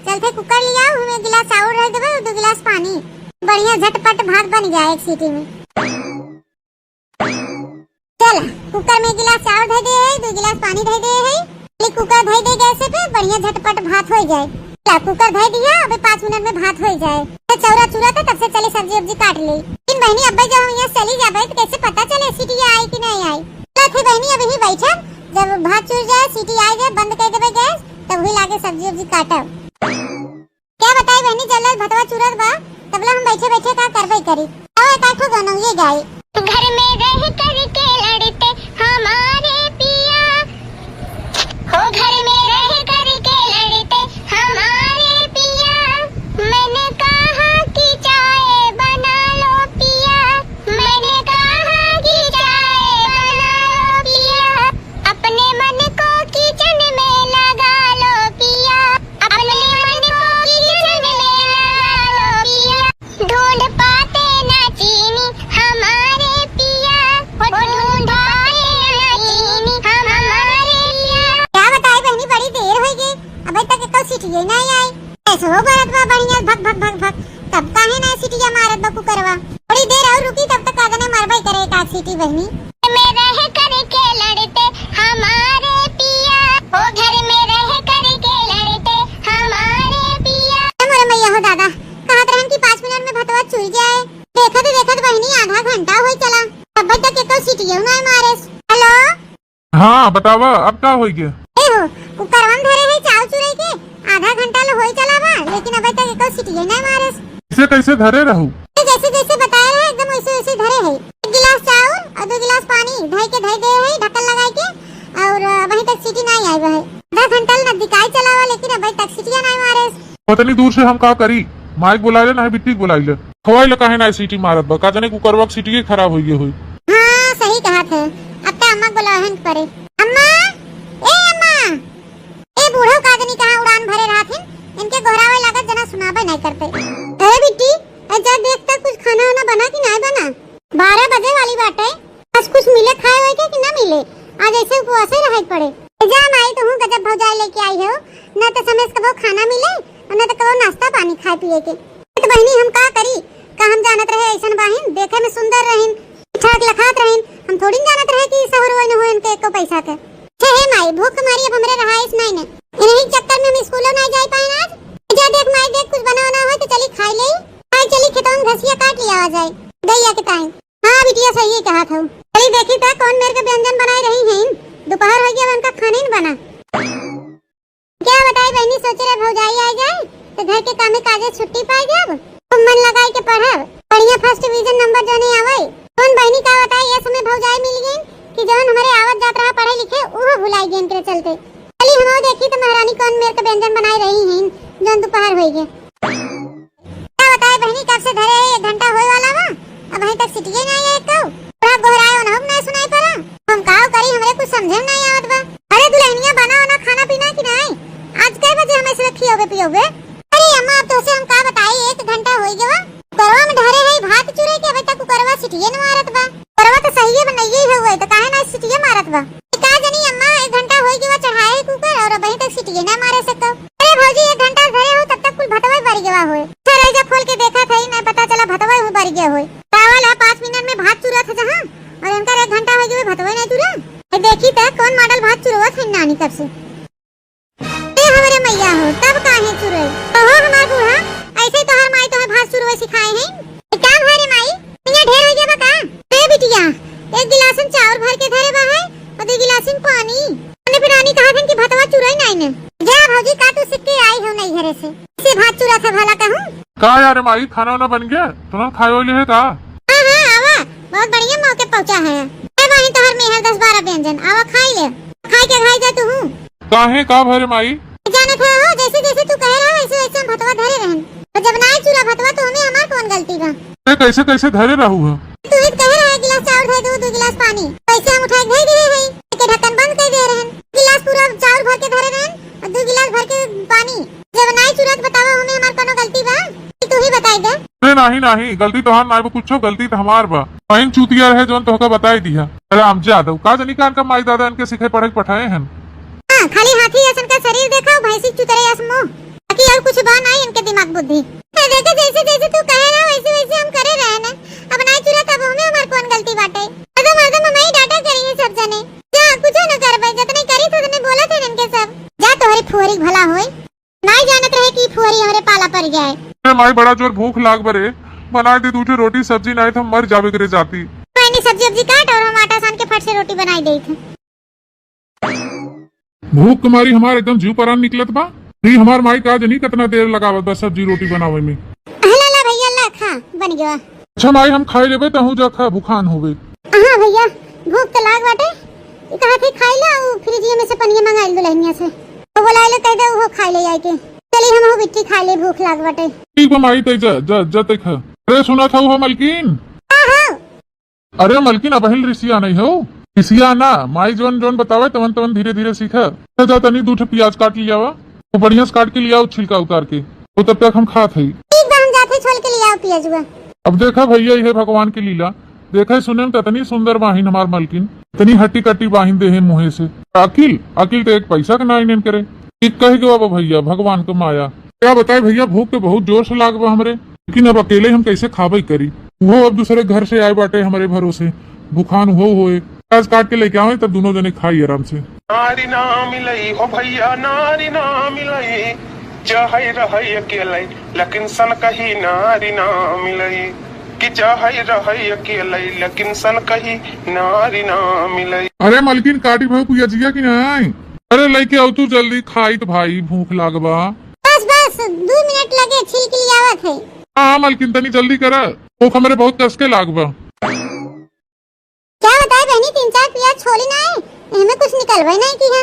चलते कुकर ले आओ, हम एक गिलास चाउर रख देबे और दो गिलास पानी। बढ़िया झटपट भात बन गया एक सीटी में। चल, कुकर में एक गिलास चाउर धर दे है, दो गिलास पानी धर दे है। खाली कुकर धर दे गैस पे, बढ़िया झटपट भात हो जाए। ला, कुकर धर दिया, अबे पाँच मिनट में भात हो जाए। तो चौरा चूरा था, तब से चले सब्जी उब्जी काट ले। लेकिन बहिनी, अब्बे जब हम यहाँ चली जाबे, तो कैसे पता चले सीटी आई कि नहीं आई? चला थे बहिनी, अब यहीं बैठब, जब भात चूर जाए, सीटी आ जाए, बंद कर देबे गैस, तब वही लागे सब्जी उब्जी काटब। क्या बताई बहिनी, जब ले भतवा चूरत बा, तब ले हम बैठे बैठे का करबे करी। अब एक आठो गाना ये गाई। घर में रह करके लड़ते हमारे पिया, हो घर में रह करके लड़ते हमारे पिया, मैंने कहा कि चाय बना लो पिया, मैंने कहा कि चाय बना लो पिया, अपने मन को किचन में लगा लो पिया, अपने मन को किचन में लगा लो पिया। ढूंढ पाते ना चीनी हमारे पिया, वो ढूंढ पाते ना चीनी हमारे पिया। क्या बताई बहिनी, बड़ी देर हो गई, अबे तक एको सीटी ही नहीं आई। ऐसे हो बरत बा बढ़िया भक भक भक भक, तब काहे ना सीटिया मारत बा कुकरवा? थोड़ी देर और रुकी, तब तक आदने मारबे करे एक आध सीटी बहिनी। में रह करके लड़ते हमारे पिया, ओ घर में रह करके लड़ते हमारे पिया। ए मोरे मैया हो दादा, कहत रहन कि पाँच मिनट में भतवा चुर जाए। देखत देखत बहिनी आधा घंटा होई चला, तब तक एको सीटियो नाय मारेस। हेलो। हाँ, बतावा, अब का होई गया? ए हो, कुकरवा में धरे है चाउर चुरई के, आधा घंटा ले होई चला बा, लेकिन अबे तक एको सीटियो नाय मारेस। इसे कैसे धरे रहू? तो जैसे जैसे बताए रहे, एकदम वैसे वैसे धरे है। एक गिलास चाउर और दो गिलास पानी धई के धई दे है ढक्कन लगाई के, और अबहीं तक सीटी नाय आई बा है। आधा घंटा ले नजदीकाई चलावा, लेकिन अबे तक सीटिया नाय मारेस। पता नहीं दूर से हम का करी, माइक बुलाइले ना है, बिट्टी के बुलाइले। खवाइले काहे ना सीटी मारत बा, का जाने कुकरवा के सीटी खराब होई गई होई। हाँ, सही कहत है, अब तो अम्मा के बुलावे के पड़े। अम्मा, ए अम्मा, ए बूढ़ो का जानी कहाँ उड़ान भरे रहत हिन, इनके गोहरावे लागत जना सुनाबे नाय करते। अरे बिट्टी, ए जा देख त कुछ खाना वाना बना कि नाय बना? बारह बजे वाली बाटे, आज कुछ मिले खाए होए के कि ना मिले? आज ऐसे उपवासे रहे के पड़े। ए जा माई, तू गजब भौजाई लेके आई हो, ना तो समय से कबो खाना मिले और ना तो कबो नाश्ता पानी खाए पिए के। तो बहिनी हम का करी, का हम जानत रहे ऐसन बाहिन, देखे में सुंदर रहिन, ठाक लखात रहिन, हम थोड़ी न जानत रहे कि सहुर होए न होए इनके एको पैसा के। छे हे माई, भूख के मारी अब हमरे रहाइश नाई ने। इन्हीं चक्कर में हम स्कूलो नाई जाई पाए आज। जा देख माई, देख कुछ बना ना हो तो चली खाई ले। आई चली खेतवा में घसिया काट लिया आ जाए। गैया के ताई। हाँ बिटिया, सही कहा था। चली देखी था कौन मेर के व्यंजन बनाए रही हैं। दोपहर हो गया, उनका खाने न बना। क्या बताई बहिनी, सोचे रहे भौजाई आ जाए, तो घर के कामे काजे छुट्टी पाई जाब, खूब मन लगाई के पढ़ब, बढ़िया first division number जौने आवै। कौन बहिनी का बताई, ये समय भौजाई मिल गई कि जौन हमरे आवत जात रहा पढ़े लिखे, उहो भुलाई गई इनके चलते। चली हमहू देखी तो महारानी कौन मेर के व्यंजन बनाई रही हैं, जौन दोपहर होई गए। का बताई बहिनी, कब से धरे है, एक घंटा होए वाला बा, अबहीं तक सिटिये नाहीं आए एको। थोड़ा गोहराए ओनहु में नाहीं सुनाई पड़ा। हम काव करी, हमरे कुछ समझे में नाहीं आवत बा। अरे दुल्हनिया, बना ओना खाना पीना कि नाहीं? आज कै बजे हमें से खियोगे पियोगे? अरे अम्मा, अब तोसे हम का बताई, एक घंटा होई गवा। कुकरवा में धरे है भात चुरे के, अबे तक कुकरवा सिटिये न मारत बा। कुकरवा तो सहिये बनाइये हुए, तो काहे ना सिटिये मारत बा? का जनी अम्मा, एक घंटा होई गवा चढ़ाए है कुकर और अबहीं तक सिटिये ना मारे सको। अरे भौजी, एक घंटा धरे हो, तब तक कुल भतवा बरि गवा होए। अच्छा, रह जा, खोल के देखा था, ना पता चला भतवा हूँ बरि गया होए। चावल है, पाँच मिनट में भात चुरा था जहाँ, और इनका एक घंटा होई गवा भतवा नहीं चुरा। ए, देखी त कौन model भात चुरवत है नानी कब से। ए हमरे मैया हो, तब काहे चुरई? कहो हमार बूढ़ा, ऐसे तोहर माई तोहे भात चुरवे सिखाए हैं? ए, का भरे माई, इहाँ ढेर हो गया बा का? ए बिटिया, एक गिलासन चाउर भर के धरे बा है, और दो गिलासन पानी। मने फिर रानी कहा थन कि भतवा चुरई नाई ने। जा भौजी, का तू सीख के आई हो नैहरे से? से भात चुरा था भला कहूँ? का यार माई, खाना वाना बन गया? तुरंत खाए वाली है का? हाँ, हाँ, आवा, बहुत बढ़िया मौके पहुँचा है। ए बहिन, तोहर मेहर दस बारह व्यंजन, आवा खाई ले। खाई के खाई जा तू हूँ। काहे, का भरे माई? जानत हो, जैसे जैसे तू कहे रहा, वैसे वैसे हम भतवा धरे रहन। तो जब नाय चुरा भतवा, तो हमें हमार कौन गलती बा? ए, कैसे कैसे धरे रहू है? तू ही कहे रहा, एक गिलास चाउर दे दू, दो गिलास पानी, वैसे हम उठा के दे दिए है, के ढक्कन बंद कर दे रहन। गिलास पूरा चाउर भर के धरे रहन और दो गिलास भर के पानी। जब नाय चुरत बतावा, हमें हमार कोनो गलती बा? कि तू ही बताई दे। अरे नाही, नाही, गलती तोहार नाय बा कुछो, गलती तो हमार बा। बहिन चूतिया रहे जौन तोहका बताई दिया। अरे आम जादव, का जानी कान का माई दादा इनके सीखे पढ़े के पठाए हन। हाँ, खाली हाथी असन का शरीर देखा, भैंसी चुतरे अस मुँह। बाकी और कुछ बा नाही इनके दिमाग बुद्धि। ए, देखे जैसे जैसे तू कहे ना वैसे वैसे हम करे रहे ना। अब नाय चुरत अब हमें हमार कौन गलती बाटे? अरे मर्दम हमें ही डांटा करी है सब जने। जा, कुछो न करबे, जतने करी थे उतने बोला थे इनके सब। जा तोहरी फुहरी भला होई। नाय जानत रहे कि फुहरी हमरे पाला पड़ जाए। अरे माई, बड़ा जोर भूख लाग बरे, बनाए दे दू ठे रोटी सब्जी, नाय तो हम मर जाबे करे जाती। कोई नहीं, सब्जी उब्जी काट और हम आटा सान के फट से रोटी बनाई देई थे। भूख के मारी हमार एकदम जीव परान निकलत बा। ई हमार माई का जनी कितना देर लगावत बा सब्जी रोटी बनावे में। अहला ला भैया, ला खा, बन गया। अच्छा माई, हम खाई लेबे, तहू जा खा, भूखान होबे। हाँ भैया, भूख तो लाग बाटे। ई कहा थी खाई ला, ऊ फ्रिजिया में से पनिया मंगाइल दुल्हनिया से। तो बोला ले कह दे, वो खाई ले जाए के। चली हम वो बिट्टी खाई ले, भूख लाग बाटे। ठीक बा माई, तै जा, जा, जा तै खा। अरे सुना था वो मलकिन? हाँ, हाँ। अरे मलकिन, अबहिन रिसिया नहीं हो, रिसिया ना, माई जौन जौन बतावे तवन तवन धीरे धीरे सीखा। तो जा तनी दू ठे प्याज काट लियावा, वो बढ़िया से काट के लियाओ छिलका उतार के, वो तब तक हम खात हई। ठीक बा, हम जात हई छोल के लियाओ प्याजुआ। अब देखा भैया, इहे भगवान की लीला, देखे सुने में ततनी सुंदर बाहिन हमार मलकिन, तनी हट्टी कट्टी बाहिन देहे मुँहे से। अकिल, अकिल तो एक पैसा के ना इन्हें करे। ठीक कह के बाबा भैया, भगवान के माया। क्या बताए भैया, भूख के बहुत जोर से लाग बा हमरे। लेकिन अब अकेले हम कैसे खाबे करी? वो अब दूसरे घर से आए बाटे हमरे भरोसे, भुखान हो होए। प्याज काट के लेके आवे, तब दोनों जने खाई आराम से। नारी ना मिलई हो भैया, नारी ना मिलई, चाहे रहई अकेलई, लेकिन सन कही नारी ना मिलई, कि चाहे रहई अकेलई, लेकिन सन कही नारी ना मिलई। अरे मलकिन, काटी भऊ पियजिया कि नाई? अरे लेके आउ तू जल्दी, खाई त भाई, भूख लाग बा। बस बस, दू मिनट लगे, छील के लियावत है। हाँ मलकिन, तनी जल्दी करा, भूख हमरे बहुत कस के लाग बा। क्या बताए बहनी, तीन चार पियाज छोली ना है, इनमें कुछ निकलबे नहीं की है,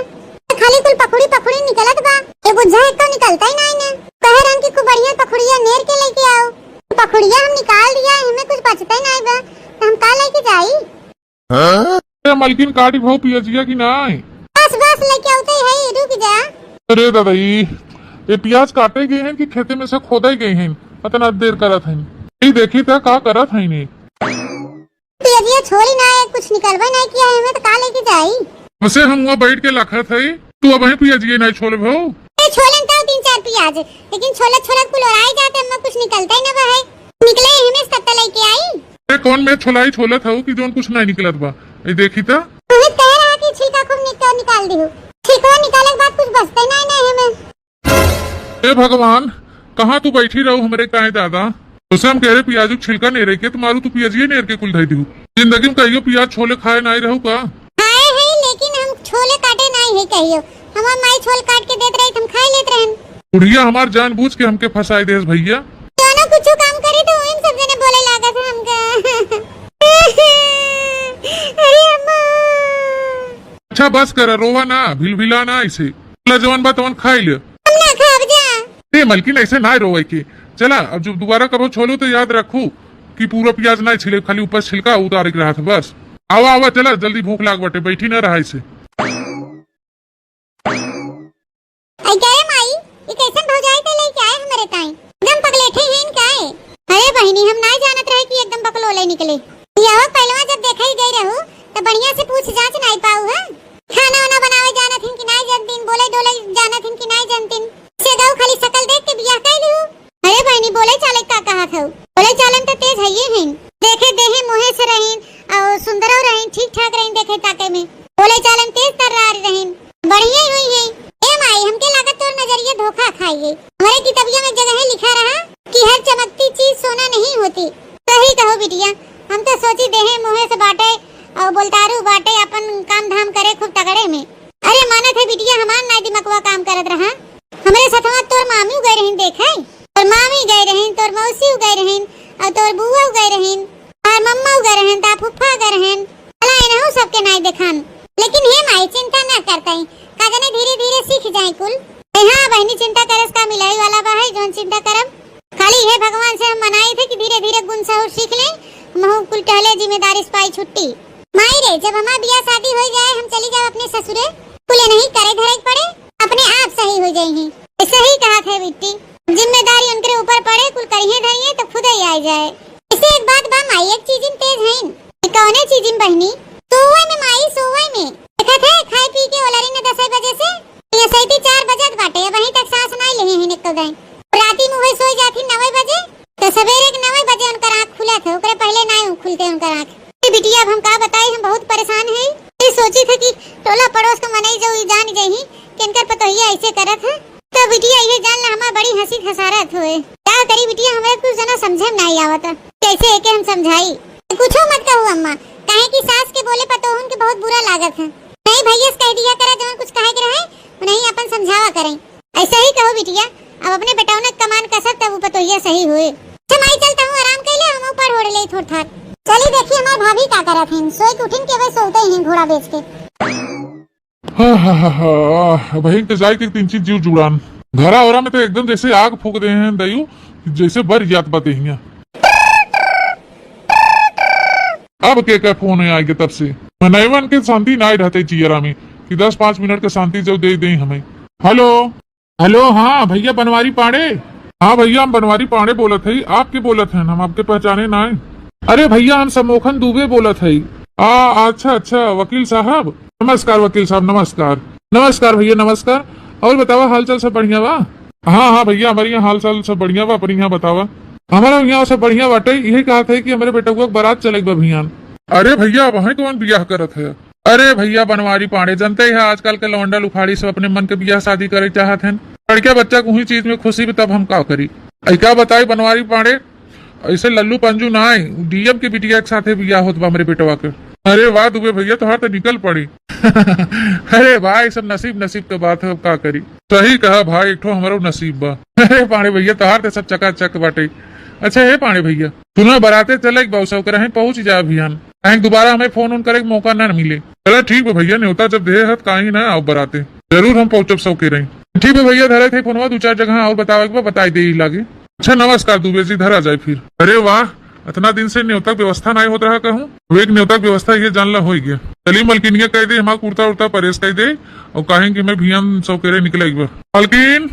खाली कुल पखुड़ी पखुड़ी निकलत बा। ये बुझा एक तो निकलता ही नहीं ने। कहे रहन कि खूब बढ़िया पखुड़िया नेर के लेके आओ, पखुड़िया हम निकाल दिया, इनमें कुछ बचते नहीं बा, तो हम का लेके जाई? ए मलकिन, काटी भऊ पियजिया कि नाई? बस बस, लेके आउते है, रुक जा। अरे दादा, ई ये पियाज काटे गए हैं कि खेते में से खोदे गए हैं? इतना देर करत हैं, ई देखी त का करत हैं ने। पियजिया छोली ना है, कुछ निकलबे नहीं किया है, हमें तो का लेके जाई? उसे हम वहाँ बैठ के लखत है, तू अब पियजिया नहीं छोले भऊ। ए छोलन तो तीन चार पियाज, लेकिन छोले छोले कुल ओराई जाते, हमें कुछ निकलता ही ना बा है। निकले यही में से तत्ता लेके आई। ए, कौन मैं छोलाई छोलत हूँ कि जोन कुछ नहीं निकलत बा? ए, देखी त। तू ही कह रहा कि छिलका खूब निकाल, निकाल दी हूँ। छिलका निकाले के बाद कुछ बचते नहीं, नहीं हमें। ए भगवान, कहाँ तू बैठी रहू हमरे काहे दादा? उसे हम कह रहे पियाजू के छिलका नेरे के, तुम्हारू तू पियाजिए नेर के कुल धई दिहू। जिंदगी में कहियो पियाज छोले खाए नहीं रहू का? खाए है, लेकिन हम छोले काटे नहीं है कहियो। हमार माई छोल काट के देत रही, हम खाए लेत रहन। बुढ़िया हमार जानबूझ के हमके फंसाए देस भइया। जौनो कुछू काम करी तो ओहिम सब जने बोले लागत है हमका। अरे अम्मा। अच्छा बस कर, रोवा ना, भिलभिला ना ऐसे। ला जवन बा तवन खाई ले। हम ना खाब जा। ए मलकिन, ऐसे ना रोवे के। चला, अब जब दोबारा कबो छोलू तो याद रखू कि पूरा प्याज ना छिले, खाली ऊपर छिलका उतारे के रहत है बस। आवा आवा, चला, जल्दी भूख लाग बाटे, बैठी ना रहा ऐसे। आई का रे माई, ई कैसन भौजाई के लेके आए हमरे ताई? एकदम पगलेठे हैं इनका है। अरे बहिनी, हम नाई जानत रहे कि एकदम बकलोले निकले। ई आवक पहलवा जब देखा ही गई रहू, त बढ़िया से पूछ जांच नाई पाऊ है। खाना वाना बनावे जानत हिन कि नाई जानतिन, बोले डोले जानत हिन कि नाई जानतिन। से गऊ खाली शकल देख के बियाह कर लिहू। अरे बहिनी, बोले चाले का कहत हऊ? बोले चाले में तो तेज हइये हईन। देखे देहे मुँहे से रहीन, और सुंदरो रहीन, ठीक ठाक रहीन देखे ताके में। बोले चाले में तेज तर्रार रहीन। बढ़िया ही हुई है। ए माई, हमके लागत तोर नजरिया धोखा खाई है। हमारे किताबिया में जगह लिखा रहा कि हर चमकती चीज सोना नहीं होती। सही कहो बिटिया, हम तो सोची देहे मुँहे से बाटे और बोलतारू बाटे, अपन काम धाम करे खूब तगड़े में। अरे मानत है बिटिया, हमार नाई दिमकवा काम करत रहा। हमरे सथवा तोर मामी गए रहीन देखे, तोर मामी गए रहीन, तोर मौसी गए रहीन, और तोर बुआ गए रहीन, और मम्मा गए रहीन, ता फुफ्फा गए रहीन। भला इनहू सबके नाई देखान। लेकिन हे माई, चिंता ना करताई, का जाने धीरे धीरे सीख जाए कुल। ए हाँ बहिनी, चिंता करे से का मिलाई वाला बा है, जौन चिंता करब। खाली हे भगवान से हम मनाई थे कि धीरे धीरे गुण सहूर सीख ले, महू कुल टहले जिम्मेदारी से पाई छुट्टी। माई रे, जब हमार बियाह शादी हो जाए, हम चली जाब अपने ससुरे, कुल नहीं करे धरे के पड़े, अपने आप सही हो जाई हैं। ऐसे ही कहा थे बिट्टी, जिम्मेदारी उनके ऊपर पड़े, कुल करिए धरिए तो खुदे ही आ जाए। इसे एक बात बा माई, एक चीजिन तेज हईन। ये कौने चीजिन बहिनी? सोवे में माई, सोवे में। देखत है, खाए पी के ओलरी ने दस बजे से, ये सैती चार बजत बाटे, अबहीं तक सांस नाई लेहे हईन एको दाई। राती में उहे सोई जात ही नवे बजे, तो सवेरे के नवे बजे उनकर आँख खुलत है, ओकरे पहले नाई खुलते उनकर आँख। ए बिटिया, अब हम का बताई, हम बहुत परेशान हई। ये सोची थे कि टोला पड़ोस के मनई जो ई जान जाई कि इनकर पतोहिया ऐसे करत है, तो बिटिया ये जान ला हमार बड़ी हंसी खसारत होए। का करी बिटिया, हमें कुछ जना समझे में नाई आवत, कैसे एके हम समझाई। कुछो मत कहू अम्मा, काहे कि सास के बोले पतोहन के बहुत बुरा लागत है। नहीं भैया से कह दिया करा, जवन कुछ कहे के रहे, उन्हें अपन समझावा करें। ऐसे ही कहो बिटिया, अब अपने बेटौने के कमान कसब तब उ पतोहिया सही होए। अच्छा माई, चलता हूँ, आराम कर ले, हम ऊपर ओढ़ ले थोड़ थार। चली देखी हमार भाभी का करत हैं, सोए के उठिन के वे सोते ही घोड़ा बेच के। हा, हा, हा, हा, वही तो जाए के तीन चीज जीव जुड़ान। घरा ओरा में तो एकदम जैसे आग फूक दे हैं दयू, जैसे बर जात बाते हियां। अब के का फोन है आगे तब से? मनैवन के शांति नाई रहते जियरा में कि दस पाँच मिनट के शांति जब दे दे हमें। हेलो। हेलो, हाँ भैया, बनवारी पांडे। हाँ भैया, हम बनवारी पांडे बोलत हई। आप के बोलत हैं? हम आपके पहचाने ना है। अरे भैया, हम सम्मोहन दुबे बोलत हई। आ, अच्छा अच्छा, वकील साहब। नमस्कार वकील साहब, नमस्कार। नमस्कार भैया, नमस्कार। और बतावा, हाल चाल सब बढ़िया बा? हाँ हाँ भैया, हमारे यहाँ हाल चाल सब बढ़िया बा, अपने यहाँ बतावा। हमारा यहाँ सब बढ़िया बाटे। यही कहा थे कि हमारे बेटवा के बारात चले के बा भैया। अरे भैया, वहीं कौन बियाह करत है? अरे भैया बनवारी पांडे, जनते ही है आजकल के लौंडा लुखाड़ी सब अपने मन के बियाह शादी करे चाहत हैं। लड़किया बच्चा के उही चीज में खुशी भी, तब हम का करी? ऐ का बताई बनवारी पांडे, ऐसे लल्लू पंजू ना आई, डीएम के बिटिया के साथे बियाह होत बा हमरे बेटवा के। अरे वाह दुबे भैया, तोहार तो निकल पड़ी। अरे भाई, सब नसीब नसीब के बात है, अब का करी। सही कहा भाई, एक ठो हमरो नसीब बा। अरे पांडे भैया, तोहार तो सब चकाचक बाटे। अच्छा हे पांडे भैया, सुना, बराते चले के बा, सब करे पहुंच जा अभियान। काहे दोबारा हमें फोन उन करे के मौका ना मिले। चला ठीक बा भैया, न्योता जब दे हत काहे ना आओ बराते। जरूर हम पहुंचब सब के रही। ठीक बा भैया, धरे थे फोनवा, दो चार जगह और बतावे के बा, बताई दे ही लागे। अच्छा नमस्कार दुबे जी, धरा जाए फिर। अरे वाह, इतना दिन से न्योता के व्यवस्था नहीं होत रहा कहूँ, वो एक न्योता के व्यवस्था ये जान ला हो गया। चली मलकिनिया कह दे, हमार कुर्ता उर्ता परेस कह दे, और कहें कि मैं भियान सब के रहे निकले एक बार। मलकिन,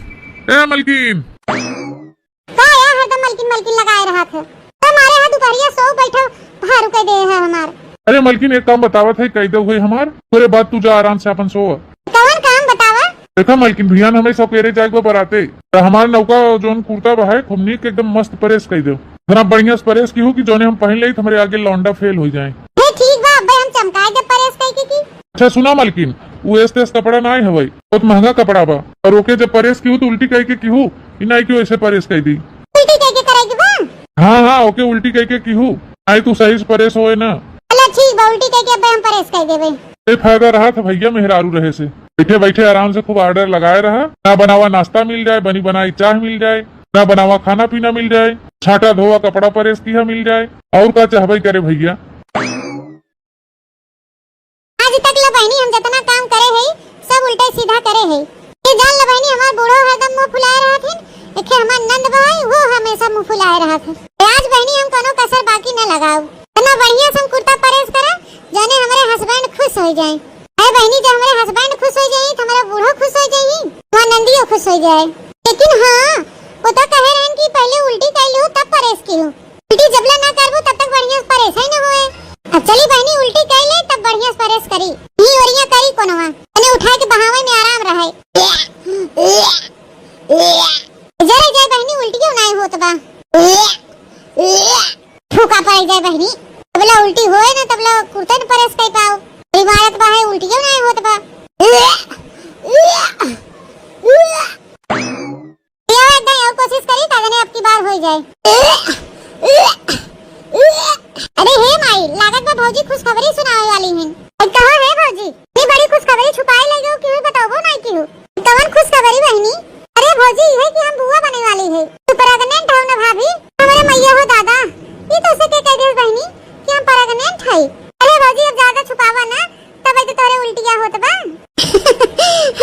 ए मलकिन। का है हरदम मलकिन मलकिन लगाए रहत है? तो मारे हाथ दुपहरिया सो बैठो, भारू कह दे है हमार। अरे मलकिन, एक काम बतावत है, कह दे हुए हमार, तोरे बाद तू जा आराम से अपन सो। कौन काम बतावा? देखा मलकिन, भियान हमें सवेरे जाए के बा बराते, तो हमार नौका जोन कुर्ता बा है, खुमनी के एकदम मस्त प्रेस कह दे। इतना बढ़िया से प्रेस की हो कि जोने हम पहन ले, तो हमारे आगे लौंडा फेल हो जाए। हे ठीक बा, अब्बे हम चमकाए दे प्रेस कह के की। अच्छा सुना मलकिन, उ एस तेस कपड़ा ना हवई, बहुत महंगा कपड़ा बा। और ओके जब परेस किहू तो उल्टी कह के किहू, ई ना कि ऐसे परेस कह दी। उल्टी कह के करे के बा? हाँ हाँ, ओके उल्टी कह के किहू, आई तू सही से परेस होए ना। चला ठीक बा, उल्टी कह के अब्बे हम परेस कह देबे। ए फायदा रहा था भैया मेहरारू रहे से। बैठे बैठे आराम से खूब order लगाए रहा, ना बनावा नाश्ता मिल जाए, बनी बनाई चाह मिल जाए, ना बनावा खाना पीना मिल जाए, छाटा धोवा कपड़ा press किहा मिल जाए, और का चाहबे करे भैया। आज तक ला बहिनी हम जतना काम करे है, सब उल्टे सीधा करे है। ये जान ला बहिनी, हमार बूढ़ो हरदम मुंह फुलाए रहत हिन, एके हमार नंद बहू, वो हमेशा मुंह फुलाए रहत है। आज बहिनी हम कोनो कसर बाकी न लगाऊ, इतना बढ़िया से हम कुर्ता press करा, जाने हमरे husband खुश हो जाए। अरे बहिनी, जब हमरे husband खुश हो जाई, तो हमार बूढ़ो खुश हो जाई, हमार नंदियो खुश हो जाए। लेकिन हाँ, वो तो कहे रहन कि पहले उल्टी कर लियो, तब press कियो। उल्टी जबले ना करबू, तब तक बढ़िया से press ही ना होए। अब चली बहिनी, उल्टी कर ले, तब बढ़िया से press करी। ई ओरिया करी कोनवा, तने उठाए के बहावे में आराम रहे। जरे जाए बहिनी, उल्टियो नाई होत बा। फूका पड़ जाए बहिनी, तबला उल्टी होए ना, तबला कुर्ते न press कर पाओ। ई मारत बा है, उल्टियो नाई होत बा। पिया एकदम और कोशिश करी, का जाने अब की बार हो जाए। अरे हे माई, लागत बा भौजी खुशखबरी सुनावे वाली हिन। ए, कहाँ है भौजी? ये बड़ी खुशखबरी छुपाए ले गयो, केहू बताबो नाई केहू। कवन खुशखबरी बहिनी? अरे भौजी, ये कि हम बुआ बने वाली है। तू pregnant हो ना भाभी? हमारे मैया हो दादा, ये तो उसे के कह दे बहिनी कि हम pregnant है। अरे भौजी, अब ज्यादा छुपावा ना, तब तो तोरे उल्टिया होत बा।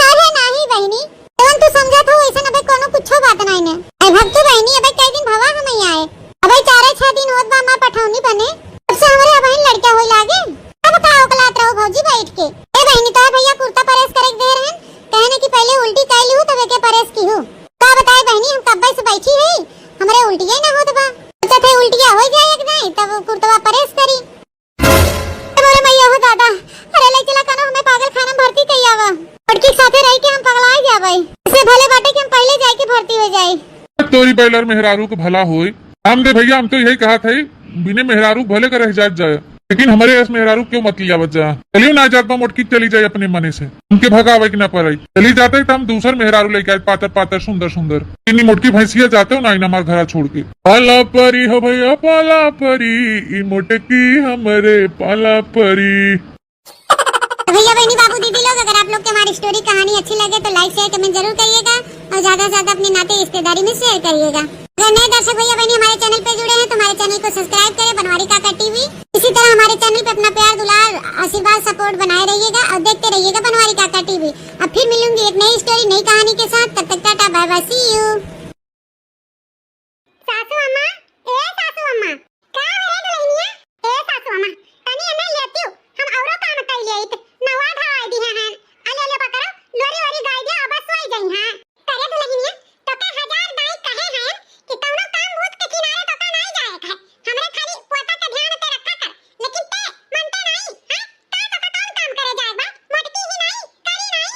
अरे नाही बहिनी, जवन तू समझत हो, ऐसन अबे कोनो कुछो बात नाई ने। ए भक्तू बहिनी, अबे कई दिन भवा हम ही आए। अबे चारे छह दिन होत बा हमार पठौनी बने। तब से हमरे अबहिन लड़का होई लागे। अब का ओकलात रहो भौजी बैठ के। ए बहिनी, तोर भैया कुर्ता press करे के दे रहन, कहने कि पहले उल्टी कर लिहू तब एके press किहू। का बताए बहिनी, हम कब्बे से बैठी है, हमरे उल्टिया ही ना होत बा। सोचत है उल्टिया हो जाए एक दाई, तब कुर्तवा press करी। अरे बोले मैया हो दादा, अरे ले चला कनो हमें पागल खाना में भर्ती कई आवा। लड़की के साथे रह के हम पगला जाबे। इसे भले बाटे कि हम पहले जाए के भर्ती हो जाए। तोरी बैलर मेहरारू के भला होए। हम दे भैया, हम तो यही कहा थे, बिने मेहरारू भले का रह जात जाए, लेकिन हमरे ऐस मेहरारू क्यों मत लियावत जा। चलियो ना जात बा मोटकी, चली जाए अपने मने से, उनके भगावे के ना पड़े। चली जाते तो हम दूसर मेहरारू लेके आए, पातर पातर, सुंदर सुंदर। इन्हीं मोटकी भैंसिया जाते हो ना इन हमार घरा छोड़ के। पाला परी हो भैया, पाला परी, ई मोटकी हमरे पाला परी। तो भैया बहनी बाबू दीदी लोग, अगर आप लोग के हमारी story कहानी अच्छी लगे तो like share comment जरूर करिएगा और ज्यादा से ज्यादा अपने नाते रिश्तेदारी में share करिएगा। अगर नए दर्शक भैया बहनी हमारे channel पे जुड़े हैं तो हमारे channel को subscribe करें, बनवारी काका टीवी। इसी तरह हमारे channel पे अपना प्यार, दुलार, आशीर्वाद, support बनाए रहिएगा और देखते रहिएगा बनवारी काका टीवी। अब फिर मिलूंगी एक नई story, नई कहानी के साथ। तब तक Tata, bye bye, see you। सासू अम्मा, ए सासू अम्मा, का है दुल्हनिया? ए सासू अम्मा, तनी एने लेतियो, हम औरो काम कइ लेइत, नवा धवाई दिहे हैं। अले, अले पकड़ो, लोरी ओरी गाय दिया, अब सोई गई हैं। करे दुल्हनिया, तोके हजार दाई कहे हैं कि कौनो काम भूत के किनारे तोका नाई जाए के है। हमरे खाली पोता के ध्यान पे रखा कर, लेकिन ते मनते नाई, हैं? का तोका कौन काम करे जाए बा? मोटकी ही नाई, करी नाई।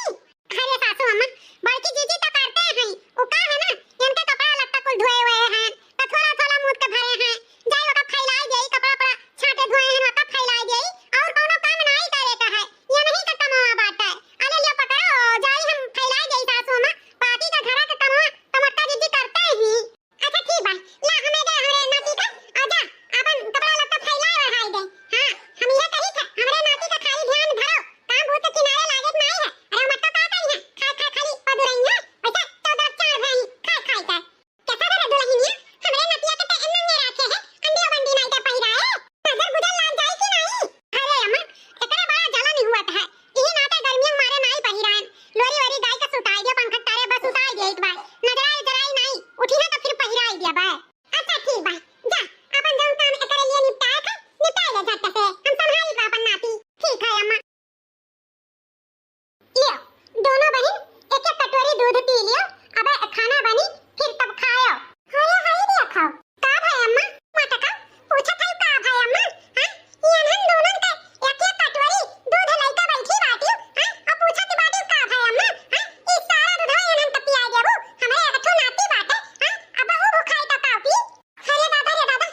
अरे सासू अम्मा, बड़की जीजी तो करते हैं, उ का है ना, इनके कपड़ा लत्ता कुल धोए हुए हैं, तो थोड़ा थोड़ा मूत के भरे हैं, जाए ओका फैलाए देई, कपड़ा उपड़ा छांटे धोए हैं, ओका फैलाए देई, और कौनो काम नाई करे का है, ये नहीं का कमवा बाटे। अरे लियो पकड़ो, जाई हम फैलाए देई सासू अम्मा, बाकी का घरा के कमवा तो मोटका जीजी करते ही। अच्छा ठीक बा, ला हमें दे हमरे नाती का, आ जा, अपन कपड़ा लत्ता फैलाए ओढ़ाई दे। हाँ, हम ये कही थे, हमरे नाती का खाली ध्यान धरो, काम भूत के किनारे लागे के नाई है। अरे मत तो का करी है, खाए खाए खाली पदुरई है, वैसे चौदह चार भाई खाए खाए का। कैसा करे दुल्हनिया, हमरे नतिया के ते एन्ना ने राखे है, अंडियो बंडी नाई के पहिराए, नजर गुजर लाग जाए कि नाई? अरे अम्मा, एकरे बड़ा जलन हुआ है, इही नाते गर्मियों मारे नाई पहिराए, लोरी ओरी गाय के सुताई दियो, पंखा तारे बस सुताई दियो एक बार, नजराई जराई नाई, उठी है तो फिर पहिराई दिया बा। अच्छा ठीक बा, जा, अपन जौन काम एकरे लिए निपटाए थे, निपटाए ले झट से, हम संभाली बा अपन नाती। ठीक है अम्मा। लियो, दोनों बहिन एक एक कटोरी दूध पी लियो, अब खाना बनी, फिर तब खायो। अरे हाय रे खाओ। का भाई अम्मा? मोटका, पूछत है का भाई अम्मा? हाँ? ये अनहन दोनों के एक एक कटोरी दूध लइका बैठी बाटी, हाँ? अब पूछत बाटी का भाई अम्मा? हाँ? ई सारा दूधवा अनहन के पिया देबू, हमरे एक ठो नाती बाटे, हाँ? अब ऊ भुखाई त का पी? अरे दादा रे दादा,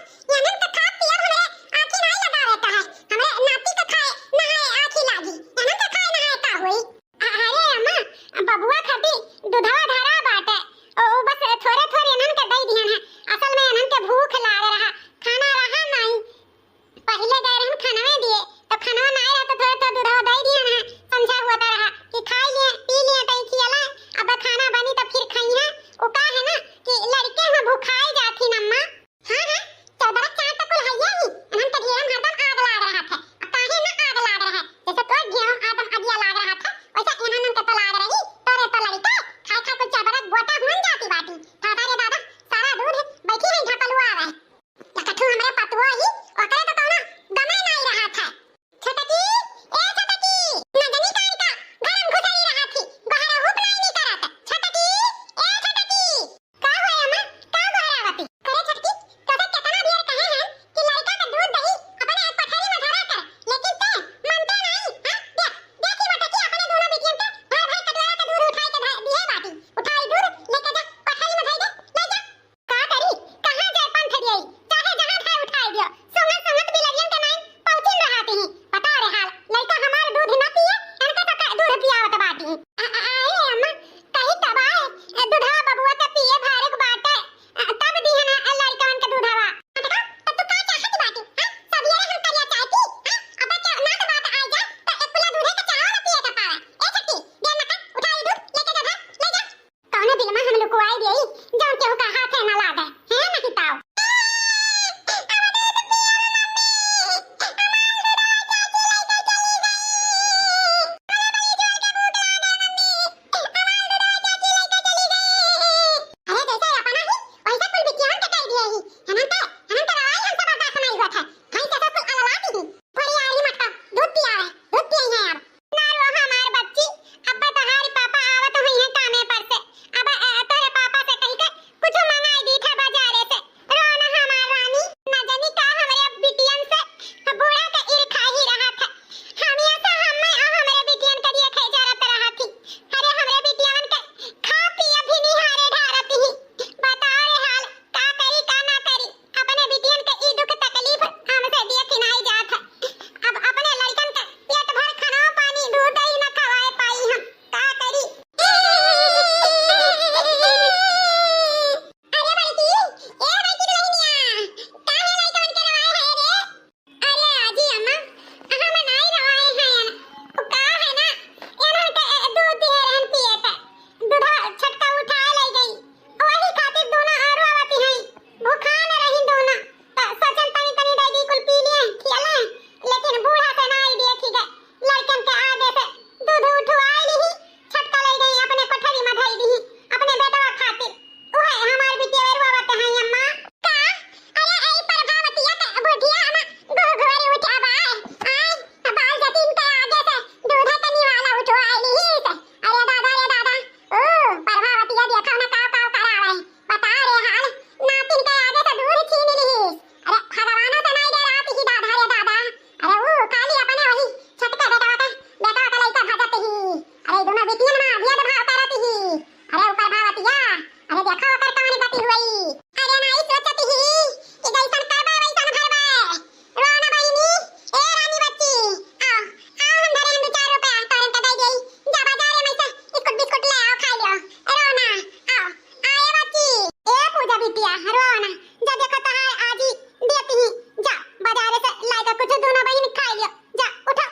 जा देखो तहार आजी देती ही, जा बाजारे से लाइके कुछ दुनो बहिन खाई लियो, जा उठो।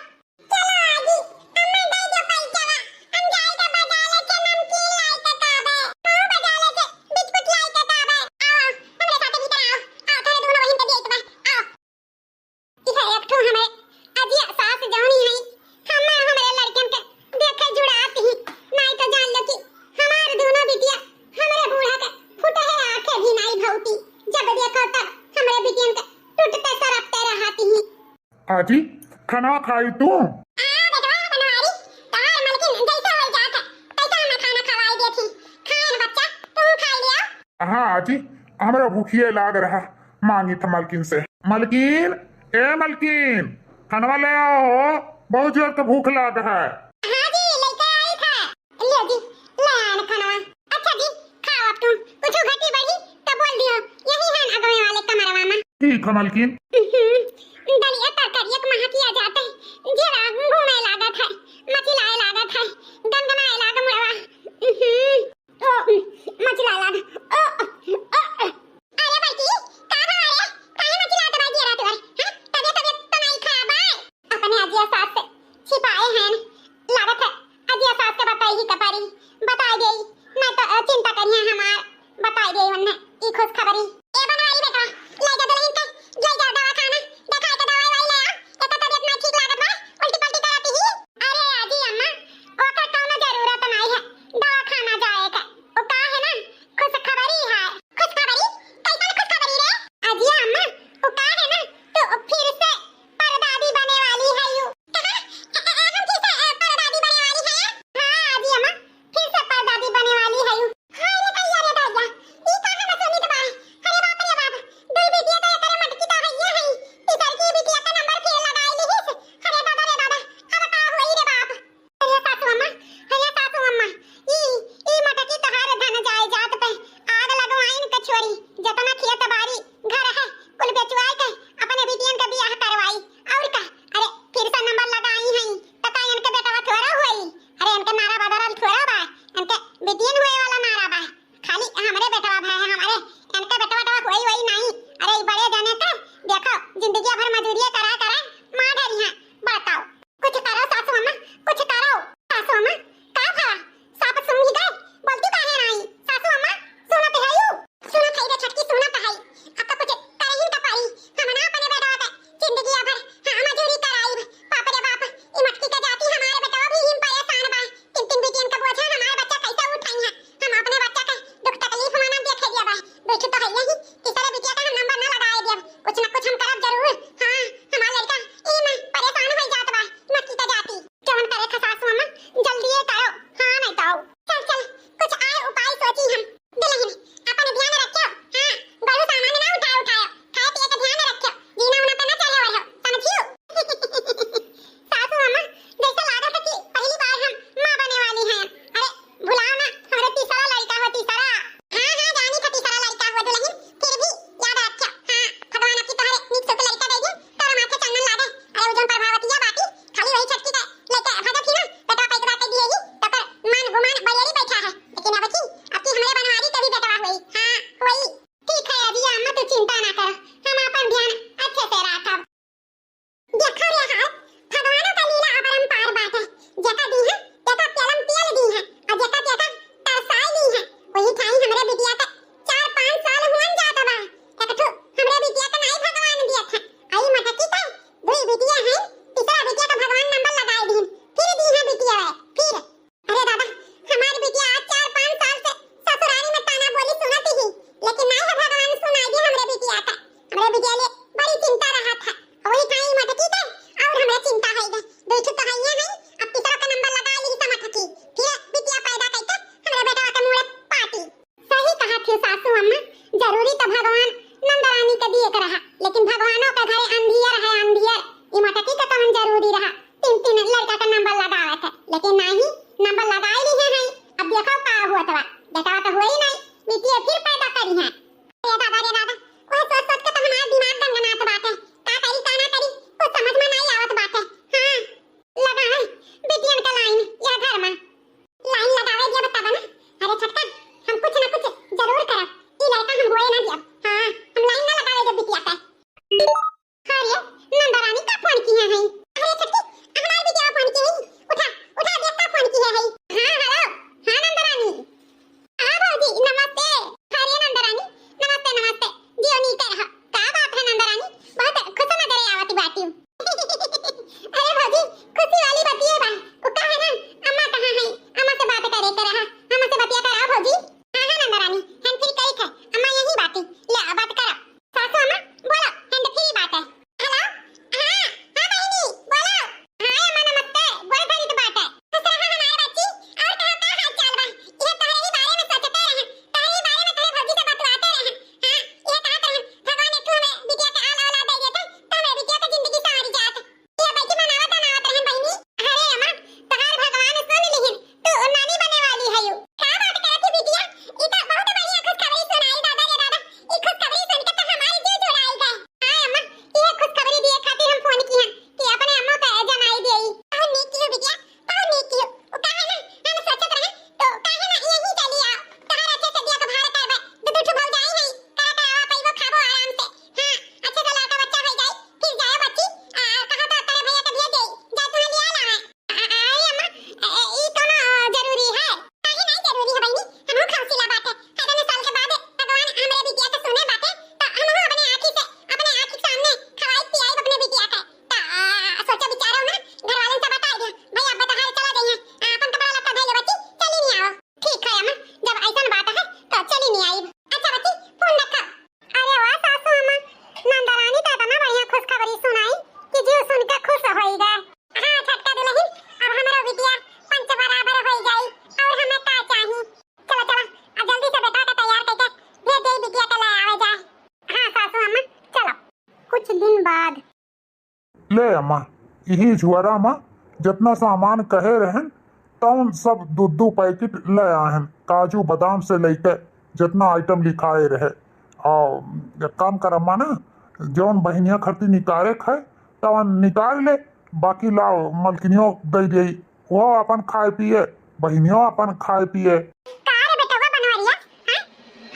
चलो आजी, अम्मा दे दो पैसवा, हम जाई तो बाजारे से नमकीन लाइके ताबे। हाँ, बाजारे से बिस्कुट लाइके ताबे। आओ, हमरे साथे भीतर आओ, आओ, तोहरे दुनो बहिन के देत बा, आओ। इहे एक ठो हमरे अजिया सास जौनी है, हमार हमरे लड़कन के देखे जुड़ात ही, नाई तो जान लो कि हमार दोनों बिटिया हमरे बूढ़ा के फुटहे आंखें भी नाई भौती, जब देखो तब हमरे बिटियन के टूटते सरकते रहत ही। आजी, खाना खाई तू? आ बेटवा बनवारी, तहार मलकिन जैसे हो जात है, तैसे हमें खाना खवाई देती। खाए न बच्चा, तू खा लिया। हाँ आजी, हमरा भूखिए लाग रहा, मांगी था मलकिन से। मलकिन, ए मलकिन, खानवा ले आओ हो, बहुत जोर के भूख लाग है। हाँ जी, लेके आई था। ले जी, ले आन खानवा। अच्छा जी, खाओ अब तुम, कुछ घटी बढ़ी तो बोल दियो, यही है अगवे वाले कमरवा में। ठीक है मलकिन। हम्म, दलिया तरकारिया के महकिया जाते, जीरा घूमे लागत है, मचिलाए लागत है, गनगनाए लाग मुड़वा। हम्म। ओ, मचिला लाग। ओ, ओ, ओ। अरे बड़की, का भवा रे? काहे मचिलात बा जियरा तोर? हैं? तबियत, तबियत तो नाई खराब बा? अपने अजिया सास से छिपाए हैं। लागत है, अजिया सास के बताई ही कपारी। बताई देई, नाई तो, अ, चिंता करिए हमार। बताई देई उन्हें, ई खुशखबरी। ए बनवारी बेटवा, ले जा दुल्हन के, ले जा दवाखाना, देखाई के दवाई वाई ले आ। एकर तबियत नाई ठीक लागत बा, उल्टी पल्टी करत ही। अरे आजी अम्मा, ओकर कौनो जरूरत नाई है दवाखाना जाए के। ओ का है ना, खुशखबरी है। खुशखबरी? कैसन खुशखबरी रे? अजिया अम्मा, ओ का है ना, तू फिर से परदादी बने वाली है यू। कहा? अ, अ, अ, हम फिर से, अ, परदादी बने वाली है? हाँ, अजिया अम्मा, फिर से परदादी बने वाली है यू। हाय रे भैया रे भैया, ई का हम सुनित बा? अरे बाप रे बाप, दुई बिटिया तो एकरे मटकी तो हइये हई, तीसर की बिटिया का नंबर फेल लगाई लिहिस। अरे दादा रे दादा, अब का होई रे बाप? अरे सासू अम्मा, अरे सासू अम्मा, ई, ई मटकी तोहार धन जायदाद पे आग लगवाइन के छोरी, जतना खेत बारी, घर है, कुल बेचवाई के अपने बिटियन के बियाह करवाई। और का? अरे फिर से नंबर लगाई हैं, तो का इनके बेटवा थोड़ा होई? अरे इनके नारा बदलल थोड़ा बा, इनके बिटियन हुए वाला नारा बा। खाली हमरे बेटवा भए है हमरे, इनके बेटवा, बेटवा कोई वही नहीं। अरे ई बड़े जने तो देखो, जिंदगी भर मजूरिया करा करा मार डरी हैं। बताओ, कुछ करो सासू अम्मा, कुछ करो। सासू अम्मा, का भवा? साफ सूंघी गए, बोलती काहे नाई? सासू अम्मा, सुनत है यू? सुनत है रे छटकी, सुनत है। अब तो कुछ करहिन का पाई। हम ना अपने बेटवा के जिंदगी भर, हाँ, मजूरी कराई। बाप रे बाप, ई मटकी के जाति हमारे बेटवा भी हिम परेशान बा। तीन तीन बिटियन का बोझा हमार बच्चा कैसे उठाई है? हम अपने बच्चा के दुख तकलीफ में ना देखे दिया बा। दुख तो है यही, तीसरे बिटिया का हम नंबर ना लगाए दिया। कुछ ना कुछ हम करब जरूर। हाँ, हमार लड़का ई में परेशान हो जात बा, मक्की का जाति। जवन करे था सासू अम्मा, जल्दी ये करो। हाँ, नहीं तो। चल, चल, कुछ आए उपाय सोची हम। दुल्हन, अपन ध्यान रखियो। हाँ, बड़ू सामान ना उठाए उठायो। खाए पिए के ध्यान रखियो। जीना उना पे ना चढ़े ओढ़ो, समझियो? सासू अम्मा, जैसे लागत है कि पहली बार हम माँ बने वाली हैं। अरे, भुलाओ ना, हमरे तीसरा लड़का हो, तीसरा। हाँ, हाँ, जानी था तीसरा लड़का हो दुल्हन, फिर भी याद रखियो। हाँ, भगवान आपकी तोहरे नीक से लड़का दे दी, तोरे माथे चंदन लागे। अरे, उ जौन प्रभावतिया बाटी, खाली वही छटकी के लेके भागत ही ना, बेटवा पैदा कर दिए ही, तो कर मान गुमान बड़ेरी बैठा है। लेकिन अब की, अब की हमरे बनवारी के भी बेटवा हुई। हाँ, हुई। ठीक है, अजिया अम्मा, तू चिंता ना कर, हम अपन ध्यान अच्छे से रखब। देखा रे हाल, भगवानों का लीला अपरंपार बाटे। जेका दी है, तेका पेलम पेल दी है, और जेका तेका तरसाई दी है। वही ठाई हमरे बिटिया का चार पाँच साल हुअन जात बा। एक ठो हमरे बिटिया का नाई भगवान दियत है। आई मटकी का दुई बिटिया है, तीसरा बिटिया का भगवान नंबर लगाई दीन। फिर दी है बिटिया, फिर। अरे दादा, हमार बिटिया आज चार पाँच साल से ससुरारी में ताना बोली सुनत ही, लेकिन नाई है भगवान सुनाई दी हमरे बिटिया का। हमरे बिटिया ले बड़ी चिंता रहत है। वही ठाई मटकी के और हमरा चिंता होई गई। दो ठो तो हइये हैं, अब तीसरा का नंबर लगा ली तो मटकी। फिर बिटिया पैदा करके हमरे बेटवा के मुड़े पाटी। सही कहा थी सासू अम्मा, जरूरी तो भगवान नंदरानी के दिए के रहा, लेकिन भगवानों के घरे अंधियर है अंधियर। ई मटकी के कौन जरूरी रहा तीन तीन लड़का के नंबर लगावे के, लेकिन नहीं, नंबर लगाई ली है, है। अब देखो का हुआ तवा, बेटवा तो हुआ ही नहीं, बिटिया फिर पैदा करी है। रे दादा, रे दादा, वह सोच सोच के तो हमार दिमाग गनगनात बाटे, का करी का ना करी, कुछ समझ में नहीं आवत बाटे। हाँ, लगा है बिटियन का लाइन यह घर में। लाइन लगावे दिया बतावा ना। अरे छोटका, हम कुछ ना कुछ जरूर करब। ई लड़का हम होए ना दियब। हाँ, हम बाद। ले अम्मा, इही झुअरा मा जतना सामान कहे रहन, तउन सब दू दू पैकेट ले आहन, काजू बादाम से लइके जतना आइटम लिखाए रहे। आ एक काम कर अम्मा ना, जउन बहिनिया खरती निकारे खाए, तवन निकाल ले, बाकी लाओ मलकिनियो दे देई, वो अपन खाए पिए, बहिनियो अपन खाए पिए। का रे बेटवा बनवरिया, हैं?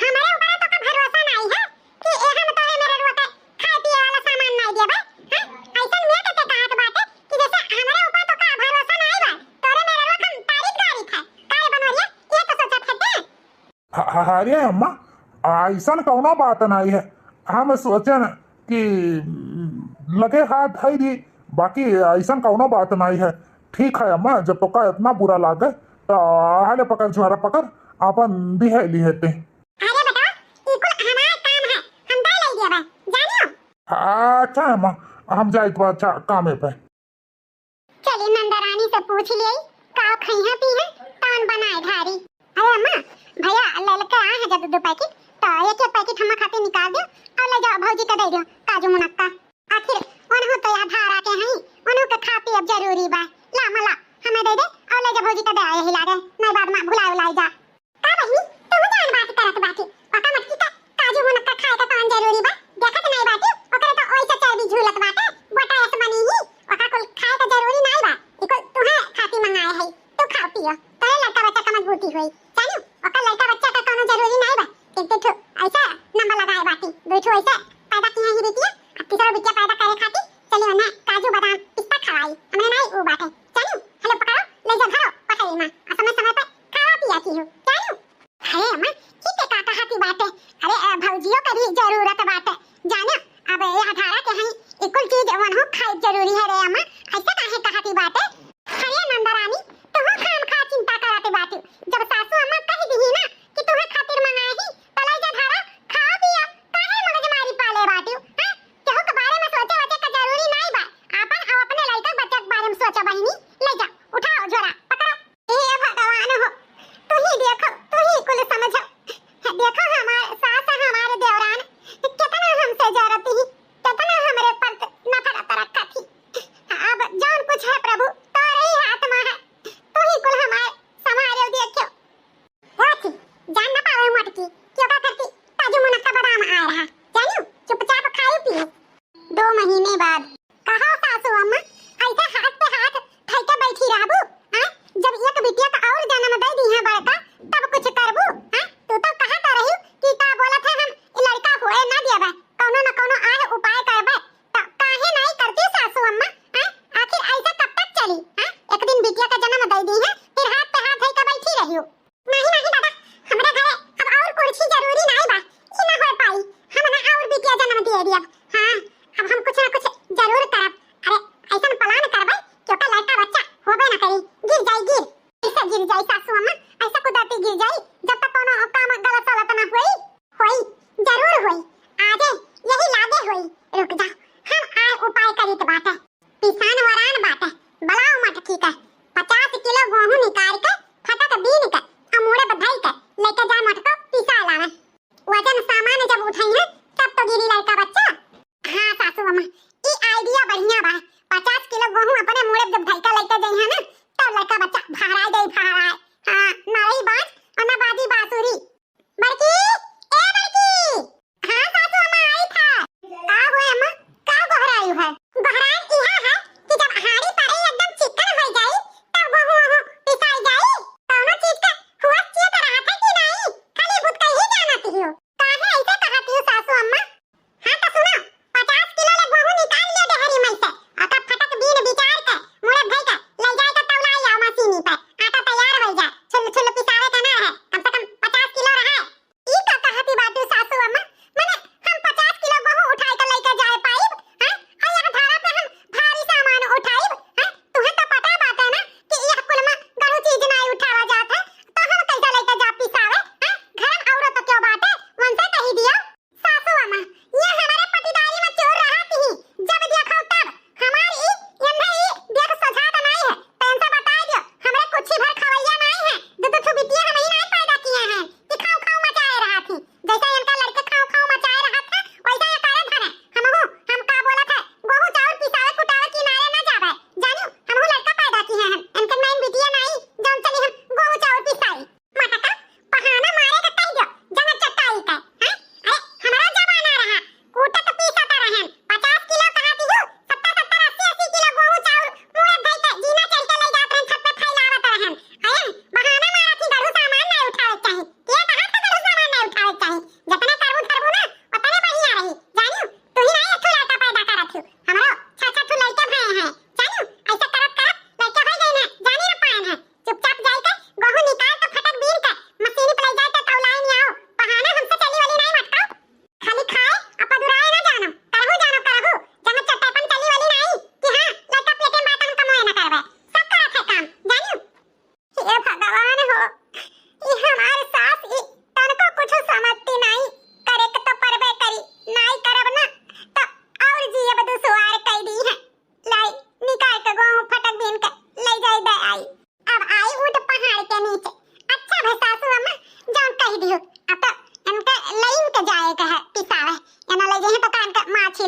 हमरे ऊपर तो का भरोसा नाई है कि एहन तोरे मेरे रुआ के खाए पिए वाला सामान नाई देबे, हैं? ऐसन में के कहत बाटे कि जैसे हमरे ऊपर तो का भरोसा नाई बा, तोरे मेरे रुआ हम तारीफ गारी था। का रे बनवरिया, ये तो सोचत है ते? ह-, ह-, अरे अम्मा, ऐसन कउनो बात नाई है। हम सोचन कि लगे हाथ धई दी, बाकी ऐसन कउनो बात नाई है। ठीक है अम्मा, जब तोका इतना बुरा लागे, तो हाले पकड़, झोरा पकड़, आपन दिहे लिहे ते। अरे बेटा, ई कुल हमार काम है, हम दे ले देबे, जानियो। अच्छा अम्मा, हम जाइत बा, अच्छा कामे पे। चली नंदरानी से पूछ लियई, का खइहा पीहा, तवन बनाए ढारी। अरे अम्मा, भैया ललके आए हैं जब दो पैकेट, तो एक एक पैकेट हमार खातिर निकाल दियो और ले जाओ भौजी के दे दियो काजू मुनक्का। आखिर उन्हों तो यहाँ धारा के हैं, उन्हों के खा पी अब जरूरी बा। ला अम्मा ला, हमें दे दे और ले जा भौजी के दे आए ही लागे, नहीं बाद में भुलाए उलाए जा। का बहिनी, तू जान बात करत बाटी? ओका मटकी का काजू मुनक्का खाए का कौन जरूरी बा? देखत नहीं बाटी, ओकरे तो ओइसे चर्बी झूलत बाटे, गोटा ऐस बनी ही। ओका कुल खाए का जरूरी नहीं बा, ई कुल तुहे खाती मंगाए है, तू खाओ पियो, तोरे लड़का बच्चा का मजबूती होई। जानू, ओका लड़का बच्चा का कौनो जरूरी नहीं बा, एक दो ठो ऐसा नंबर लगाए बाटी, दो ठो ऐसा पैदा किए ही बिटिया, अब तीसरा बिटिया पैदा करे खाती चली ओने काजू बादाम पिस्ता खवाई, हमने नहीं ऊ बाटे। जानू, हेलो पकड़ो, ले जा धरो पटरी में, और समय समय पे खावा पिया की हो। जानू, अरे अम्मा, ई ते का कहती बाटे? अरे, अ, भौजियो के भी जरूरत बाटे। जानो, अब यह धारा के हई, ई कुल चीज वनहु खाई जरूरी है रे अम्मा, ऐसा काहे कहती बाटे? अरे नंदरानी, तुहू खाम खा चिंता करत बाटू। जब सासू अम्मा कह दिही ना कि तुहे खातिर मंगाए ही, त ले जा धारा, खा पिया, काहे मगजमारी पाले बाटू, हैं? केहू के बारे में सोचे वोचे का जरूरी नाई बा। आपन और अपने लइका बच्चा के बारे में सोचा बहिनी, ले जा, उठाओ झोरा, पकड़ो। हे भगवान हो, तू ही देखो, तू ही कुल समझो। देखो हमार सास, हमार देवरान, कितना हमसे जरती ही, कितना हमरे पर नफरत रखा थी। अब जौन कुछ है प्रभु, तोरे ही हाथ में है, तू ही कुल हमार संभालो देखो। होती, जान न पावे मोटकी, कि ओका करती काजू मुनक्का बादाम आए रहा, जानियो, चुपचाप खाई पी। दो महीने बाद। कहो सासू अम्मा, ऐसे हाथ पे हाथ धइके बैठी रहबू, हाँ? जब एक बिटिया का और जन्म दे दी है बड़का, तब कुछ करबू, हाँ? तू तो कहत रही कि का बोलत है, हम ई लड़का होए ना देबे, कौनो न कौनो आए उपाय करबे, तो काहे नहीं करती सासू अम्मा, हाँ? आखिर ऐसा कब तक चली, हाँ? एक दिन बिटिया का जन्म दे दी है, फिर हाथ पे हाथ धइके बैठी रही हो। नहीं, नहीं दादा, हमरे घरे अब और कुर्सी जरूरी नाई बा, ई ना हो पाई, हम ना और बिटिया जन्म दिए दियब। हाँ, अब हम कुछ ना कुछ जरूर करब। अरे, ऐसन plan करबे कि ओकर लड़का बच्चा होबे ना करी, गिर जाई, गिर। ऐसा गिर जाई सासू अम्मा, ऐसा कुदरती गिर जाई, जब तक कोनो काम गलत सलत ना होई। होई, जरूर होई, आजे यही लागे होई। रुक जा, हम आए उपाय करित बाटे। पिसान वरान बाटे, बलाओ मटकी के, पचास किलो गोहूं निकाल के, फटक बीन के, अमूड़े बधाई के, लेके जा मटको पिसा लावे। वजन सामान जब उठाई है, तब तो गिरी लड़का बच्चा। हाँ सासू अम्मा, ई idea बढ़िया बा। पचास किलो गोहूं अपने मूड़े जब धइका लेके जाई है ना, तब लड़का बच्चा फहराए जाई, फहराए। हाँ, ना रही बाज और ना बाजी बांसुरी। बड़की, ए बड़की। हाँ सासू अम्मा, आई था। का हुए अम्मा?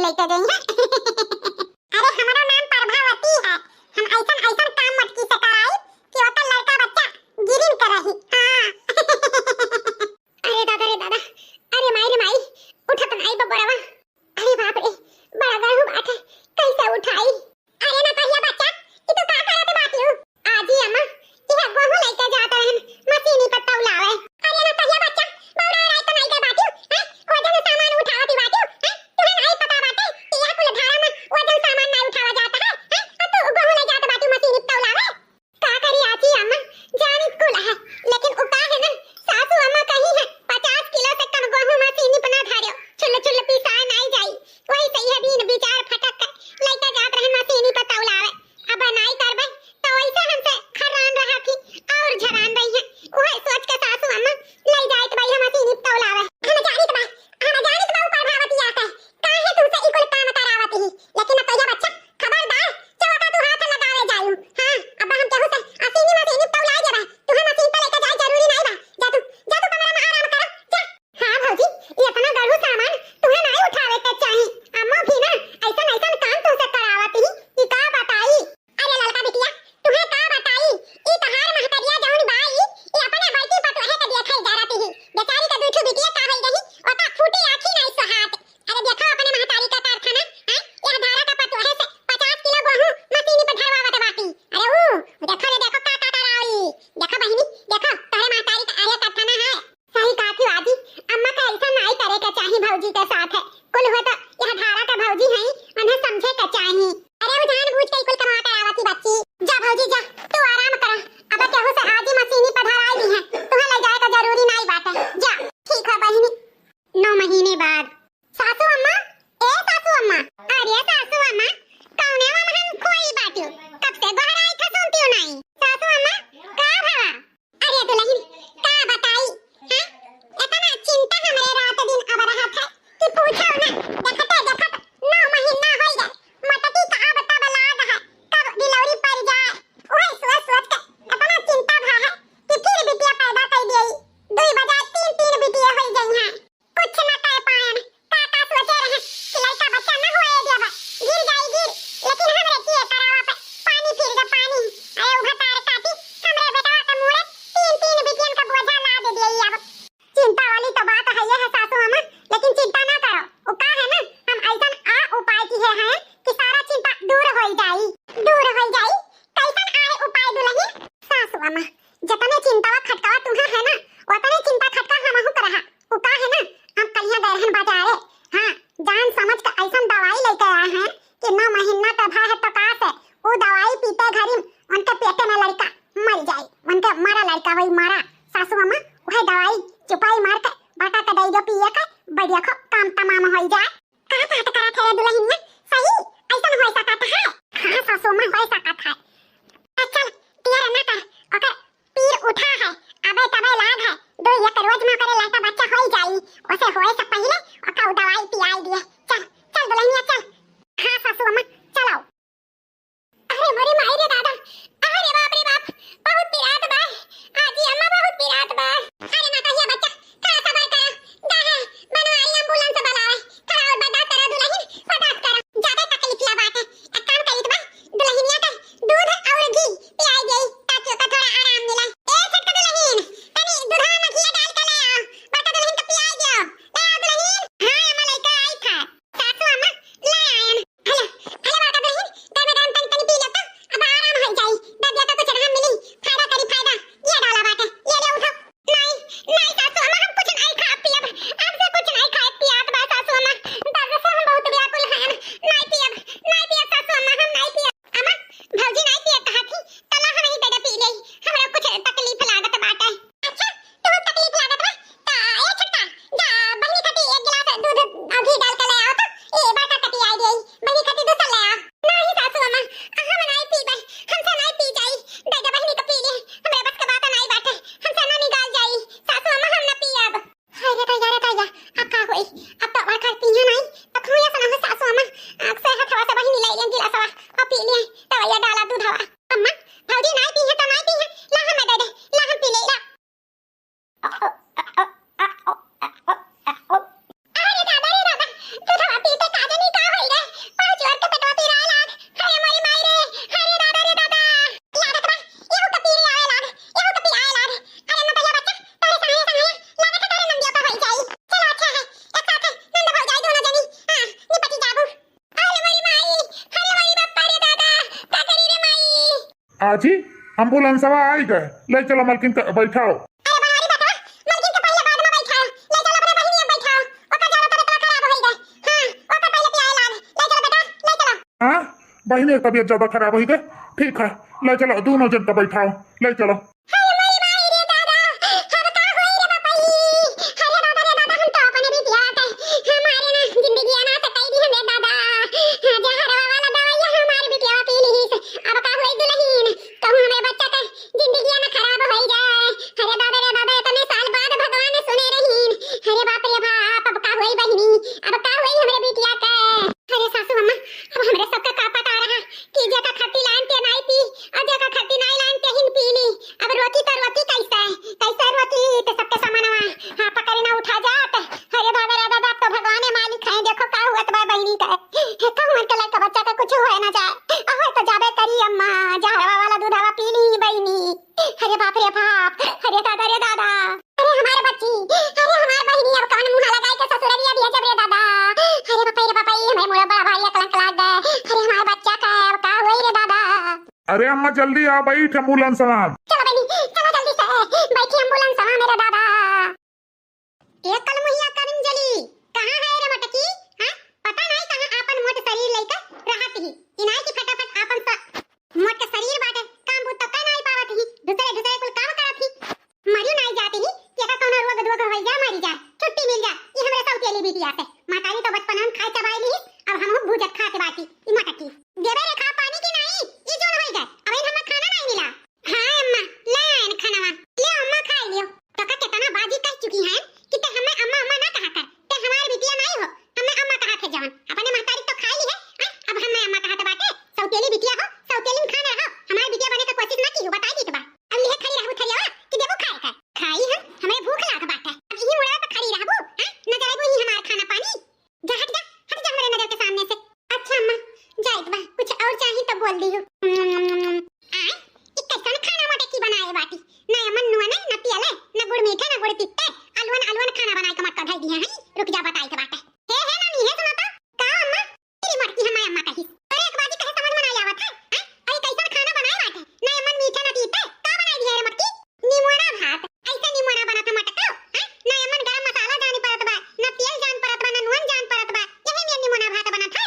लइके गई है। अरे, हमारा नाम प्रभावती है। हम ऐसन ऐसन काम मटकी से कराई कि ओकर लड़का बच्चा गिरिन के रही। हाँ। अरे दादा रे दादा, अरे माई रे माई, उठत नाई बबरवा। अरे बाप रे, बड़ा गरहू बाटे, कैसे उठाई? अरे ना कहिया बच्चा, ई तू का करत बाटियो? आजी अम्मा, इहे गोहूं लइके जात रहन, मशीनी पर तौलावे। अरे ना कहिया बच्चा, बौरा राई तो नाई के बाटियो, हैं? वजन सामान उठावती बाटियो, हैं? तुहे नाई पता बाटे कि यह कुल धारा में वजन सामान नाई उठावा जाता है, हैं? और तू गोहूं ले जात बाटियो मशीनी पर तौलावे। का करी आजी अम्मा, जानित कुल है, लेकिन उ का है ना, सासू अम्मा कही है, "पचास किलो से कम गोहूं मशीनी पर ना धरियो, चुल्ल चुल्ल पिसाए नाई जाई।" वही सही है, बीन बिचार फटक के लइके जात रहन मशीनी पर तौलावे। अब नाई करबे तो वैसे हमसे खर्रान रहा थी और झरान रही है। वही सोच के सासू अम्मा लई जाइत बाई हम मशीनी पर तौलावे। हम जानित बा, हम जानित बा उ प्रभावती आके काहे तुमसे ई कुल काम करावत ही, लेकिन ना कहिया बच्चा, खबरदार, चौका तू हाथ लगावे जायू। हाँ, अब हम केहू से असीनी मसीनी तौलाए देबा। तुहे मशीन पे लेके जाए जरूरी नाई बा। जा तू, जा तू कमरा में आराम करा, जा। हाँ भौजी, ये इतना गढ़ू सामान तुहे नाई उठावे के चाही। अम्मा भी ना ऐसन ऐसन काम तुमसे करावत ही कि का बताई। अरे ललका बिटिया, तुहे का बताई, ई तहार महतरिया जौन बाई, ई अपने बड़की पतोहे के देखल जरत ही। बेचारी के दुई ठो बिटिया का होई रही, ओका फूटी आँखी नाई सोहात। अरे देखो अपने महतारी का कारखाना, हैं? यह धारा का पतोहे से पचास किलो गोहूं मशीनी पर ढरवावत बाटी। अरे ऊ, देखो रे, देखो का का कराई। देखो बहिनी, देखो तोहरे महतारी का आर्या कारखाना है। सही कहा थी आजी, अम्मा का ऐसा नाई करे के चाही भौजी के साथ है। कुल हो तो यह धारा का भौजी है, उन्हें समझे के चाही। अरे वो जानबूझ के कुल कमा करावती बच्ची। जा भौजी जा, तू आराम करा। अब केहू से आजी मशीनी पर ढराई दी है, तुहे ले जाए का जरूरी नाई बाटे। जा, ठीक है बहिनी। नौ महीने बाद। सासू अम्मा, ए सासू अम्मा। अरे सासू अम्मा, कौने वमहन खोई बाटियो? कब से गोहराई था सुनतियो नाई। सासू अम्मा, का भवा? अरे दुलहिन, का बताई, हैं? इतना चिंता हमरे रात दिन अब रहत है कि पूछो ना। देखते देखत नौ महीना होई गए, मोटकी का अब तब लाग है, कब डिलीवरी पड़ जाए। वही सोच सोच के इतना चिंता भा है कि फिर बिटिया पैदा कर दिए, दुई बजाय तीन, तीन बिटिया होई गई हैं। कुछ न कह पायन। का का सोचे रहे कि लइका बच्चा न होए देबा, गिर जाई गिर, लेकिन हमरे किए करावा पे पानी फिर के पानी। अरे उभतार काटी, हमरे बेटवा के मूड़े तीन तीन बिटियन का बोझा लाद दिए अब। चिंता वाली तो बात है ये है सासू अम्मा, लेकिन चिंता ना करो, वो का है ना, हम ऐसन आ उपाय किए हैं कि सारा चिंता दूर होई जाई, दूर होई जाई। कैसन आए उपाय दुलहिन? सासू अम्मा, जतने चिंतावा खटकावा तुम्हें है ना, उतने चिंता खटका हमहू के रहा। उ का है ना, हम कलिया गए रहन बाजारे, हाँ, जान समझ के ऐसन दवाई लेके आए हैं कि नौ महीना का भा है तो का से, उ दवाई पीते घरी उनके पेटे में लड़का मर जाए, उनके मरा लड़का होई मरा। सासू अम्मा, वह दवाई चुपाई मार के बाटा के दे दो पिए के, बढ़िया खो काम तमाम होई जाए। का बात करत है रे दुलहिनिया? सही ऐसन हो सकत है? हाँ सासू अम्मा, हो सकत है। अच्छा, तेर ना कर, ओकर पीर उठा है, अबे तबे लाग है, दो एक रोज में ओकरे लड़का बच्चा होई जाई, ओसे होए से पहिले ओका उ दवाई पियाई दिए। चल, चल दुलहिनिया चल। हाँ सासू अम्मा, चलो। अरे मोरे माई रे दादा, अरे बाप रे बाप, बहुत पिरात बा, आजी अम्मा बहुत पिरात बा। अरे ना कहिया बच्चा, थोड़ा सबर करो, जा है, बनवारी एम्बुलेंस बुलावे, थोड़ा और बर्दाश्त करो दुलहिन, बर्दाश्त आजी, एम्बुलेंसवा आई गए, ले चलो मलकिन के बैठाओ। अरे बनवारी बेटा, मलकिन के पहिले बाद में बैठाओ, ले चलो अपने बहिनी अब बैठाओ, ओकर ज्यादा तबीयत खराब होई गए। हाँ, ओकर पहिले पियाए लाग, ले चलो बेटा, ले चलो। हाँ, बहिनी के तबीयत ज्यादा खराब होई गए, ठीक है, ले चलो दोनों जन के बैठाओ, ले चलो। अरे मोरी माई रे दादा, अब का होई रे बापई? अरे दादा रे दादा, हम तो अपने बिटिया के, हमारे ना जिंदगी ना सताई दी हमें दादा। जहरवा वाला दवाई हमारे बिटिया पी ली, अब का होई दुल्हन? कहूँ हमरे बच्चा के जिंदगी ना खराब होई जाए। अरे दादा रे दादा, इतने साल बाद भगवान सुने रहीन। अरे बाप रे बाप, अब का होई बहिनी, अब का होई हमरे बिटिया के? अरे सासू अम्मा, अब हमरे सबके का पता रहा कि जेका खत्ती लाइन ते नाई पी, और जेका खत्ती नाई लाइन ते हिन पी ली। अब रोकी तो रोकी कैसे, कैसे रोकी? तो सबके सामानवा, हाँ, पकड़े ना उठा जात। अरे दादा रे दादा, अब तो भगवाने मालिक हैं, देखो का हुआ तो बहिनी का। कहूँ के लड़का बच्चा का कुछ होए ना जाए, और तो जाबे करी अम्मा, जहरवा वाला दूधवा पी ली बहिनी। अरे बाप रे बाप, अरे दादा रे दादा। अरे हमार बच्ची, अरे हमार बहिनी, अब कौन मुँह लगाई के ससुररिया भेजब रे दादा। अरे बापा रे बापा, ये हमरे मुड़ा बड़ा भारी कलंक लाग गए। अरे हमार बच्चा का अब का होई रे दादा। अरे अम्मा जल्दी आ, बैठ एम्बुलेंस में। चलो बहिनी, चलो जल्दी से, बैठी एम्बुलेंस में मेरे दादा। ए कलमुहिया कबिंजली, कहाँ है रे मटकी? हाँ, पता नहीं कहाँ आपन मोट शरीर लेके रहत ही। इनाई की फटाफट आपन स-, मोट के शरीर बाटे, काम बूता कर नहीं पावत ही, दूसरे दूसरे कुल काम करत ही। मरियो नहीं जाती ही, कि एका कौनो रोग धोग होई जा, मरी जा, छुट्टी मिल जा, ये हमरे सौतेली बिटिया से। महतारी तो बचपन में खाए चबाई ली, अब हम भूजत खाते बाटी, ई मटकी। देवे रे खा पानी की नहीं, ई जोन होई जाए, अब इन हमें खाना नहीं मिला। हाँ अम्मा, ले आइन खानवा। ले अम्मा खाई लियो। तोका केतना बाजी कह चुकी है कि ते हमें अम्मा अम्मा ना कहा कर। ते हमार बिटिया नहीं हो, हमें अम्मा कहा थे जवन। अपने महतारी तो खाई ली है, हैं? अब हमें अम्मा कहा तो बाटे। सौतेली बिटिया हो, सौतेली में खाना रहो। हमार बिटिया बने का कोशिश ना की हो, बताई दी तो बा। अब यह खड़ी रहबू थरियावा कि देबू खाए का? खाई हम, हमें भूख लाग बाटे। अब यही मुड़ा पे खड़ी रहबू, हैं? न जरेबू ही हमार खाना पानी। जा हट जा, हट जा हमरे नजर के सामने से। अच्छा अम्मा, जाइत बा, कुछ और चाही तो बोल दियो। आय, ई कैसन खाना मोटे की बनाए बाटी? ना एमन नुआ ना, ना पियले, ना गुड़ मीठे, ना गुड़ पित्ते, अलवन अलवन खाना बनाए के मटका धई दिया है। रुक जा, बताई के बाटे। हे हे नानी, हे सुना तो। का अम्मा? तेरी मटकी हमार अम्मा कही। अरे एक बाजी कहे समझ में ना आवत है, हैं? अरे कैसन खाना बनाए बाटे? ना एमन मीठे ना तीते, का बनाई दिया रे मटकी? निमोना भात, ऐसे निमोना बनत है मटका, हैं? ना एमन गरम मसाला जानी परत बा, ना तेल जान परत बा, ना नून जान परत बा, यही में निमोना भात बनत है।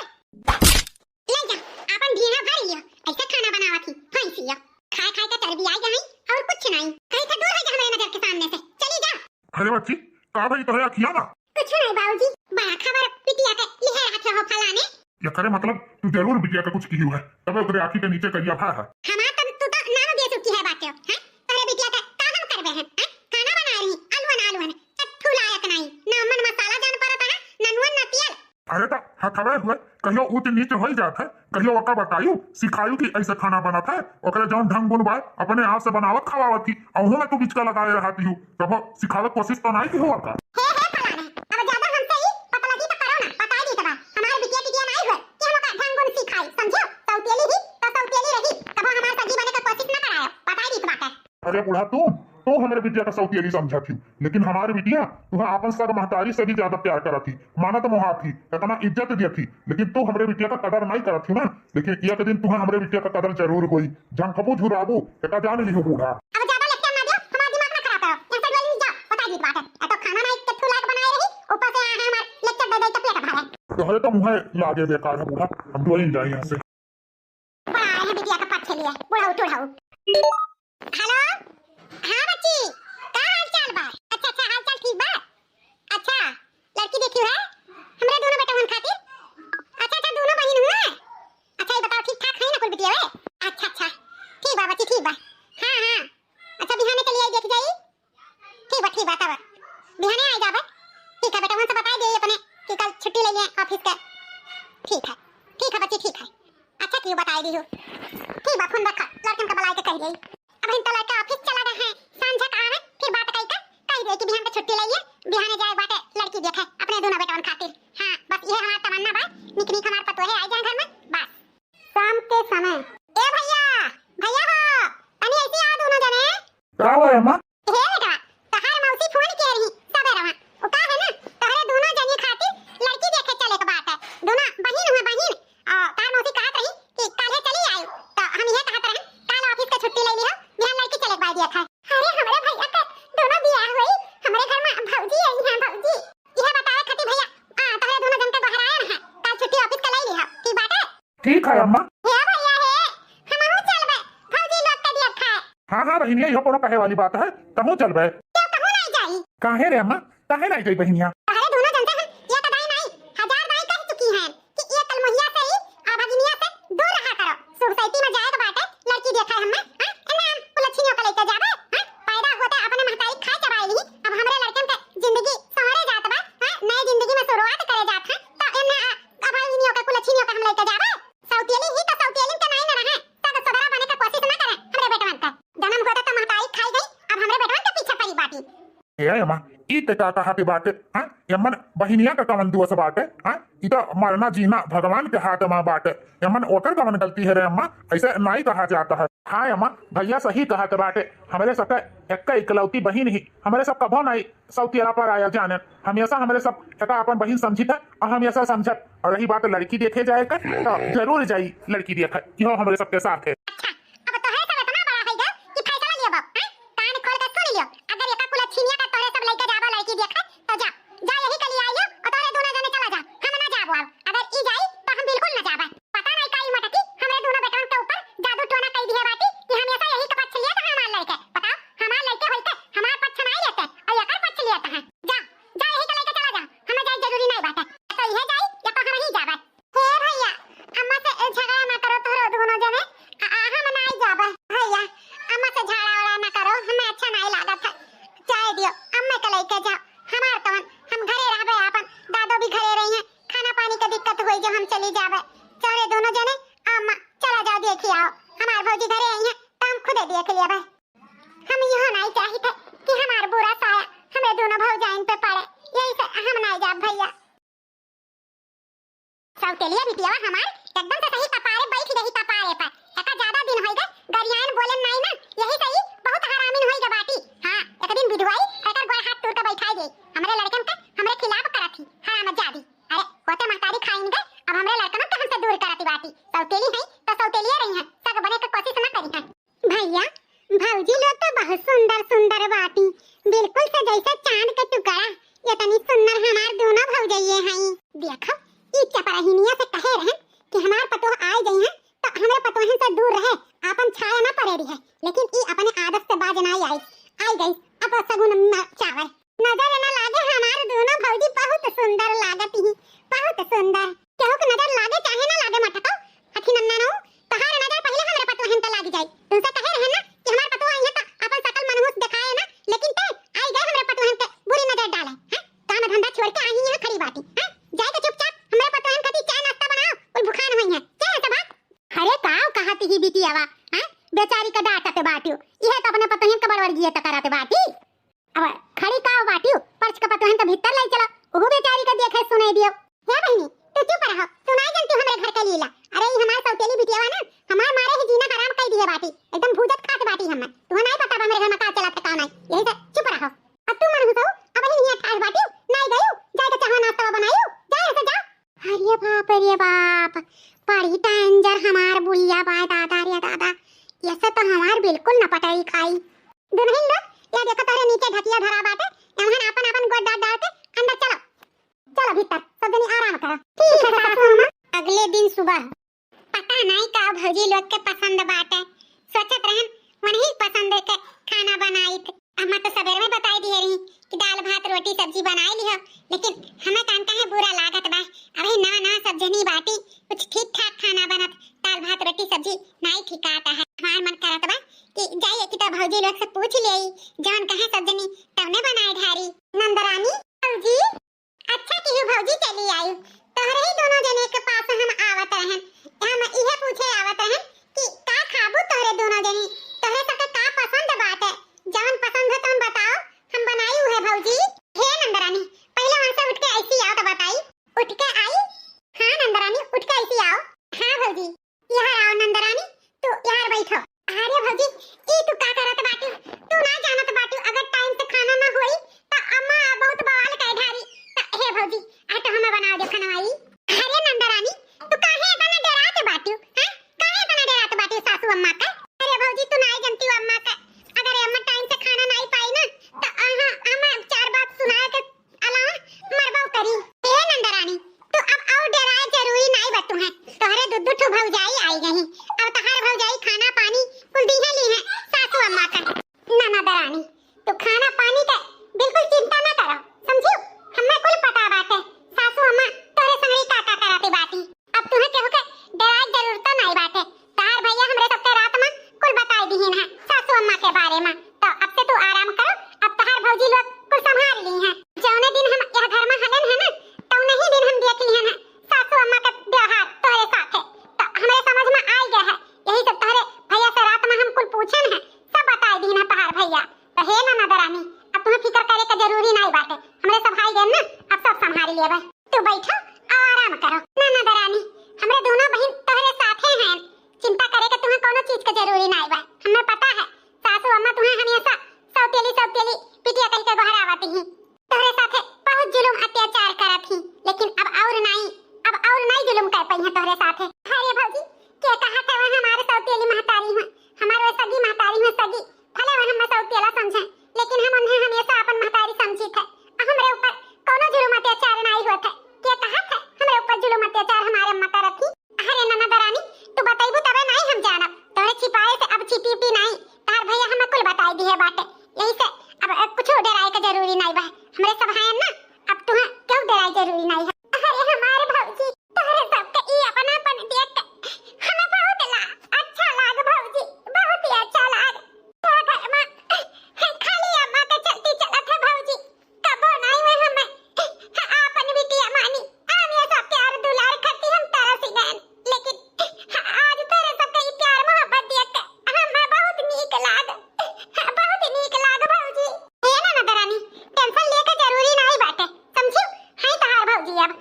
ले जा, आपन भीना भर लियो, ऐसे खाना बनावत ही, भैंसिया। खाए खाए के चर्बी आई गई और कुछ नहीं। कहीं से दूर हो जा हमारे नजर के सामने से, चली जा। अरे बच्ची, का भाई तोहरे अखिया ना? कुछ नहीं बाबूजी, बड़ा खबर बिटिया के लिहे रहा थे हो फलाने। ये करे मतलब तू जरूर बिटिया का कुछ किहू है, तबे ओकरे आँखी के नीचे करिया भा है। हमार तन तू तो नाम दे चुकी है बाटे, हैं? तोहरे बिटिया के का हम करबे हैं, हैं? खाना बनाए रही, आलूअन आलूअन, चट्ठू लायक नहीं, ना मन मसाला जान परत है, ना नून ना तेल। अरे तो हथवे हुए, कहियो ऊंच नीच होई जात है, कहियो ओका बतायू, सिखायू कि ऐसे खाना बनत है, ओकरे जौन ढंग गुण बा, अपने आप से बनावत खवावत ही, अहू में तू बिचका लगाए रहती हूँ, कभो सिखावे कोशिश तो नहीं की हुआ का? हे, हे फलाने, अब ज्यादा हमसे ही पतलगी तो करो ना, बताई दी तो बा, हमार बिटिया टिटिया नहीं हुए, कि हम ओका ढंग गुण सिखाई, समझो? सौतेली ही तो सौतेली रही, कभो हमार सगी बने का कोशिश ना करायो, बताई दी तो बाटे। अरे बूढ़ा तू, तू हमरे बिटिया का सौतेली समझत ही, लेकिन हमार बिटिया तुहा आपन सग महतारी से भी ज्यादा प्यार करत ही, मानत मोहात ही, इतना इज्जत दियत ही, लेकिन तू हमरे बिटिया का कदर नहीं करत ही ना। लेकिन एक दिन तुहा हमरे बिटिया का कदर जरूर होई, झंखबू झुराबू, एका जान लिहो बूढ़ा। अब ज्यादा lecture ना दियो, हमार दिमाग ना खराब करो। यहाँ से डोली नहीं जाओ, बता दी बात है। या तो खाना ना एक ठू लायक बनाए रही, ऊपर से यहाँ है हमार lecture दे दे तो पेट भरे। तोहरे तो मुँहे लागे बेकार है बूढ़ा, हम डोली जाए यहाँ से। बड़ा आए हैं बिटिया के पक्ष लिए, बुढ़ऊ टुढ़ऊ। हेलो, हाँ बच्ची, का हाल चाल बा? अच्छा, अच्छा, हाल चाल ठीक बा। अच्छा, लड़की देखी है हमरे दोनों बेटवन खातिर? अच्छा, अच्छा, दोनों बहिन हुए? अच्छा, ये बताओ, ठीक ठाक है ना कुल बिटिया वे? अच्छा, अच्छा, ठीक बा बच्ची, ठीक बा। हाँ, हाँ, अच्छा, बिहाने चली आई, देख जाई। ठीक बा, ठीक बा, तब बिहाने आ जाबे। ठीक है, बेटा, उनसे बताई दे अपने कि कल छुट्टी ले लिए ऑफिस के। ठीक है, ठीक है बच्ची, ठीक है। अच्छा, क्यों बताई दी हो? ठीक बा, फोन रखा, लड़कन का बुलाई के कह दे। अब इन तो लड़का ऑफिस चला गए हैं, सांझ का आवे, फिर बात कही का, कह दे कि बिहान के छुट्टी ले लिए, बिहाने जाए बाटे लड़की देखे अपने दोनों बेटवन खातिर। हाँ, बस ये हमार तमन्ना बा, निक निक हमार पतोहे आई जाए घर में, बस। शाम के समय। ए भैया, भैया हो, तनी ऐसी आओ दोनों जने। का हो अम्मा? हे बेटा, तहार मौसी फोन किए रही सबेरवा। वो का है ना, तोहरे दोनों जनी खातिर लड़की देखे चले के बात है। दोनों बहिन हुए बहिन। आ, तहार मौसी कहत रही कि काल्हे चली आई। तो हम ये कहत रहे, काल ऑफिस ठीक है अम्मा। हे भैया हे, हमहू चलबे, भौजी लोग के देखे। हाँ, हाँ बहिनिया, इहो कोनो कहे वाली बात है, तहू चलबे। क्यों, तहू नहीं जाई? काहे रे अम्मा, काहे नहीं जाई बहिनिया? अरे दोनों जन से हम एक दाई नहीं, हजार दाई कह चुकी हैं कि ये कलमुहिया से ही आ भगिनिया से दूर रहा करो। सोसाइटी में जाए के बाटे, लड़की देखे हमें, हाँ? एन्ने हम कुलच्छिनियों के लेके जाबे, हाँ? पैदा होते अपने महतारी खाए चबाए ली, अब हमरे लड़कन के जिंदगी संवरे जात बा, हाँ? नए जिंदगी में शुरुआत करे जात है, तो एन्ने आ, आ भगिनियों के कुलच्छिनियों के हम लेके जाबे? सौतेली ही तो सौतेलिन के नहीं न रहे, सग सगरा बने के कोशिश न करे हमरे बेटवन के। जन्म होते तो महतारी खाई गई, अब हमरे बेटवन के पीछे पड़ी बाटी। ए अम्मा, ई ते का कहा के बाटे? हाँ? एमन बहिनिया का कवन दोष बाटे? हाँ? ई तो मरना जीना भगवान के हाथ में बाटे। एमन ओकर कवन गलती है रे अम्मा? ऐसे नाई कहा जाता है। हाँ अम्मा, भैया सही कहा के बाटे। हमरे सबके एक इकलौती बहिन ही, हमरे सब कभो नाई सौतियला पर आया जाने। हमेशा हमरे सब एका अपन बहिन समझित है और हमेशा समझत। और रही बात लड़की देखे जाए का, तो जरूर जाई लड़की देखे, इहो हमरे सबके साथ है। अच्छा, अब तोहरे सब इतना बड़ा है गए कि फैसला लियो बाप, हैं? कान खोल के सुन लियो, अगर एका कुलच्छिनिया का तोहरे सब लइके जाबा लड़की देखे, तो जा, जा यही के लिए आइयो और तोहरे दोनों जने चला जा, हम ना जाबो अब। अगर ई जाई तो हम बिल्कुल ना जाबे। पता नहीं का ई मटकी हमरे दोनों बेटवन के ऊपर जादू टोना कई दिए बाटी कि हमेशा यही का पक्ष लिया था हमार लड़के। बताओ, हमार लड़के होइके हमार पक्ष नहीं लेते और एकर पक्ष लिया था। जा, जा यही के लेके चला जा, हमें जाए जरूरी नहीं बाटे। या तो यह जाई या तो हम ही जाबे। हे भैया, अम्मा से झगड़ा ना करो तोहरो दोनों जने, आ, आ, हम नाई जाबे। भैया, अम्मा से झगड़ा उड़ा ना करो, हमें अच्छा नाई लागत है। जाए दियो, अम्मा के लेके जाओ। हमार कवन, हम घरे रहबे आपन, दादो भी घरे रही हैं, खाना पानी का दिक्कत होई जो हम चली जाबे। चले दोनों जने, अम्मा, चला जाओ देखी आओ, हमार भौजी घरे आई हैं, तो हम खुदे देख लेबे। हम इहो नाई चाहित है कि हमार बुरा साया हमरे दोनों भौजाइन पे पड़े, यही से हम नाई जाब भैया। सौतेलिया बिटियावा हमार एकदम से सही कपारे बैठ गई कपारे पर। एका ज्यादा दिन होई गए, गरियान बोले नाई ना, यही से ही बहुत हरामिन होई गए बाटी। हाँ, एक दिन बिधुआई एकर गोड़ हाथ तोड़ के बैठाई दे। हमरे लड़कन के हमरे खिलाफ करत ही, हरामजादी। अरे, होते महतारी खाइन गए, अब हमरे लड़कन के हमसे दूर करत बाटी। सौतेली है तो सौतेलिया रही है, सग बने के कोशिश ना करी है। भैया, भौजी लोग तो बहुत सुंदर सुंदर बाटी, बिल्कुल से जैसे चांद के टुकड़ा। इतनी सुंदर हमार दोनों भौजइये हई। देखो, ई चपरहिनिया से कहे रहन कि हमार पतोह आए गई हैं, तो हमरे पतोहन से दूर रहे, आपन छाया ना पड़े रहे, लेकिन ई अपने आदत से बाज ना आई, आई गई, अब सगुन न चावे। नजर न लागे हमार दोनों भौजी, बहुत सुंदर लागत ही, बहुत सुंदर। केहू के नजर लागे चाहे ना लागे मटको, हथी नन्ना नो, तहार नजर पहिले हमरे पतोहन पे लाग जाई। तुमसे कहे रहे ना कि हमार पतोह आई है तो अपन शकल मनहूस दिखाए ना, लेकिन ते आई गए हमरे पतोहन के बुरी नजर डाले, हैं? काम धंधा छोड़ के आई यहाँ खड़ी बाटी, हैं? जाए के चुपचाप हमरे पतोहन खातिर चाय नाश्ता बनाओ, कुल भुखान हुई है। क्या है तो बात? अरे का कहत ही बिटियावा, हैं? बेचारी का डांटत बाटियो, इहे तो अपने पतोहन के बड़वर गिए तो करत बाटी। अब खड़ी का बाटियो, पर्च के पतोहन के भीतर ले चलो, ओहू बेचारी के देखे सुनाई दियो। हे बहिनी, तू चुप रहो, सुनाई जन तू हमरे घर के लीला। अरे ई हमार सौतेली बिटियावा ना, हमार मारे ही जीना हराम कई दिए बाटी, एकदम भूजत खात बाटी हमें। तू नहीं पता बा हमरे घर में का चलत है का नहीं, यही से चुप रहो। अब तू मन हुसो, अब ही नियत खास बाटी, नहीं गयू, जाए के चाहो नाश्ता बनायू, जाए ऐसे जा। अरे बाप रे बाप, बड़ी डेंजर हमार बुढ़िया बाय दादा रे दादा, ऐसे तो हमार बिल्कुल न पटाई खाई। दुल्हन लोग, या देखो तोहरे नीचे ढकिया धरा बाटे, एमहन आपन आपन गोड़ डाल डाल के अंदर चलो। चलो भीतर, सब जनी आराम करो। ठीक है सासू अम्मा। अगले दिन सुबह। पता नहीं का भौजी लोग के पसंद बाटे, सोचत रहन वही पसंद के खाना बनाई थे। अम्मा तो सबेर में बताई दिए रही कि दाल भात रोटी सब्जी बनाई लिहो, लेकिन हमें कान काहे बुरा लागत बा। अबे नवा नवा सब जनी बाटी, कुछ ठीक ठाक खाना बनत, दाल भात रोटी सब्जी नाई ठिकाता है। हमार मन करत बा कि जाइए कि तो भौजी लोग से पूछ ले, जौन कहे सब जनी तौने बनाए ढारी। नंदरानी, भौजी। अच्छा किहू भौजी चली आयु, तोहरे ही दोनों जने के पास हम आवत रहन। हम इहे पूछे आवत रहन कि का खाबू तोहरे दोनों जनी, तोहरे सबके का पसंद बाटे, जौन पसंद हो तौन बताओ, हम बनाई उहे भौजी। हे नंदरानी, पहले वहां से उठ के ऐसी आओ तो बताई। उठ के आई? हाँ नंदरानी। तू भौजाई आई गई, अब तहार भौजाई खाना पानी कुल दीहे लीहे सासू अम्मा का। ननद रानी, तू खाना पानी के बिल्कुल चिंता ना करो, समझियो? हमें कुल पता बाटे, सासू अम्मा तोहरे संगरी का का करत बाटी। अब तुहे केहू के डराए जरूरत नाई बाटे। तहार भैया हमरे सबके रात में कुल बताई दिहिन है सासू अम्मा के बारे में। तो अब से तू आराम करो, अब तहार भौजी लोग कुल संभाल लीहे। जौने दिन हम यह घर में हलन है ना, तौने ही दिन हम देख लिहन है सासू अम्मा के व्यवहार तोहरे साथे। तो हमरे समझ में आई गया है, यही सब तोहरे भैया से रात में हम कुल पूछन है, सब बताई दिहिन है तहार भैया। तो हे ननद रानी, अब तुहे फिकर करे के जरूरी नाई बाटे, हमरे सब आई गए ना, अब सब संभाल लेबे। तू बैठो और आराम करो। ननद रानी, हमरे दोनों बहिन तोहरे साथे हैं, चिंता करे के तुहे कोनो चीज के जरूरी नाई बा। हमें पता है सासू अम्मा तुहे हमेशा सौतेली सौतेली बिटिया कह के गोहरावत ही, तोहरे साथे बहुत जुलुम अत्याचार करत ही, लेकिन अब और नाई, अब और नाई जुलुम कर पइहे तोहरे साथे। अरे भौजी, के कहत है वह हमारे सौतेली महतारी हुए, हमारे वह सगी महतारी हुए, सगी। भले वह हमें सौतेला समझे, लेकिन हम उन्हें हमेशा अपन महतारी समझी थे। हमरे ऊपर कोनो जुलुम अत्याचार नाई होत है। के कहत है हमरे ऊपर जुलुम अत्याचार हमारे अम्मा करत ही? अरे ननद रानी, तू बतैबू तबे नाई हम जानब। तोहरे छिपाए से अब छिपी उपी नाई। तहार भैया हमें कुल बताई दिहे बाटे। यही से अब, अब कुछ डराए के जरूरी नाई बा। हमरे सब हैं ना, अब तुहे क्यों डराए जरूरी नाई है। अरे हमारे भौजी, तोहरे सबके ई अपनापन देख के हमें बहुत ला-, अच्छा लाग भौजी, बहुत ही अच्छा लाग। तोहरे घर में खाली अम्मा के चलती चलत है भौजी। कबो नाई में हमें आपन बिटिया मानी। हमेशा प्यार दुलार खाती हम तरस गए, लेकिन आज तोहरे सबके ई प्यार मोहब्बत देख के हमें बहुत नीक लाग, बहुत नीक लाग भौजी। हे ननद रानी, tension लेके जरूरी नाई बाटे, समझियो? हाय तहार भौजी अब।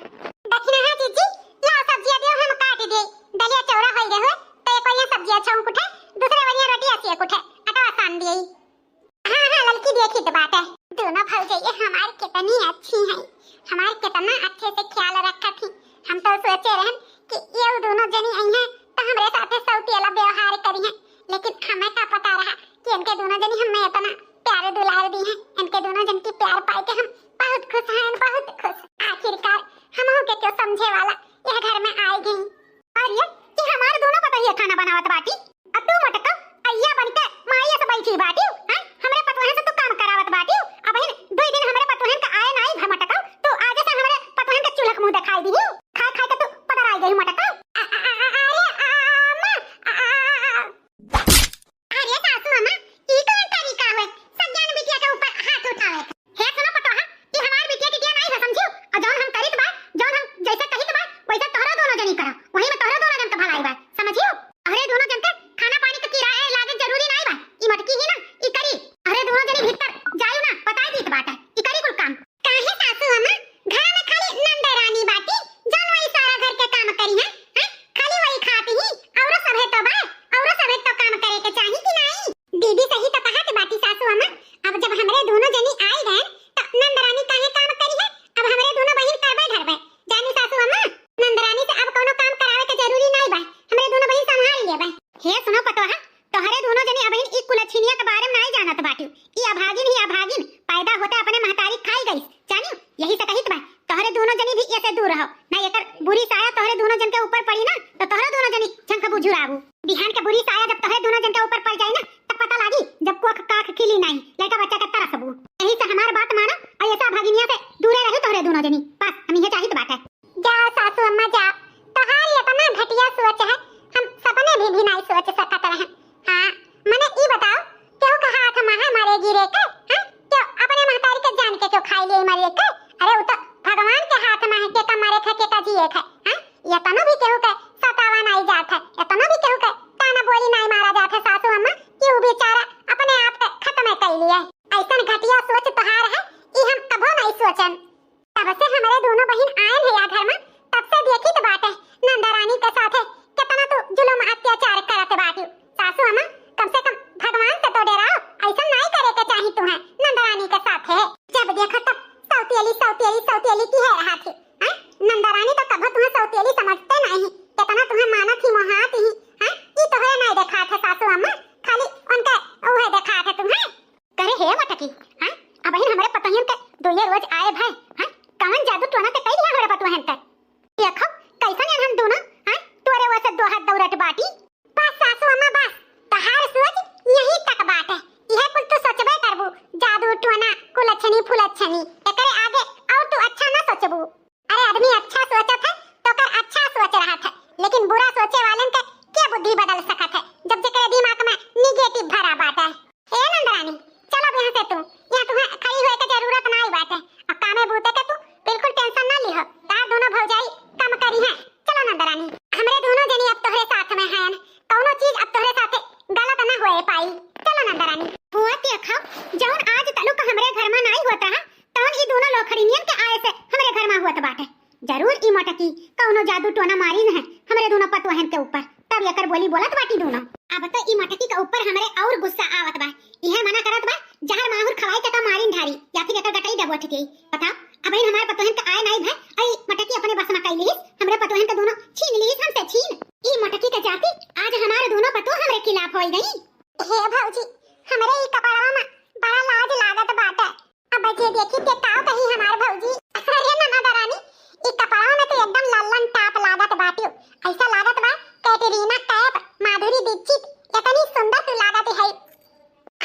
दक्षिणा है जीजी, ला सब्जिया दियो हम काट दे, दलिया चौड़ा होई रहे, तो एक ओरिया सब्जिया छौंक उठे, दूसरे ओरिया रोटिया सेक उठे, अटवा सान दिए। हाँ, हाँ, ललकी देखी तो बात है। दोनों भौजैया हमार कितनी अच्छी हैं, हमार कितना अच्छे से ख्याल रखत ही। हम तो सोचे रहन कि ये दोनों जनी आई हैं तो हमरे साथे सौतेला व्यवहार करी हैं, लेकिन हमें का पता रहा कि इनके दोनों जनी हमें इतना प्यार दुलार दी हैं। इनके दोनों जन की प्यार पाए के हम बहुत खुश हैं, बहुत खुश। आखिरकार हम के क्यों समझे वाला यह घर में आए गई। अरे, ये हमार दोनों पतोहिया खाना बनावत बाटी, आ तू मटका अइया बन के माई से बैठी बाटी, हैं? हमरे पतोहन से तू काम करावत बाटी। अब हिन दुई दिन हमरे पतोहन का आए नाई भा मटका, तू आज से हमरे पतोहन के चूल्हा के मुंह दिखाई दी। खा खा के तू पदर आई गई मटका। आ, आ, आ, आ, अरे, आ, आ, अम्मा, आ, आ, आ, आ। अरे सासू अम्मा, ई कौन तरीका है सज्ञान बिटिया के ऊपर हाथ उठावे के? हे सुनो पतोहा, ई हमार बिटिया टिटिया नाई है, समझियो? और जौन हम करित बा, जौन हम जैसे कहित बा, वैसे तोहरा दोनों जनी करा। वही में तोहरा दोनों जन के भलाई बा, समझियो? अरे दोनों जन के खाना पानी के किराया लागे जरूरी नाई बा। ई मटकी ही ना, ई करी। अरे दोनों जनी भीतर जायु ना, बताई दीत बाटे। ई करी कुल काम। काहे सासू अम्मा, घर में खाली नंद रानी बाटी, जौन वही सारा घर के काम करी है, हैं? खाली वही खाती ही, औरो सभे तो बा, औरो सभे तो काम करे के चाही कि नाई? दीदी सही तो कहत बाटी सासू अम्मा, अब जब हमरे दोनों जनी आई गए, तो नंद रानी काहे काम करी है? अब हमरे दोनों बहिन करबे धरबे। जानी सासू अम्मा, नंद रानी से अब कोनो काम करावे के जरूरी नाई बा, हमरे दोनों बहिन संभाल लेबे। हे सुनो पतोहा, तोहरे दोनों जनी अबहिन ई कुलछिनिया के बारे में नाई जानत बाटियो। ई अभागिन ही अभागिन, पैदा होते अपने महतारी खाई गई, जानियो, यही से कहित बा, तोहरे दोनों जनी भी ऐसे दूर रहो, ना एकर बुरी साया तोहरे दोनों जन के ऊपर पड़ी ना, तो तोहरे दोनों जनी झंख बुझुराबू। बिहान के बुरी साया जब तोहरे दोनों जन के ऊपर पड़ जाई ना, तब पता लागी जब कोख काख खिली नाई, लड़का बच्चा के तरसबू। यही से हमार बात मानो और ऐसा अभागिनिया से दूरे रहो तोहरे दोनों जनी। बस हम यह चाहित बात है। जा सासू अम्मा जा, तोहार इतना घटिया सोच है, हम सपने भी, भी नहीं सोच सकत रहन। हाँ, मने ई बताओ, केहू के हाथ में है मरे गिरे के, हैं? क्यों अपने महतारी के जान के क्यों खाई लिए मरे के? अरे वो तो भगवान के हाथ में है, के का मरे के, के का जिए के, हैं? इतनो भी केहू के सतावा नहीं जात है, इतनो भी केहू के ताना बोली नहीं मारा जात है सासू अम्मा, कि वो बेचारा अपने आप के खत्म कर लिए। ऐसन घटिया सोच तोहार है, ई हम कभो नहीं सोचन। तब से हमरे दोनों बहिन आयल है या घर में, तब से देखित बाटे नंदा रानी के साथे कितना तू जुलुम अत्याचार करत बाटी। सासू अम्मा, कम से कम भगवान से तो डराओ, ऐसा नाई करे के चाही तुहे नंदा रानी के साथे। जब देखो तब सौतेली, सौतेली, सौतेली की है रहा थी, हैं? नंदा रानी तो कभो तुहे सौतेली समझते नहीं, कितना तुहे मानत ही मोहात ही, बस सासू अम्मा बस, तहार सोच यहीं तक बाटे। इहे कुल तू सोचबे करबू, जादू टोना, कुलच्छनी फुलच्छनी, एकरे आगे और तू अच्छा ना सोचबू। अरे आदमी अच्छा सोचत है तो ओकर अच्छा सोच रहत है, लेकिन बुरा सोचे वालन के के बुद्धि बदल सकत है जब जेकरे दिमाग में निगेटिव भरा बाटे। ए नंदरानी, चल अब यहाँ से तू, यहाँ तुम्हें खड़ी होए के जरूरत नाई बाटे। अब कामे बूते के तू बिल्कुल टेंशन ना लिहो, तार दोनों भौजाई कम करी हैं। चलो नंदरानी, हमरे दोनों जनी अब तोहरे साथ में हैं, कौनो चीज अब तोहरे साथे गलत ना होए पाई। चलो नंदरानी। हुआ देखा, जौन आज तलुक हमरे घर में नाई होत रहा, तौन ई दोनों लोखड़िनियन के आए से हमरे घर में होत बाटे। जरूर ई मटकी कौनो जादू टोना मारिन है हमरे दोनों पतोहन के ऊपर, तब एकर बोली बोलत बाटी दोनों। अब तो ई मटकी के ऊपर हमरे और गुस्सा आवत बा। इहे मना करत बा, जहर माहुर खवाई के का मारिन ढारी, या फिर एकर गटई डबोट के। बताओ, अबहिन हमार पतोहन के आए नाई भय, आई मटकी अपने बस में कई लिहिस, हमरे पतोहन के दोनों छीन लिहिस हमसे छीन। ई मटकी के जाति आज हमार दोनों पतोह हमरे खिलाफ होई गई। हे भौजी, हमरे ई कपड़वा में बड़ा लाज लागत बाटे। अब जे देखी ते का कही हमार भौजी। अरे ननद रानी, ई कपड़वा में तो एकदम लल्लन टाप लागत बाटियो। ऐसा लागत बा कैटरीना कैफ, माधुरी दीक्षित, इतनी सुंदर तू लागत है।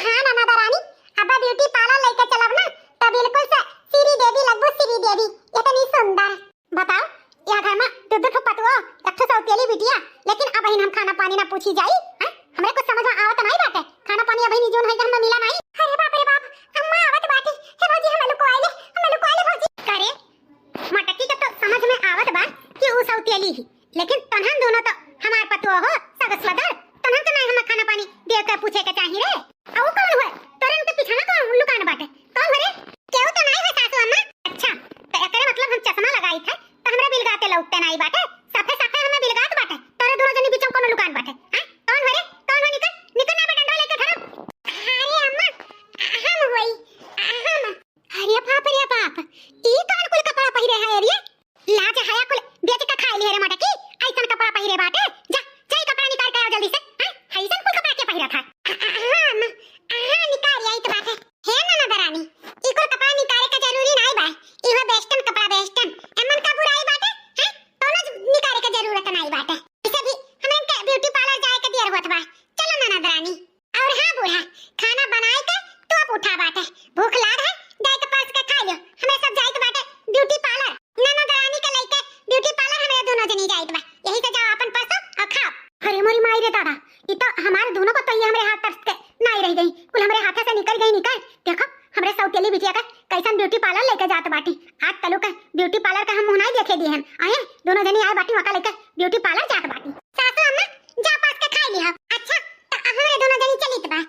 हाँ ननद रानी, अब ब्यूटी पार्लर लेके चलब ना तो बिल्कुल से श्री देवी लगबू, श्री देवी, इतनी सुंदर। बताओ, यह घर में दो दो ठो पतुआ, एक ठो सौतेली बिटिया, लेकिन अबहिन हम खाना पानी ना पूछी जाई, हैं? हमरे कुछ समझ में आवत नाई बाटे। खाना पानी अबहिन जौन है कि हमने मिला नाई। अरे बाप रे बाप, अम्मा आवत बाटी। हे भौजी, हमें लुकवाइले, हमें लुकवाइले भौजी। करे, मटकी के तो समझ में आवत बा कि ऊ सौतेली ही, लेकिन तन्हन दोनों तो हमार पतुआ हो, सगस वदर, तन्हन के नाई हमें खाना पानी दे के पूछे के चाही रे। अउ कौन हुए? तोरे उनके पीछे ना कौन लुकान बाटे? कौन हुए रे? केहू तो नाई है सासू अम्मा। अच्छा, तो एकरे मतलब हम चश्मा लगाई थे, तो हमरा बिलगाते लौकते नाई बाटे। साफे साफे हमें बिलगात बाटे। तोरे दोनों जनी बीच में कौन लुकान बाटे? हैं? कौन हुए रे? कौन हुए? निकल, निकल ना बे डंडा लेके घरों। अरे अम्मा, हम हुई, हम। अरे बाप रे बाप, ई कौन कुल कपड़ा पहिरे है रे? लाज हया कुल बेच के खाए लिहे रे मटकी, ऐसन कपड़ा पहिरे बाटे। जा, जा ई कपड़ा निकाल के आओ जल्दी से। हैं? ऐसन कुल कपड़ा के पहिरा था? हाँ, हाँ, निकाल आई तो बाटे। हे ननद रानी, ई कुल कपड़ा निकाले के जरूरी नाई बा। ई हो वेस्टर्न कपड़ा, वेस्टर्न। एमन का बुराई बाटे? हैं? कौनो ज-, निकाले के जरूरत नाई बाटे। इसे भी हमन के ब्यूटी पार्लर जाए के देर होत बा। चलो ननद रानी। और हाँ बूढ़ा, खाना बनाए के तोप उठा बाटे। भूख लाग है, जाए के परस के खा लियो। हमें सब जाए के बाटे ब्यूटी पार्लर। ननद रानी के लइके ब्यूटी पार्लर हमरे दोनों जनी जाए के बा। यही से जाओ अपन परसो और खाओ। अरे मोरी माई रे दादा, ई तो हमारे दोनों पतोहिया हमरे हाथ तरस के नाई रह गई। कुल हमरे हाथे से निकल गई निकल। देखो, हमरे सौतेली बिटिया का कैसन ब्यूटी पार्लर लेके जात बाटी। आज तलुक ब्यूटी पार्लर का हम मुँह नाई देखे दिए हम। आए, दोनों जनी आए बाटी, वका लेके ब्यूटी पार्लर जात बाटी। सासू अम्मा, जा परस के खाई लिहा। अच्छा, त हमरे दोनों जनी चलित बा।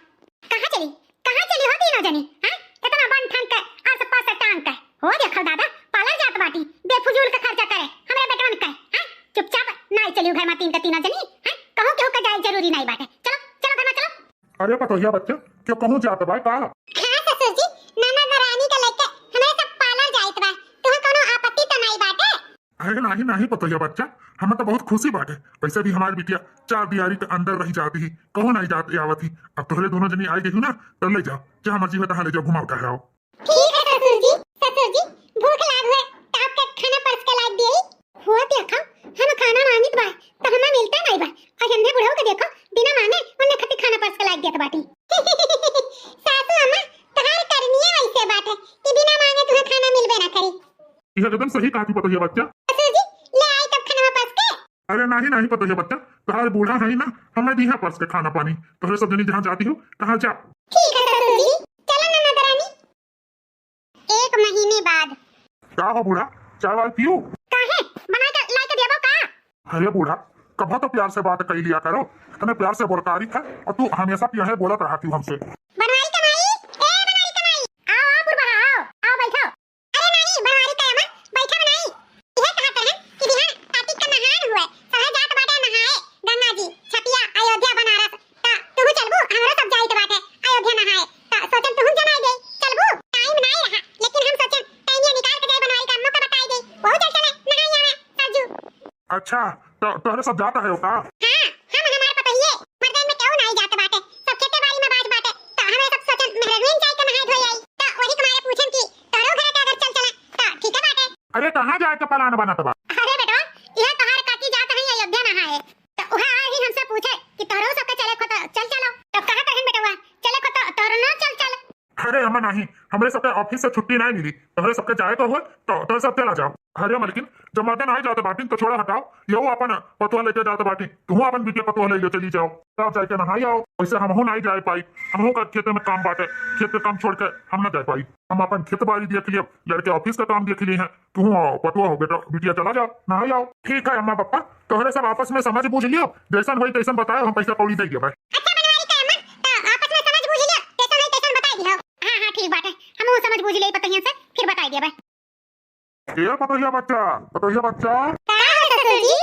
कहाँ चली? कहाँ चली हो तीनों जनी? हैं? इतना बन ठन के, आस पास से टांग के। हो देखल दादा, पार्लर जात बाटी, बेफजूल के खर्चा करे, हमरे बेटवन के, हैं? चुपचाप नाई चली घर में तीन के तीनों जनी, हैं? कहूँ केहू के जाए जरूरी नाई बाटे। चलो, चलो घर में चलो। अरे पतोहिया बच्चा, क्यों कहूँ जात बा का? हाँ ससुर जी, ननद रानी के लेके हमरे सब पार्लर जाइत बा, तुहे कौनो आपत्ति तो नाई बाटे? अरे नाही, नाही पतोहिया बच्चा, हमें तो बहुत खुशी बाटे। वैसे भी हमार बिटिया चार दियारी के अंदर रही जाती ही, कहूँ नाही जात आवत ही। अब तोहरे दोनों जनी आए गई हो ना, तो ले जाओ, जहाँ मर्जी हो तहाँ ले जाओ, घुमाओ टहराओ। ठीक है ससुर जी। ससुर जी, भूख लाग है, तो आपके खाना परस के लाग दिए। हुआ देखा, हम खाना मांगित बा, तो हमें मिलता नहीं बा। और हमने बुढ़ऊ के देखो, बिना मांगे उन्हें खती खाना परस के लाग दिया बाटी। सासू अम्मा, तहार करनिए वैसे बाटे कि बिना मांगे तुहे खाना मिलबे ना करी। यह एकदम सही कहा तू पतोहिया बच्चा। ससुर जी, ले आई तब खाना परस के। अरे नाही, नाही पतोहिया बच्चा, तहार बूढ़ा है ना, हमें दीहा परस के खाना पानी। तोहरे सब जनी जहाँ जाती हो, तहाँ जाओ। ठीक है ससुर जी, चलो ननद रानी। एक महीने बाद। का हो बूढ़ा, चाय वाय पियो? काहे? बनाए के, लाए के देबो का? अरे बूढ़ा, कभो तो प्यार से बात कई लिया करो, इतने प्यार से बोलकारी था और तू हमेशा पिया है बोलत रहती हो हमसे। बनवारी कमाई, ए बनवारी कमाई, आओ, आओ बुढ़बा, आओ, आओ बैठो। अरे नानी, बनवारी का अमन, बैठा बनाई। यह कहा करन कि बिहान कार्तिक का नहान हुए, सभे जात बाटे नहाए, गंगा जी, छपिया, अयोध्या, बनारस, ता तुहू चलबू, हमरो सब जाइत बाटे अयोध्या नहाए। ता सोचन तुहू जनाई दे, चलबू? टाइम नाई रहा, लेकिन हम सोचन टाइम ये निकाल के जाए बनवारी का अम्मा का बताई दे। वहू चल चले, नहाई आवे, सरजू। अच्छा, तो तोहरे सब जात है का? हाँ, हम हमार पतोहिए, मर्दन में केहू नाई जात बाटे, सब खेते बाड़ी में बाज बाटे, ता हमरे सब सोचन मेहररुइन जाए के नहाए धोए आई। ता वही तुम्हारे पूछन की तोहरो घर के अगर चल चला, ता ठीक है बाटे। अरे कहाँ जाए के प्लान बनत बा? अरे बेटवा, यह तोहार काकी जात है अयोध्या नहाए, तो वह आ ही हमसे हम नाही, हमरे सबके office से छुट्टी नाही मिली। तोहरे सबके जाए के होए तो तोहरे सब चला जाओ। अरे मलकिन, जब मर्दे नाही जात बाटिन तो छोड़ा हटाओ, यहू आपन पतोह लेके जात बाटिन, तुहू आपन बिटिया पतोह ले लो, चली जाओ, तब जाके नहाई आओ। वैसे हमहू नाही जाए पाई, हमहू का खेते में काम बाटे, खेत के काम छोड़ के हम ना जाए पाई। हम आपन खेत बाड़ी देख लियो, लड़के office का काम देख लिए हैं, तुहू पतोह हो बेटा, बिटिया चला जाओ, नहाई आओ। ठीक है अम्मा पापा, तोहरे सब आपस में समझ बूझ लियो, जैसन होई तैसन बताओ, हम पैसा कौड़ी दे देबे। अच्छा बनवारी का अम्मा, तो आपस में समझ बूझ लियो, जैसन होई तैसन बताई दिहो। हाँ हाँ ठीक बाटे, हमहू समझ बूझ लियो पतोहिया से, फिर बताई देबे। ए पतोहिया बच्चा, पतोहिया बच्चा। का है ससुर जी?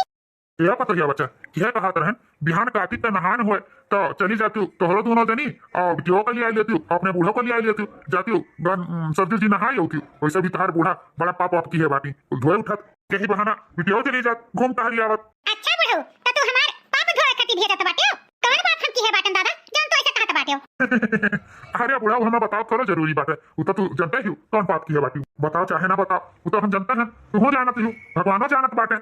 ए पतोहिया बच्चा, यह कहत रहन, बिहान कार्तिक का नहान होए, तो चली जाती तोहरो दोनों जनी, और बिटियो को ले आई लेती, अपने बूढ़ो को ले आई लेती, जाती गन, उम, सब्जी जी नहाई होती। वैसे भी तहार बूढ़ा बड़ा पाप वाप किहे बाटी, धोए उठत, यही बहाना बिटियो चली जात, घूम टहरी आवत। अच्छा बुढ़ऊ, तो तू हमार पाप धोए खातिर भेजत बाटे हो? कौन पाप हम किहे बाटन दादा, जौन तू ऐसे कहत बाटे हो? अरे बुढ़ऊ, हमें बताओ थोड़ा जरूरी बाटे, वो तो तू जानते ही हो, कौन पाप किहे बाटी, बताओ चाहे ना बताओ, वो तो हम जानते हैं, तू हो जानत ही हो, भगवानो जानत बाटे।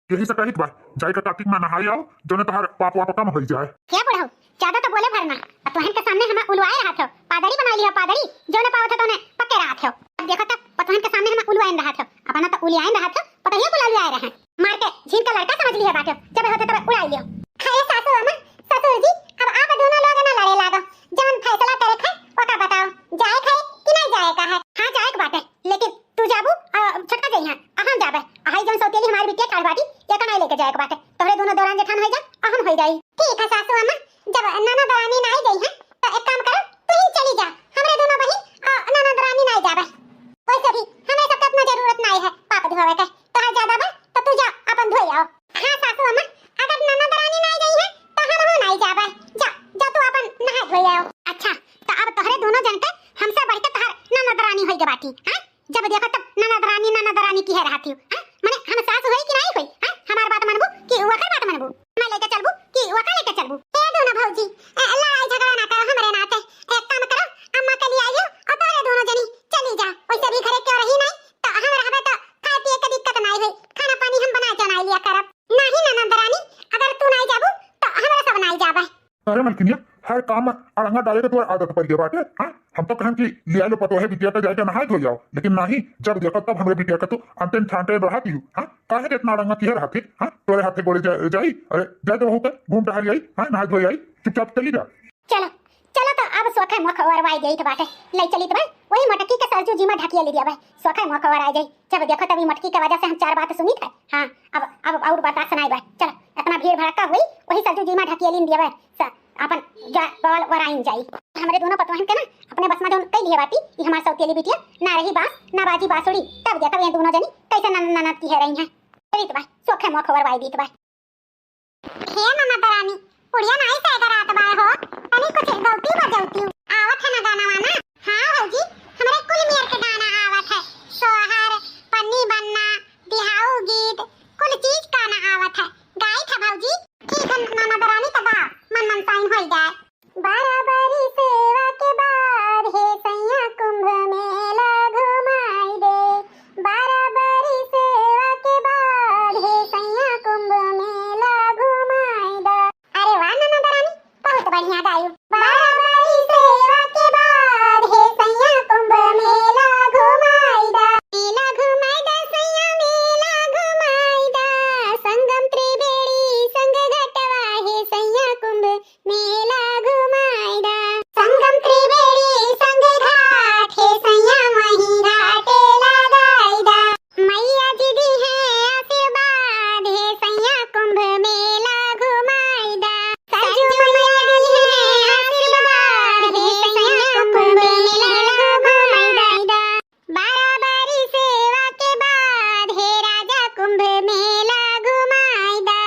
यही से कहित बा, जाई के कार्तिक में नहाई आओ, जौने तोहार पाप वाप कम होई जाए। हे बुढ़ऊ, ज्यादा तो बोले भरना। पतोहन के सामने हमें उलवाए रहत हो, पादरी बनाई लियो पादरी, जौने पावत हो तौने पक्के रहत हो। अब देखो तो पतोहन के सामने हमें उलवाए रहत हो, अपना तो उलियाए रहत हो, पतोहियो को उलियाए रहे। मार के झीन का लड़का समझ लियो बाटे, जब होते तब उड़ाई लियो। खैर सासू अम्मा, ससुर जी, अब आप दोनों लोग ना लड़े लागो, जौन फैसला करे थे, ओका बताओ, जाए थे कि नहीं जाए का है? हाँ जाए के बाटे, लेकिन तू जाबू, आ, छोटका जइहैं, आ हम जाबे। आ हई जौन सौतेली हमारी बिटिया ठाढ़ बाटी, एका नाई लेके जाए के बाटे। तोहरे दोनों देवरान जेठान होई जा, आ हम होई जाई। ठीक है सासू अम्मा, जब ननद रानी नाई जइहैं, तो एक काम करो, तू ही चली जा। हमरे दोनों बहिन, आ, ननद रानी नाई जाबे। वैसे भी, हमें सबके अपना जरूरत नाई है, पाप धोवे के। तोहार ज्यादा बा, तो तू जा, अपन धोई आओ। हाँ सासू अम्मा, अगर ननद रानी नाई जइहैं, तो हमहू नाई जाबे। जा, जा तू अपन नहा धोई आओ। अच्छा, तो अब तोहरे दोनों जन के हमसे बढ़ के तोहार ननद रानी होई के बाटी, हाँ? जब देखो तब ननद रानी, ननद रानी किहे रहत हियो, हैं? मने हम सास होई कि नाई होई, हैं? हमार बात मनबू कि ओकर बात मनबू? मैं लेके चलबू कि ओकर लेके चलबू? ए दोनों भौजी, ए, लड़ाई झगड़ा ना करो हमरे नाते। एक काम करो, अम्मा के ले आइयो और तोहरे दोनों जनी चली जा। वैसे भी घरे क्यों रही नाई, तो हम रहबे तो खाए पिए के दिक्कत नाई होई, खाना पानी हम बना के नाई लिया करब। नाही ननद रानी, अगर तू नाई जाबू तो हमरा सब नाई जाबे। अरे मलकिनिया, हर काम में अड़ंगा डाले के तोर आदत पड़ गया बाटे, हाँ? हम तो कहन कि लिया लो पतोहे बिटिया के जाके नहाए धोई आओ, लेकिन नाही, जब देखो तब हमरे बिटिया के तू अनटेन छानटेन रहत हियो, हाँ? काहे के इतना अड़ंगा किहे रहत ही, हाँ? तोरे हाथे गोड़े जा-, जाई, अरे जाए दे बहू के, घूम टहल आई, हाँ? नहाए धोई आई, चुपचाप चली जा। चलो, चलो तो अब सोखे मुख ओरवाई जाइत बाटे, ले चलित बा, वही मटकी के सरजू जी में ढकिया ले दिया बा, सोखे मुख ओरवाई जाई। जब देखो तभी मटकी के वजह से हम चार बात सुनित है, हाँ? अब, अब और बर्दाश्त नाई बा। चल, इतना भीड़ भड़क्का हुई, वही सरजू जी में ढकिया लीन दिया बा। स-, अपन जा-, बवाल वराइन जाई। हमरे दोनों पतोहन के ना, अपने बस में जौन कई लिहे बाटी, ई हमार सौतेली बिटिया, ना रही बांस, ना बाजी बांसुरी। तब देखब ये दोनों जनी कैसे नन-, ननद किहे रही हैं। रीत बा, सोखे मोख वरवाई दीत बा। हे ननद रानी, पुड़िया नाई से अगर आत बा हो, तनी कुछ गौती बजौती। आवत है ना गाना वाना? हाँ भौजी, हमरे कुल मेर के गाना आवत है। सोहर, पन्नी बनना, बिहाऊ गीत, कुल चीज का ना आवत है, गाइत है भौजी। ठीक है ननद रानी, तो गाओ, मन मनसाइन होई जाए। बारह बरी सेवा के बाद हे सैया कुंभ मेला घुमाई दे। बारह बरी सेवा के बाद हे सैया कुंभ मेला घुमाई दे। अरे वाह ननद रानी, बहुत बढ़िया गायू। बारह बरी सेवा के बाद हे सैया कुंभ मेला घुमाई दा। मेला घुमाई दा सैया, मेला घुमाई दा। संगम त्रिवेणी संग घटवा हे सैया कुंभ मेला घुमाई दा। संगम त्रिवेणी संग घाट हे सैया वहीं घाटे लगाई दा। मैया जी दी है आशीर्वाद, हे सैया कुंभ मेला घुमाई दा। सरजू मैया दी है आशीर्वाद, हे सैया कुंभ मेला घुमाई दा। बारह बरी सेवा के बाद, हे राजा कुंभ मेला घुमाई दा।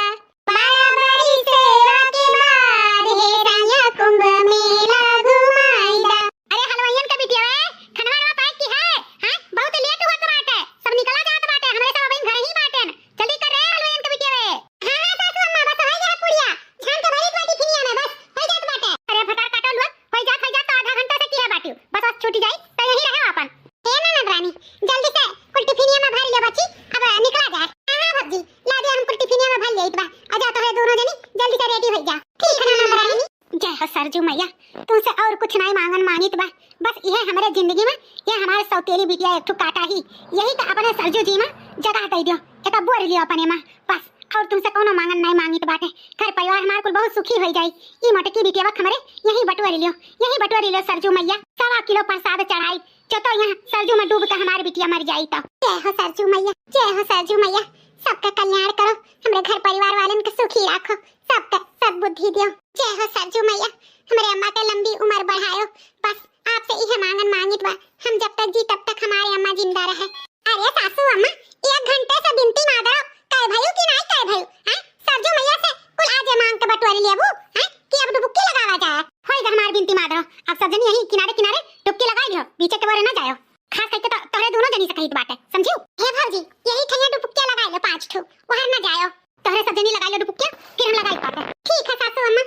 बारह बरी सेवा के बाद, हे सैया कुंभ मेला घुमाई दा। अरे हलवाइयन के बिटिया रे, खनवा वनवा pack की है? हैं? बहुत late होत बाटे, सब निकला जात बाटे, हमरे सब अबहिन घर ही बाटेन। जल्दी कर रे हलवाइयन के बिटिया रे। हाँ, हाँ, सासू अम्मा, बस होई गया पुड़िया, छान के भरी बाटी फिनिया में, बस होई जात बाटे। अरे भतार काटो लोग, होई जात, होई जात तो आधा घंटा से किहे बाटियो, बस, बस छूटी जाई तो यही रहे अपन। हे ननद रानी, जल्दी से कुल टिफिनिया में भर ले बच्ची, अब निकला जाए। हाँ, हाँ, भौजी, ला दे, हम कुल टिफिनिया में भर लेइत बा। आ जा, तोहरे दोनों जनी जल्दी से ready होई जा। ठीक है, ननद रानी। जय हो सरजू मैया, तुमसे और कुछ नहीं मांगन मांगित बा, बस इहे हमरे जिंदगी मा, ये हमार सौतेली बिटिया एक ठो काटा ही, यही का अपने सरजू जी मा जगह दइ दियो, एका बोर लियो अपने मा, बस। और तुमसे कौनो मांगन नाहीं मांगित बाटे। घर परिवार हमार कुल बहुत सुखी होइ जाई। ई मोटकी बिटिया बक हमरे यहीं बटोर लियो, यहीं बटोर लियो सरजू मैया। सवा किलो प्रसाद चढ़ाई, जो तो यहाँ सरजू मा डूब के हमार बिटिया मर जाई तो। जय हो सरजू मैया, जय हो सरजू मैया, सबका कल्याण करो, हमरे घर परिवार वालन के सुखी राखो, सबका सद्बुद्धि दियो। जय हो सरजू मैया, हमरे अम्मा के लंबी उमर बढ़ायो। बस आपसे इहे मांगन मांगित बा, हम जब तक जी तब तक हमारे अम्मा जिंदा रहे। अरे सासू अम्मा, एक घंटे से बिनती मादरो, कहे भयू कि नाहीं कहे भयू, हैं? सरजू मैया से कुल आजे मांग के बटोर लेबू, हैं? कि अब डुबुक्की लगावा जाए। होई ग हमार बिनती मादरो, अब सब जनी यहीं किनारे किनारे डुबकी लगाई लियो, बीचे के बोरे ना जायो। खास करके तो तोहरे दोनों जनी से कहित बाटे, समझियो? हे भौजी, यही ठैया डुबुक्किया लगाई लो पाँच ठो, बाहर ना जायो। तोहरे सब जनी लगाई लो डुबुक्किया, फिर हम लगाई बाटे। ठीक है सासू अम्मा।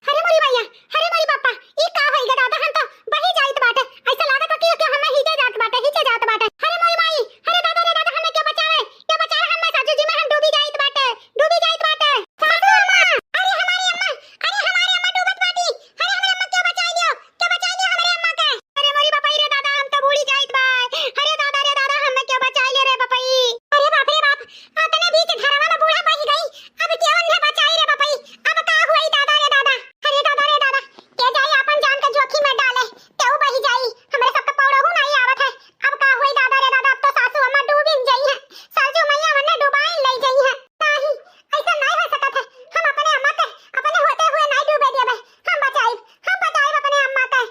अरे मोरी मैया, अरे मोरी बापा, ई का होई गे दादा, हम तो बही जाइत बाटे। ऐसा लागत है कि, कि हमें हिचे जात बाटे, हिचे जात बाटे। अरे मोरी माई, अरे दादा रे दादा, हमें के बचावे, के बचावे, हमें सासू जी में हम डूबी जाइत बाटे, डूबी जाइत बाटे। सासू अम्मा, अरे हमारी अम्मा, अरे हमारी अम्मा डूबत बाटी, अरे हमारी अम्मा के बचाई लियो, के बचाई लियो हमारी अम्मा के। अरे मोरी बापा रे दादा, हम तो बूड़ी जाइत बा। अरे दादा रे दादा, हमें के बचाई ले रे बापई। अरे बाप रे बाप, अतने बीच धरवा में बूढ़ा बही गई, अब केवन है बचाई रे बापई, अब का हुई दादा रे दादा। अरे दादा रे दादा, के जाई आपन जान के जोखिम में डाले, तेऊ बही जाई, हमरे सबके पौड़हू नाहीं आवत है। अब का हुई दादा रे दादा, अब तो सासू अम्मा डूबिन जइहैं, सरजू मैया मन्ने डुबाइन लइ जइहैं। नाहीं, ऐसा नाहीं होइ सकत है, हम अपने अम्मा के अपने होते हुए नाहीं डूबे देबे, हम बचाइब, हम बचाइब अपने अम्मा के।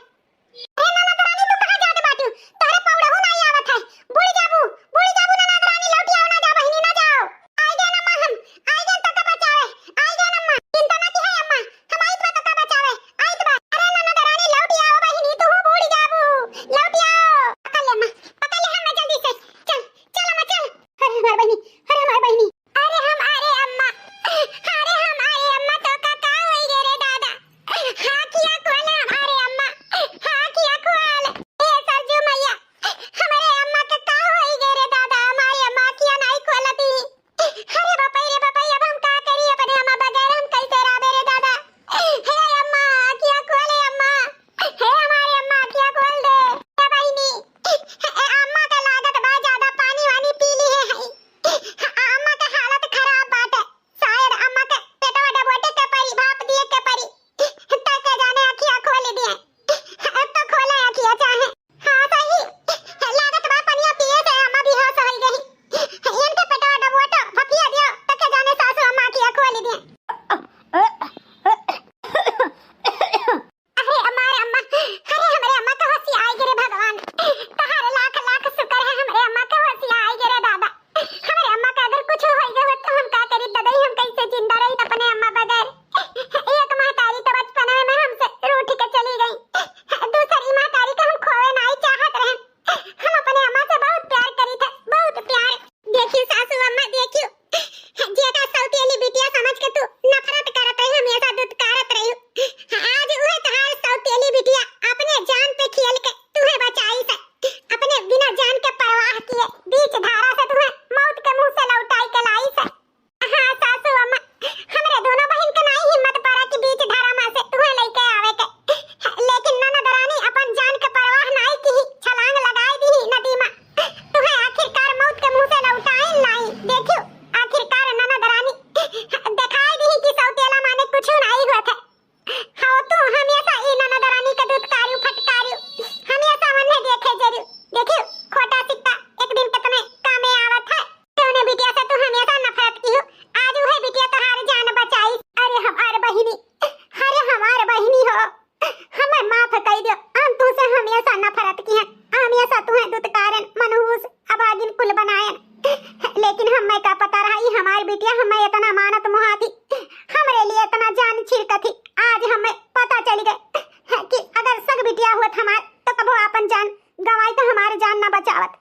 हे ननद रानी, तू कहाँ जात बाटू? तोहरे पौड़हू नाहीं आवत है। बुड़ जाबू, बुड़ जाबू ननद रानी, लौटी आओ, ना जा बहिनी, ना जाओ। आइ गए अम्मा हम, आइ गए तोका बचावे, आइ गए अम्मा। चिंता ना किहे अम्मा, हम आइत बा तोका बचावे, आइत बा। अरे ननद रानी, लौटी आओ बहिनी, तू बुड़ जाबू, लौटी आओ। पकड़ ले अम्मा, पकड़ ले हमें जल्दी से। चल, चल अम्मा, चल। अरे हमार बहिनी, अरे हमार बहिनी। अरे हमारे अम्मा, अरे हमारे अम्मा, तोका का होई गे रे दादा? हाँ, आँखिया खोल हमारे अम्मा, हाँ, आँखिया खोल। ए सरजू मैया, हमारे अम्मा का का होई गे रे दादा? हमारे अम्मा आँखिया नाहीं खोलती। अरे बापई रे बापई, अब हम का करी अपने अम्मा बगैर, हम कैसे रहबे रे दादा? हे अम्मा, आँखिया खोल, हे अम्मा, हे हमारे अम्मा, आँखिया खोल दे। ए बहिनी, ए अम्मा का लागत बा ज्यादा पानी वानी पी लिहे है। अम्मा के हालत खराब बाटे, शायद अम्मा के पेटवा डबोटे के परी, भाप दिए के परी, तब के जाने अखिया खोल दिए। अब तो खोले अखिया चाहे। हाँ सही, लागत बा पनिया पिए से अम्मा बेहोश होई गई। इनके पेटवा डबोटो, भपिया दियो, तब के जाने सासू अम्मा अखिया खोल दिए। अरे हमारे अम्मा, अरे हमरे अम्मा का होशिया आइ गे रे भगवान, तोहार लाख लाख शुक्र है, हमरे अम्मा का होशिया आइ गे रे दादा। हमरे अम्मा का अगर कुछ होइ गए होत तो हम का करी ददई, हम कैसे जिंदा रही अपने अम्मा बगैर? एक महतारी तो बचपन में हमसे रूठ के चली गई, दूसरी महतारी का हम खोवे नाहीं चाहत रहे। हम अपने अम्मा से बहुत प्यार करी थे, बहुत प्यार। देखियो सासू अम्मा, देखियो, जेका सौतेली बिटिया समझ के तू नफरत करत रही, हमेशा दुत्कारत रही, आज उहे तोहार सौतेली बिटिया अपने जान पे खेल के तुहे बचाई से, अपने बिना जान के परवाह किए बीच धारा से तुहे मौत के मुंह से लौटाई के लाई से। हाँ सासू अम्मा, हमरे दोनों बहिन के नाहीं हिम्मत पड़ा कि बीच धारा में से तुहे लइके आवे के, लेकिन ननद रानी अपन जान के परवाह नाहीं की, छलांग लगाई दी नदी में। तुहे आखिरकार मौत के मुंह से लौटाइन लाई। देखियो, आखिरकार ननद रानी देखाई दी कि सौतेला माने कुछ नाहीं होत है। हाँ, तू हमेशा ई ननद रानी के दुत्कारियो, फटकारियो, हमेशा उन्हें देखे जरियो। देखियो, खोटा सिक्का एक दिन के तने कामे आवत है। तूने बिटिया से तू हमेशा नफरत किहो, आज उहे बिटिया तोहार जान बचाई। अरे हमार बहिनी, अरे हमार बहिनी हो, हमें माफ कइ दियो, हम तुसे हमेशा नफरत किहेन, हमेशा तुहे दुत्कारेन, मनहूस, अभागिन कुल बनाएन। लेकिन हमें का पता रहा, ई हमार बिटिया हमें इतना मानत मोहाती, हमरे लिए इतना जान छिड़कती। आज हमें पता चल गए कि अगर सग बिटिया होत हमार, तो कबो आपन जान गंवाई तो हमार जान ना बचावत,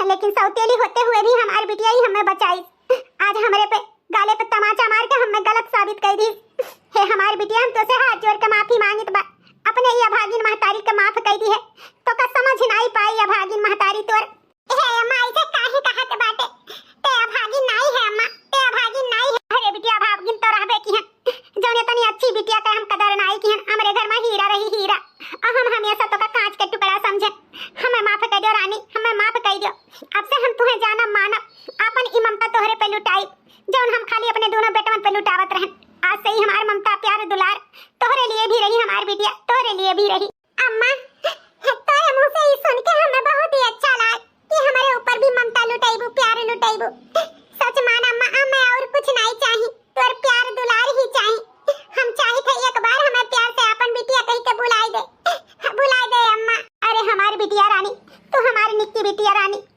लेकिन सौतेली होते हुए भी हमार बिटिया ही हमें बचाई। आज हमरे पे गाले पे तमाचा मार के हमें गलत साबित कइ दी। हे हमार बिटिया, हम तोसे हाथ जोड़ के माफी मांगित बा, अपने ई अभागिन महतारी के माफ कइ दिहे। तोका समझ नाहीं पाई अभागिन महतारी तोर। हे अम्मा, ऐसे काहे कहत बाटे? ते अभागिन नाहीं है अम्मा, ते अभागिन नाहीं है। अरे बिटिया, अभागिन तो रहबे किहेन, जौन इतनी अच्छी बिटिया के हम कदर मानब, मानब, आपन ई ममता तोहरे पे लुटाई, जौन हम खाली अपने दोनों बेटवन पे लुटावत रहन। आज से ही हमार ममता, प्यार, दुलार तोहरे लिए भी रही, हमार बिटिया, तोहरे लिए भी रही। अम्मा, तोरे मुँह से ई सुन के हमें बहुत ही अच्छा लाग कि हमरे ऊपर भी ममता लुटाइबू, प्यार लुटाइबू। सच मान अम्मा, हमें और कुछ नहीं चाही, तोर प्यार दुलार ही चाही। हम चाही थे एक बार हमें प्यार से आपन बिटिया कह के बुलाई दे, बुलाई दे अम्मा। अरे हमारी बिटिया रानी, तू हमारी निक्की बिटिया रानी।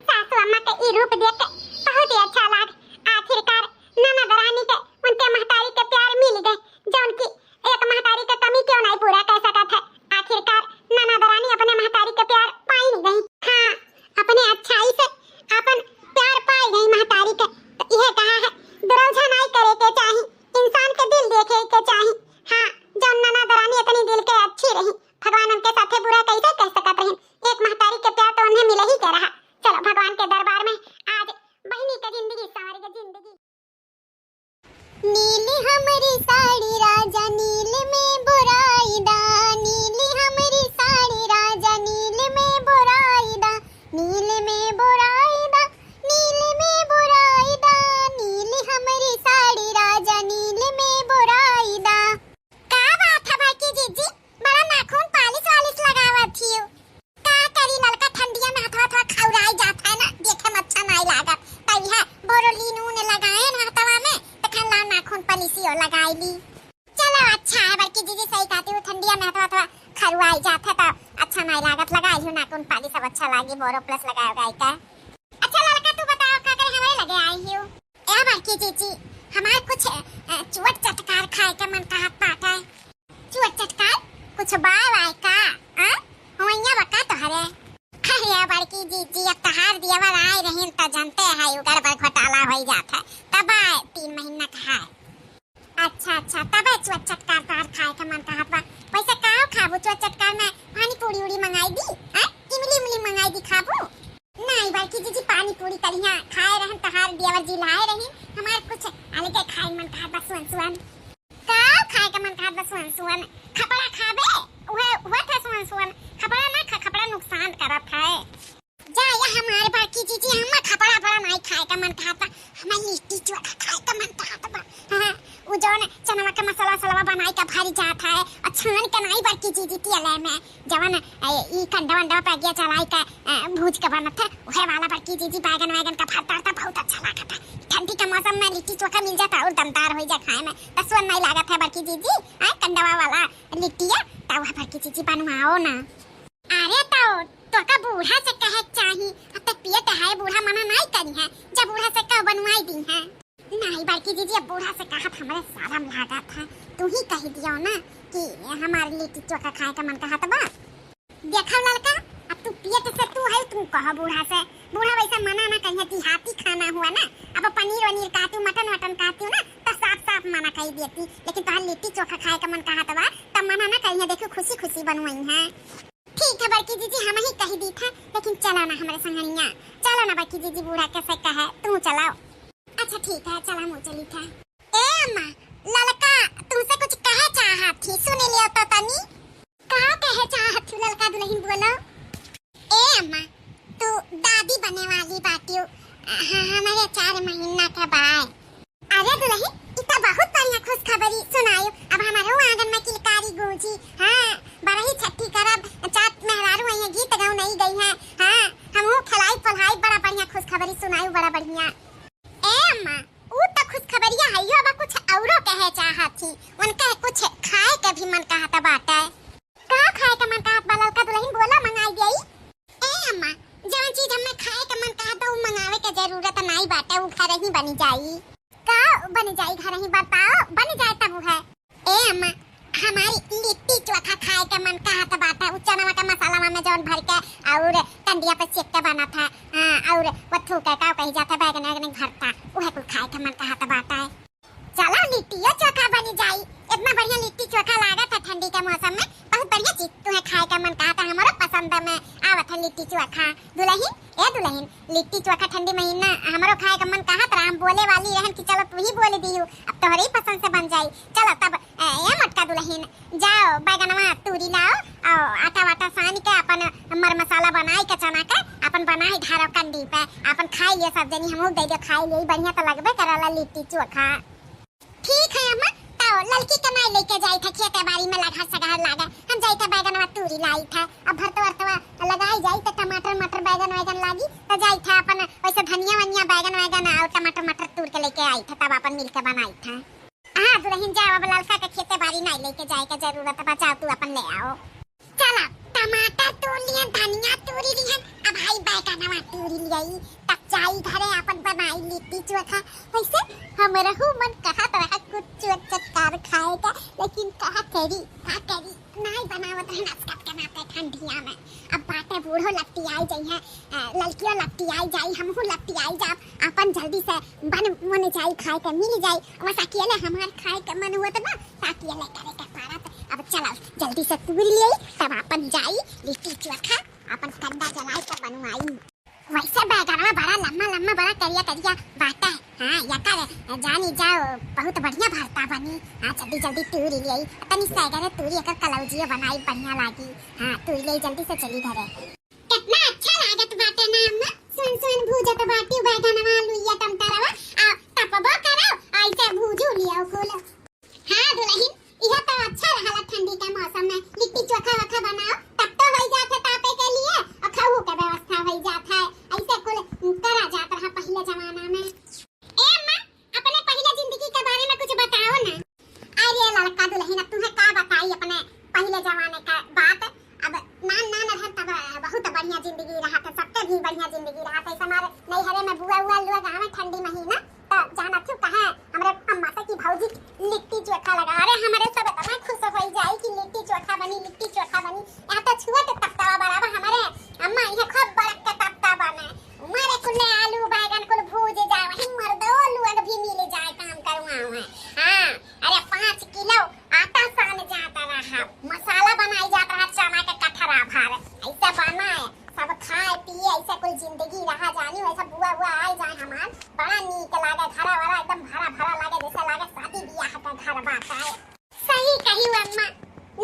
सासू अम्मा के ई रूप देख के बहुत ही अच्छा लाग। आखिरकार ननद रानी के उनके महतारी के प्यार मिल गए, जौन की एक महतारी के कमी क्यों नहीं पूरा कर सकत है। आखिरकार ननद रानी अपने महतारी के प्यार पाई नहीं गई। हाँ, अपने अच्छाई से अपन प्यार पाई गई महतारी के। तो यह कहा है, दुरौझा नहीं करे के चाही, इंसान के दिल देखे के चाही। हाँ, जौन ननद रानी इतनी दिल के अच्छी रही, भगवान उनके साथे बुरा कैसे कह सकत रही? एक महतारी के प्यार तो उन्हें मिल ही के रहा। चलो भगवान के दरबार में आज बहिनी के जिंदगी, सारी के जिंदगी। नीली हमरी साड़ी राजा नील में बोराई दा, नीली हमरी साड़ी राजा नील में बोराई दा, नील में बोराई दा, नील में बोराई दा, नीली हमरी साड़ी राजा नील में बोराई दा। का बात है बड़की जीजी, बड़ा नाखून पालिश वालिश लगावत हियो। का करी ललका, ठंडिया में हथवा थोड़ा खौराई जात है ना, देखे में अच्छा नाई लागत। तब यह बोरोलीन ऊन लगाए ना हथवा में, तो खन ला नाखून पालिशियो लगाई ली। चलो अच्छा है बड़की जीजी, सही कहती हूँ, ठंडिया में हथवा थोड़ा खरुआई जात है तो अच्छा नाई लागत, लगाई लियो नाखून पालिश, सब अच्छा लागी, बोरो प्लस लगाए उगाई का। अच्छा ललका, तू बताओ का करे हमरे लगे आई हियो? ए बड़की जीजी, हमार कुछ, अ, चुअट चटकार खाए के मन कहत बाटे। चुअट चटकार? कुछ बाय वाय का? आ? हुवैया बा का तोहरे? अरे बड़की जीजी, अब तहार दियवर आए रहीन त जानते है, उ गड़बड़ घोटाला होई जात है। तब आए तीन महीना का है। अच्छा, अच्छा, तब है चुअट चटकार तोहर खाए के मन कहत बा। वैसे का खाबू चुअट चटकार में? पानी पूरी उड़ी मंगाई दी? आ? इमली उमली मंगाई दी खाबू? नाई बड़की जीजी, पानी पूरी कलिया खाए रहन, तहार दियवर जी लाए रही, हमार कुछ अलगे खाए मन कहत बा, सुअन सुअन। का खाए के मन कहत बा, सुअन सुअन? खपड़ा खाबे? उहे, उहे थे सुअन सुअन। खपड़ा ना खा, खपड़ा नुकसान करत है। जा, या हमार बड़की जीजी, हमें खपड़ा बड़ा नाई खाए के मन कहत बा, हमें लिट्टी चोखा खाए के मन कहत बा। हाँ, उ जौन चनवा के मसाला सलवा बनाई के भरी जात है, और छान के नाई बड़की जीजी तेले में, जवन, ए, ई कंडा वंडा पे आगिया चलाई के, ए, भूज के बनत है, उहे वाला बड़की जीजी बैगन वैगन का भरता उरता बहुत अच्छा लागत है। ठंडी के मौसम में लिट्टी चोखा मिल जाता और दमदार होई जा खाए में, त सुअन नहीं लागत है बड़की जीजी, आए कंडवा वाला लिट्टिया, त वह बड़की जीजी बनवाओ ना। अरे तो, तोका बूढ़ा से कहे के चाही, अब तक पियत है, बूढ़ा मना नहीं करी है, जब बूढ़ा से कहो बनवाई दी है। नाई बड़की जीजी, अब बूढ़ा से कहत हमरे शरम लागत है, तू ही कही दियो ना कि हमार लिट्टी चोखा खाए का मन कहत बा। देखो ललका, अब तू पियत से तू है, तू कहो बूढ़ा से, बूढ़ा वैसे मना ना करिहे, देहाती खाना हुआ ना, अब पनीर वनीर कहती हूँ, मटन वटन कहती हूँ ना, तो साफ साफ मना कही देती, लेकिन तोहार लिट्टी चोखा खाए का मन कहत बा, तब मना ना करिहे, देखो खुशी खुशी बनवाई है। ठीक है बड़की जीजी, हम ही कही दी था, लेकिन चला ना हमरे संगनिया, चला ना बड़की जीजी, बूढ़ा कैसे कहे, तू चलाओ। अच्छा ठीक है, चला मुँह चली था। ए अम्मा, ललका तुमसे कुछ कहे चाहत थी, सुन लियो तो तनी। का कहे चाहत थी ललका दुल्हन, बोलो। ए अम्मा, तू दादी बने वाली बाटियो, हाँ, हमारे चार महीना के बाय। अरे दुल्हन, ई त बहुत बढ़िया खुशखबरी सुनायो। अब हमारो आंगन में किलकारी गूंजी। हाँ, बरही छठी करब, चार मेहरारू आई हैं, गीत गौनई गई हैं। हाँ, हमहू खिलाई पलाई, बड़ा बढ़िया खुशखबरी सुनायो, बड़ा बढ़िया। ए अम्मा, ऊ त खुशखबरिया हइयो, अब कुछ औरो कहे चाहत थी। उनके कुछ खाए के भी मन कहत बाटे। का खाए के मन कहत बा ललका दुल्हन, बोला, मंगाई देई। ए अम्मा, जौन चीज हमें खाए के मन कहत बा, उ मंगावे के जरूरत नाई बाटे, उ घर ही बनी जाई। का बनी जाई घर ही, बताओ, बनी जाए तब है। ए अम्मा, हमारी लिट्टी चोखा खाए के मन कहत बाटे, उ चनवा के मसाला में जौन भर के और कंडिया पे सेक के बनत है, हाँ, और वो थूक के का कही जाता है, बैगन वैगन भरता, उहे कुल खाए के मन कहत बाटे। चला लिट्टियो चोखा बनी जाई। इतना बढ़िया लिट्टी चोखा लागत है ठंडी के मौसम में, बहुत बढ़िया चीज तुहे खाए का मन कहत है, हमरो पसंद में आवत है लिट्टी चोखा। दुल्हन, ए दुल्हन, लिट्टी चोखा ठंडी महीना हमरो खाए का मन कहत रहा, हम बोले वाली रहन कि चलो तू ही बोल दियो, अब तोहरे ही पसंद से बन जाई। चलो तब, ए, ए मोटका दुल्हन, जाओ बैगनवा तूरी लाओ और आटा वाटा सान के अपन मर मसाला बनाई के चना के, आ अपन बनाई धारब कंडी पे, अपन खाई लिए सब जनी, हमहू दे दे खाई लिए, बढ़िया तो लगबे करला लिट्टी चोखा। ठीक है अम्मा, तो ललकी के नाई लेके जाई था खेते बारी में लगहर सगहर लागे, हम जाई था बैगनवा तूरी लाई था, अब भरतवा वर्तवा लगाई जाई तो टमाटर मटर बैगन वैगन लागी तो जाई था अपन वैसे धनिया वनिया बैगन वैगन और टमाटर मटर तूर के लेके आई था, तब अपन मिलके बनाई था। हाँ दुलहिन जाओ, अब ललका के खेते बारी नाई लेके जाए के जरूरत बा, जाओ तू अपन ले आओ। चला, टमाटर तूर लिहन, धनिया तूरी लिहन, अब भाई बैगनवा तूरी लियाई, तब जाई घरे अपन बनाई लिट्टी चोखा। वैसे हमरहू मन कहत रहा कुछ चोट चटकार खाए का, लेकिन का करी, का करी, नाई बनावत रहन असकत के नाते ठंडिया में। अब बाटे बूढ़ो लपटियाई जइहें, अ, ललकियो लपटियाई जाई, हमहू लपटियाई जाब, अपन जल्दी से बन मन जाई खाए के मिल जाई। बस अकेले हमार खाए के मन हुआ तो ना, तो अकेले करे के पड़त। अब चलो जल्दी से तूर लिए, तब अपन जाई लिट्टी चोखा अपन कंडा जलाई के बनवाई। वैसे बैगनवा बड़ा लम्मा लम्मा, बड़ा करिया करिया बाटे। हाँ, यकर जानी जाओ, बहुत बढ़िया भरता बनी। हाँ, जल्दी जल्दी तूरी लिए, तनी सैगरे तूरी, एकर कलौजिया बनाई, बढ़िया लागी। हाँ, तूरी लिए जल्दी से चली घरे। कितना अच्छा लागत बाटे ना अम्मा, सुन सुन भूजत बाटी बैगनवा, लुइया टमाटरवा, आ तपबो करो, ऐसे भूजू लियो कुल। हाँ दुलहिन, इहे तो अच्छा रहला ठंडी के मौसम में लिट्टी चोखा वोखा बनाओ, तब तो होई जात है तापे के लिए और खाऊ के व्यवस्था होई जात है। ऐसे कुल करा जात रहा पहले जमाना में। ए अम्मा, अपने पहले जिंदगी के बारे में कुछ बताओ ना। अरे ललका दुलहिन, अब तुम्हें का बताई अपने पहले जमाने का बात। अब नान नान रहन तब बहुत बढ़िया जिंदगी रहा था, सबके भी बढ़िया जिंदगी रहा था। ऐसे हमारे नैहरे में बुआ उआ लोग आवे ठंडी महीना, तो जानत हो कहे हमरे अम्मा से कि भौजी लिट्टी चोखा लगा। अरे हमरे सब इतना खुश हो जाई कि लिट्टी चोखा बनी, लिट्टी चोखा बनी। यहाँ तो छुए के तपतवा बराबर हमरे अम्मा यहाँ खूब बड़क के तपता बने। मारे कुल्ले आलू बैगन कुल भूज जाए, वहीं मर्दो लोग भी मिल जाए काम करुआ हुए। हाँ, अरे पाँच किलो आटा सान जात रहा, मसाला बनाई जात रहा चना के कठरा भर, ऐसे बनाए सब खाए पिए, ऐसे कुल जिंदगी रहा जानी। वैसे बुआ बुआ आए जाए हमार, बड़ा नीक लागे, घरा वरा एकदम भरा भरा लागे, जैसे लागे शादी बियाह का घर बाटे। सही कही अम्मा,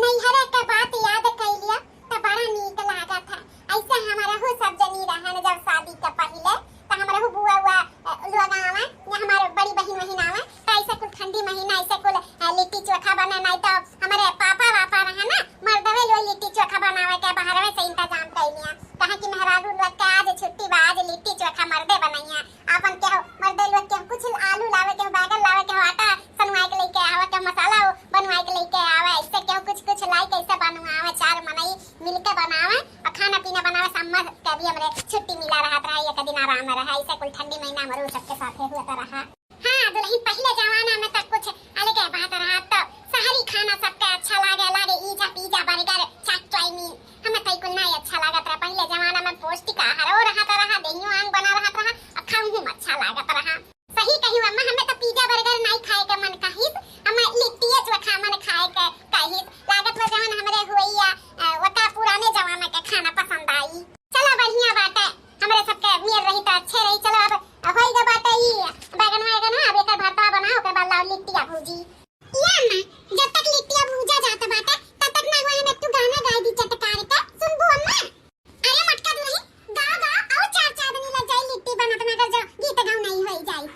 नैहरे के बात याद कैलिया तो बड़ा नीक लागत है। ऐसे हमारा हो सब जनी रहन जब शादी के पहले, तो हमारा हो बुआ हुआ अ, लोग आवे, या हमारे बड़ी बहिन वहिन आवे, तो ऐसे कुल ठंडी महीना ऐसे कुल अ, लिट्टी चोखा बने, नहीं तो हमारे पापा वापा रहे ना, मर्दवे लोग लिट्टी चोखा बनावे के बाहरवे से इंतजाम कैलिया। कहा कि मेहरारू लोग के आज छुट्टी बा, आज लिट्टी चोखा मर्दे बनैया। आपन केहू मर्दे लोग केहू कुछ आलू लावे, केहू बैगन लावे, केहू आटा सनवाए के लेके आवे, केहू मसाला बनवाए के लेके आवे, ऐसे केहू कुछ कुछ लाई के ऐसे बनवावे, चार मनई मिलके बनावे और खाना पीना बनावे। सम्मा के भी हमरे छुट्टी मिला रहत रहा, एक दिन आराम रहा, ऐसे कुल ठंडी महीना हमरो सबके साथे हुआ तो रहा। हाँ दुलहिन, पहले जमाना में तो कुछ अलगे बात रहा, तो शहरी खाना सबके अच्छा लागे, लागे ईजा पीजा बर्गर चाट चाउमीन, हमें तो कुल नहीं अच्छा लागत रहा। पहले जमाना में पौष्टिक आहार हो रहत रहा, देहियो आंग बना रहत रहा, और खाऊं में अच्छा लागत रहा। सही कही अम्मा, हमें तो पिज्जा बर्गर नहीं खाए के मन कहिस, हमें लिट्टिए चोखा मन खाए के कहिस। लागत बा जवन हमरे हुइया, अ, वका पुराने जमाना के खाना पसंद आई। चला बढ़िया बाटे, हमरे सबके मेर रही तो अच्छे रही। चला अब होई ग बाटे ई बैगन वैगन, अब एकर भरता बनाओ, ओकर बाद लाओ लिट्टिया भूजी। या अम्मा, जब तक लिट्टिया भूजा जात बाटे, तब तक ना हुआ है, तू गाना गाई दी चटकार के, सुनबू अम्मा? अरे मटका दुलही, गाओ, गाओ, और चार चांदनी लग जाई, लिट्टी बनत में अगर जो गीत गाओ नहीं होई जाई।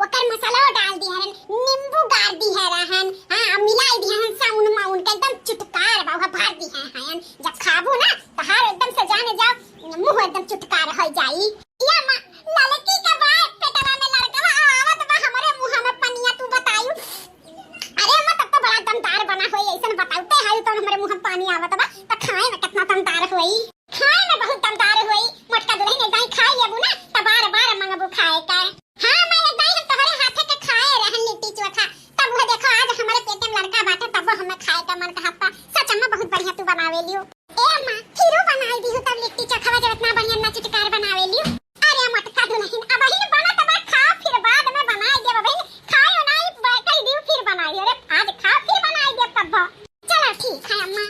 ओकर मसाला डाल दिहे रहन, नींबू गार दिहे रहन, हाँ, मिलाई दिहे रहन साउन माउन के, एकदम चुटकार बा, उहा भर दिहे रहन। जब खाबू ना, तहार एकदम से जाने जाओ, मुंह एकदम चुटकार हो जाई। या माँ, ललकी का बा पेटवा में लड़कवा, आवत बा हमरे मुंह में पनिया, तू बतायू। अरे अम्मा, तब तो बड़ा दमदार बना होई, ऐसन बताउते है तो हमरे मुंह में पानी आवत बा, त खाए में कितना दमदार होई। खाए में बहुत दमदार होई। मोटका दुल्हन, एक दाई खाई लेबू ना, त बार बार मंगबू खाए का। हाँ माँ, एक दाई हम तोहरे हाथे के खाए रहन लिट्टी चोखा, तब वो देखो आज हमरे पेटे में लड़का बाटे, तब वो हमें खाए का मन कहत बा। सच अम्मा, बहुत बढ़िया तू बनावे लियो। ए अम्मा, फिरू बनाई दिहू तब लिट्टी चोखवा, जब इतना बढ़िया ना चुटकार बनावे लियो। अरे मोटका दुल्हन, अबहिन बनत बा, खाओ, फिर बाद में बनाई देब। अबहिन खाई उनाई ब-, कई दियो, फिर बनाई। अरे आज खाओ, फिर बनाई देब कब्बो। चलो ठीक है अम्मा।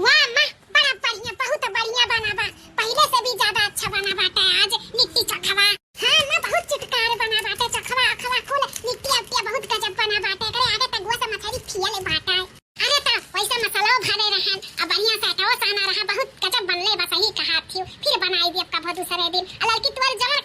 वाह अम्मा, बड़ा बढ़िया, बहुत बढ़िया बना बा। पहले से भी ज्यादा अच्छा बना बाटे आज लिट्टी चोखवा। हाँ अम्मा, बहुत चुटकार बना बाटे चोखवा, अखवा कुल लिट्टिया उट्टिया बहुत गजब बना बाटे। एकरे आगे तक वो सब मछली खिया ले बाटे। अरे त वैसे मसाला भरे रहन, अब बढ़िया से अटवा साना रहा, बहुत गजब बनले बा, सही कहा थियो। फिर बनाई देब कबो दूसरे दिन। आ लड़की तोर जवन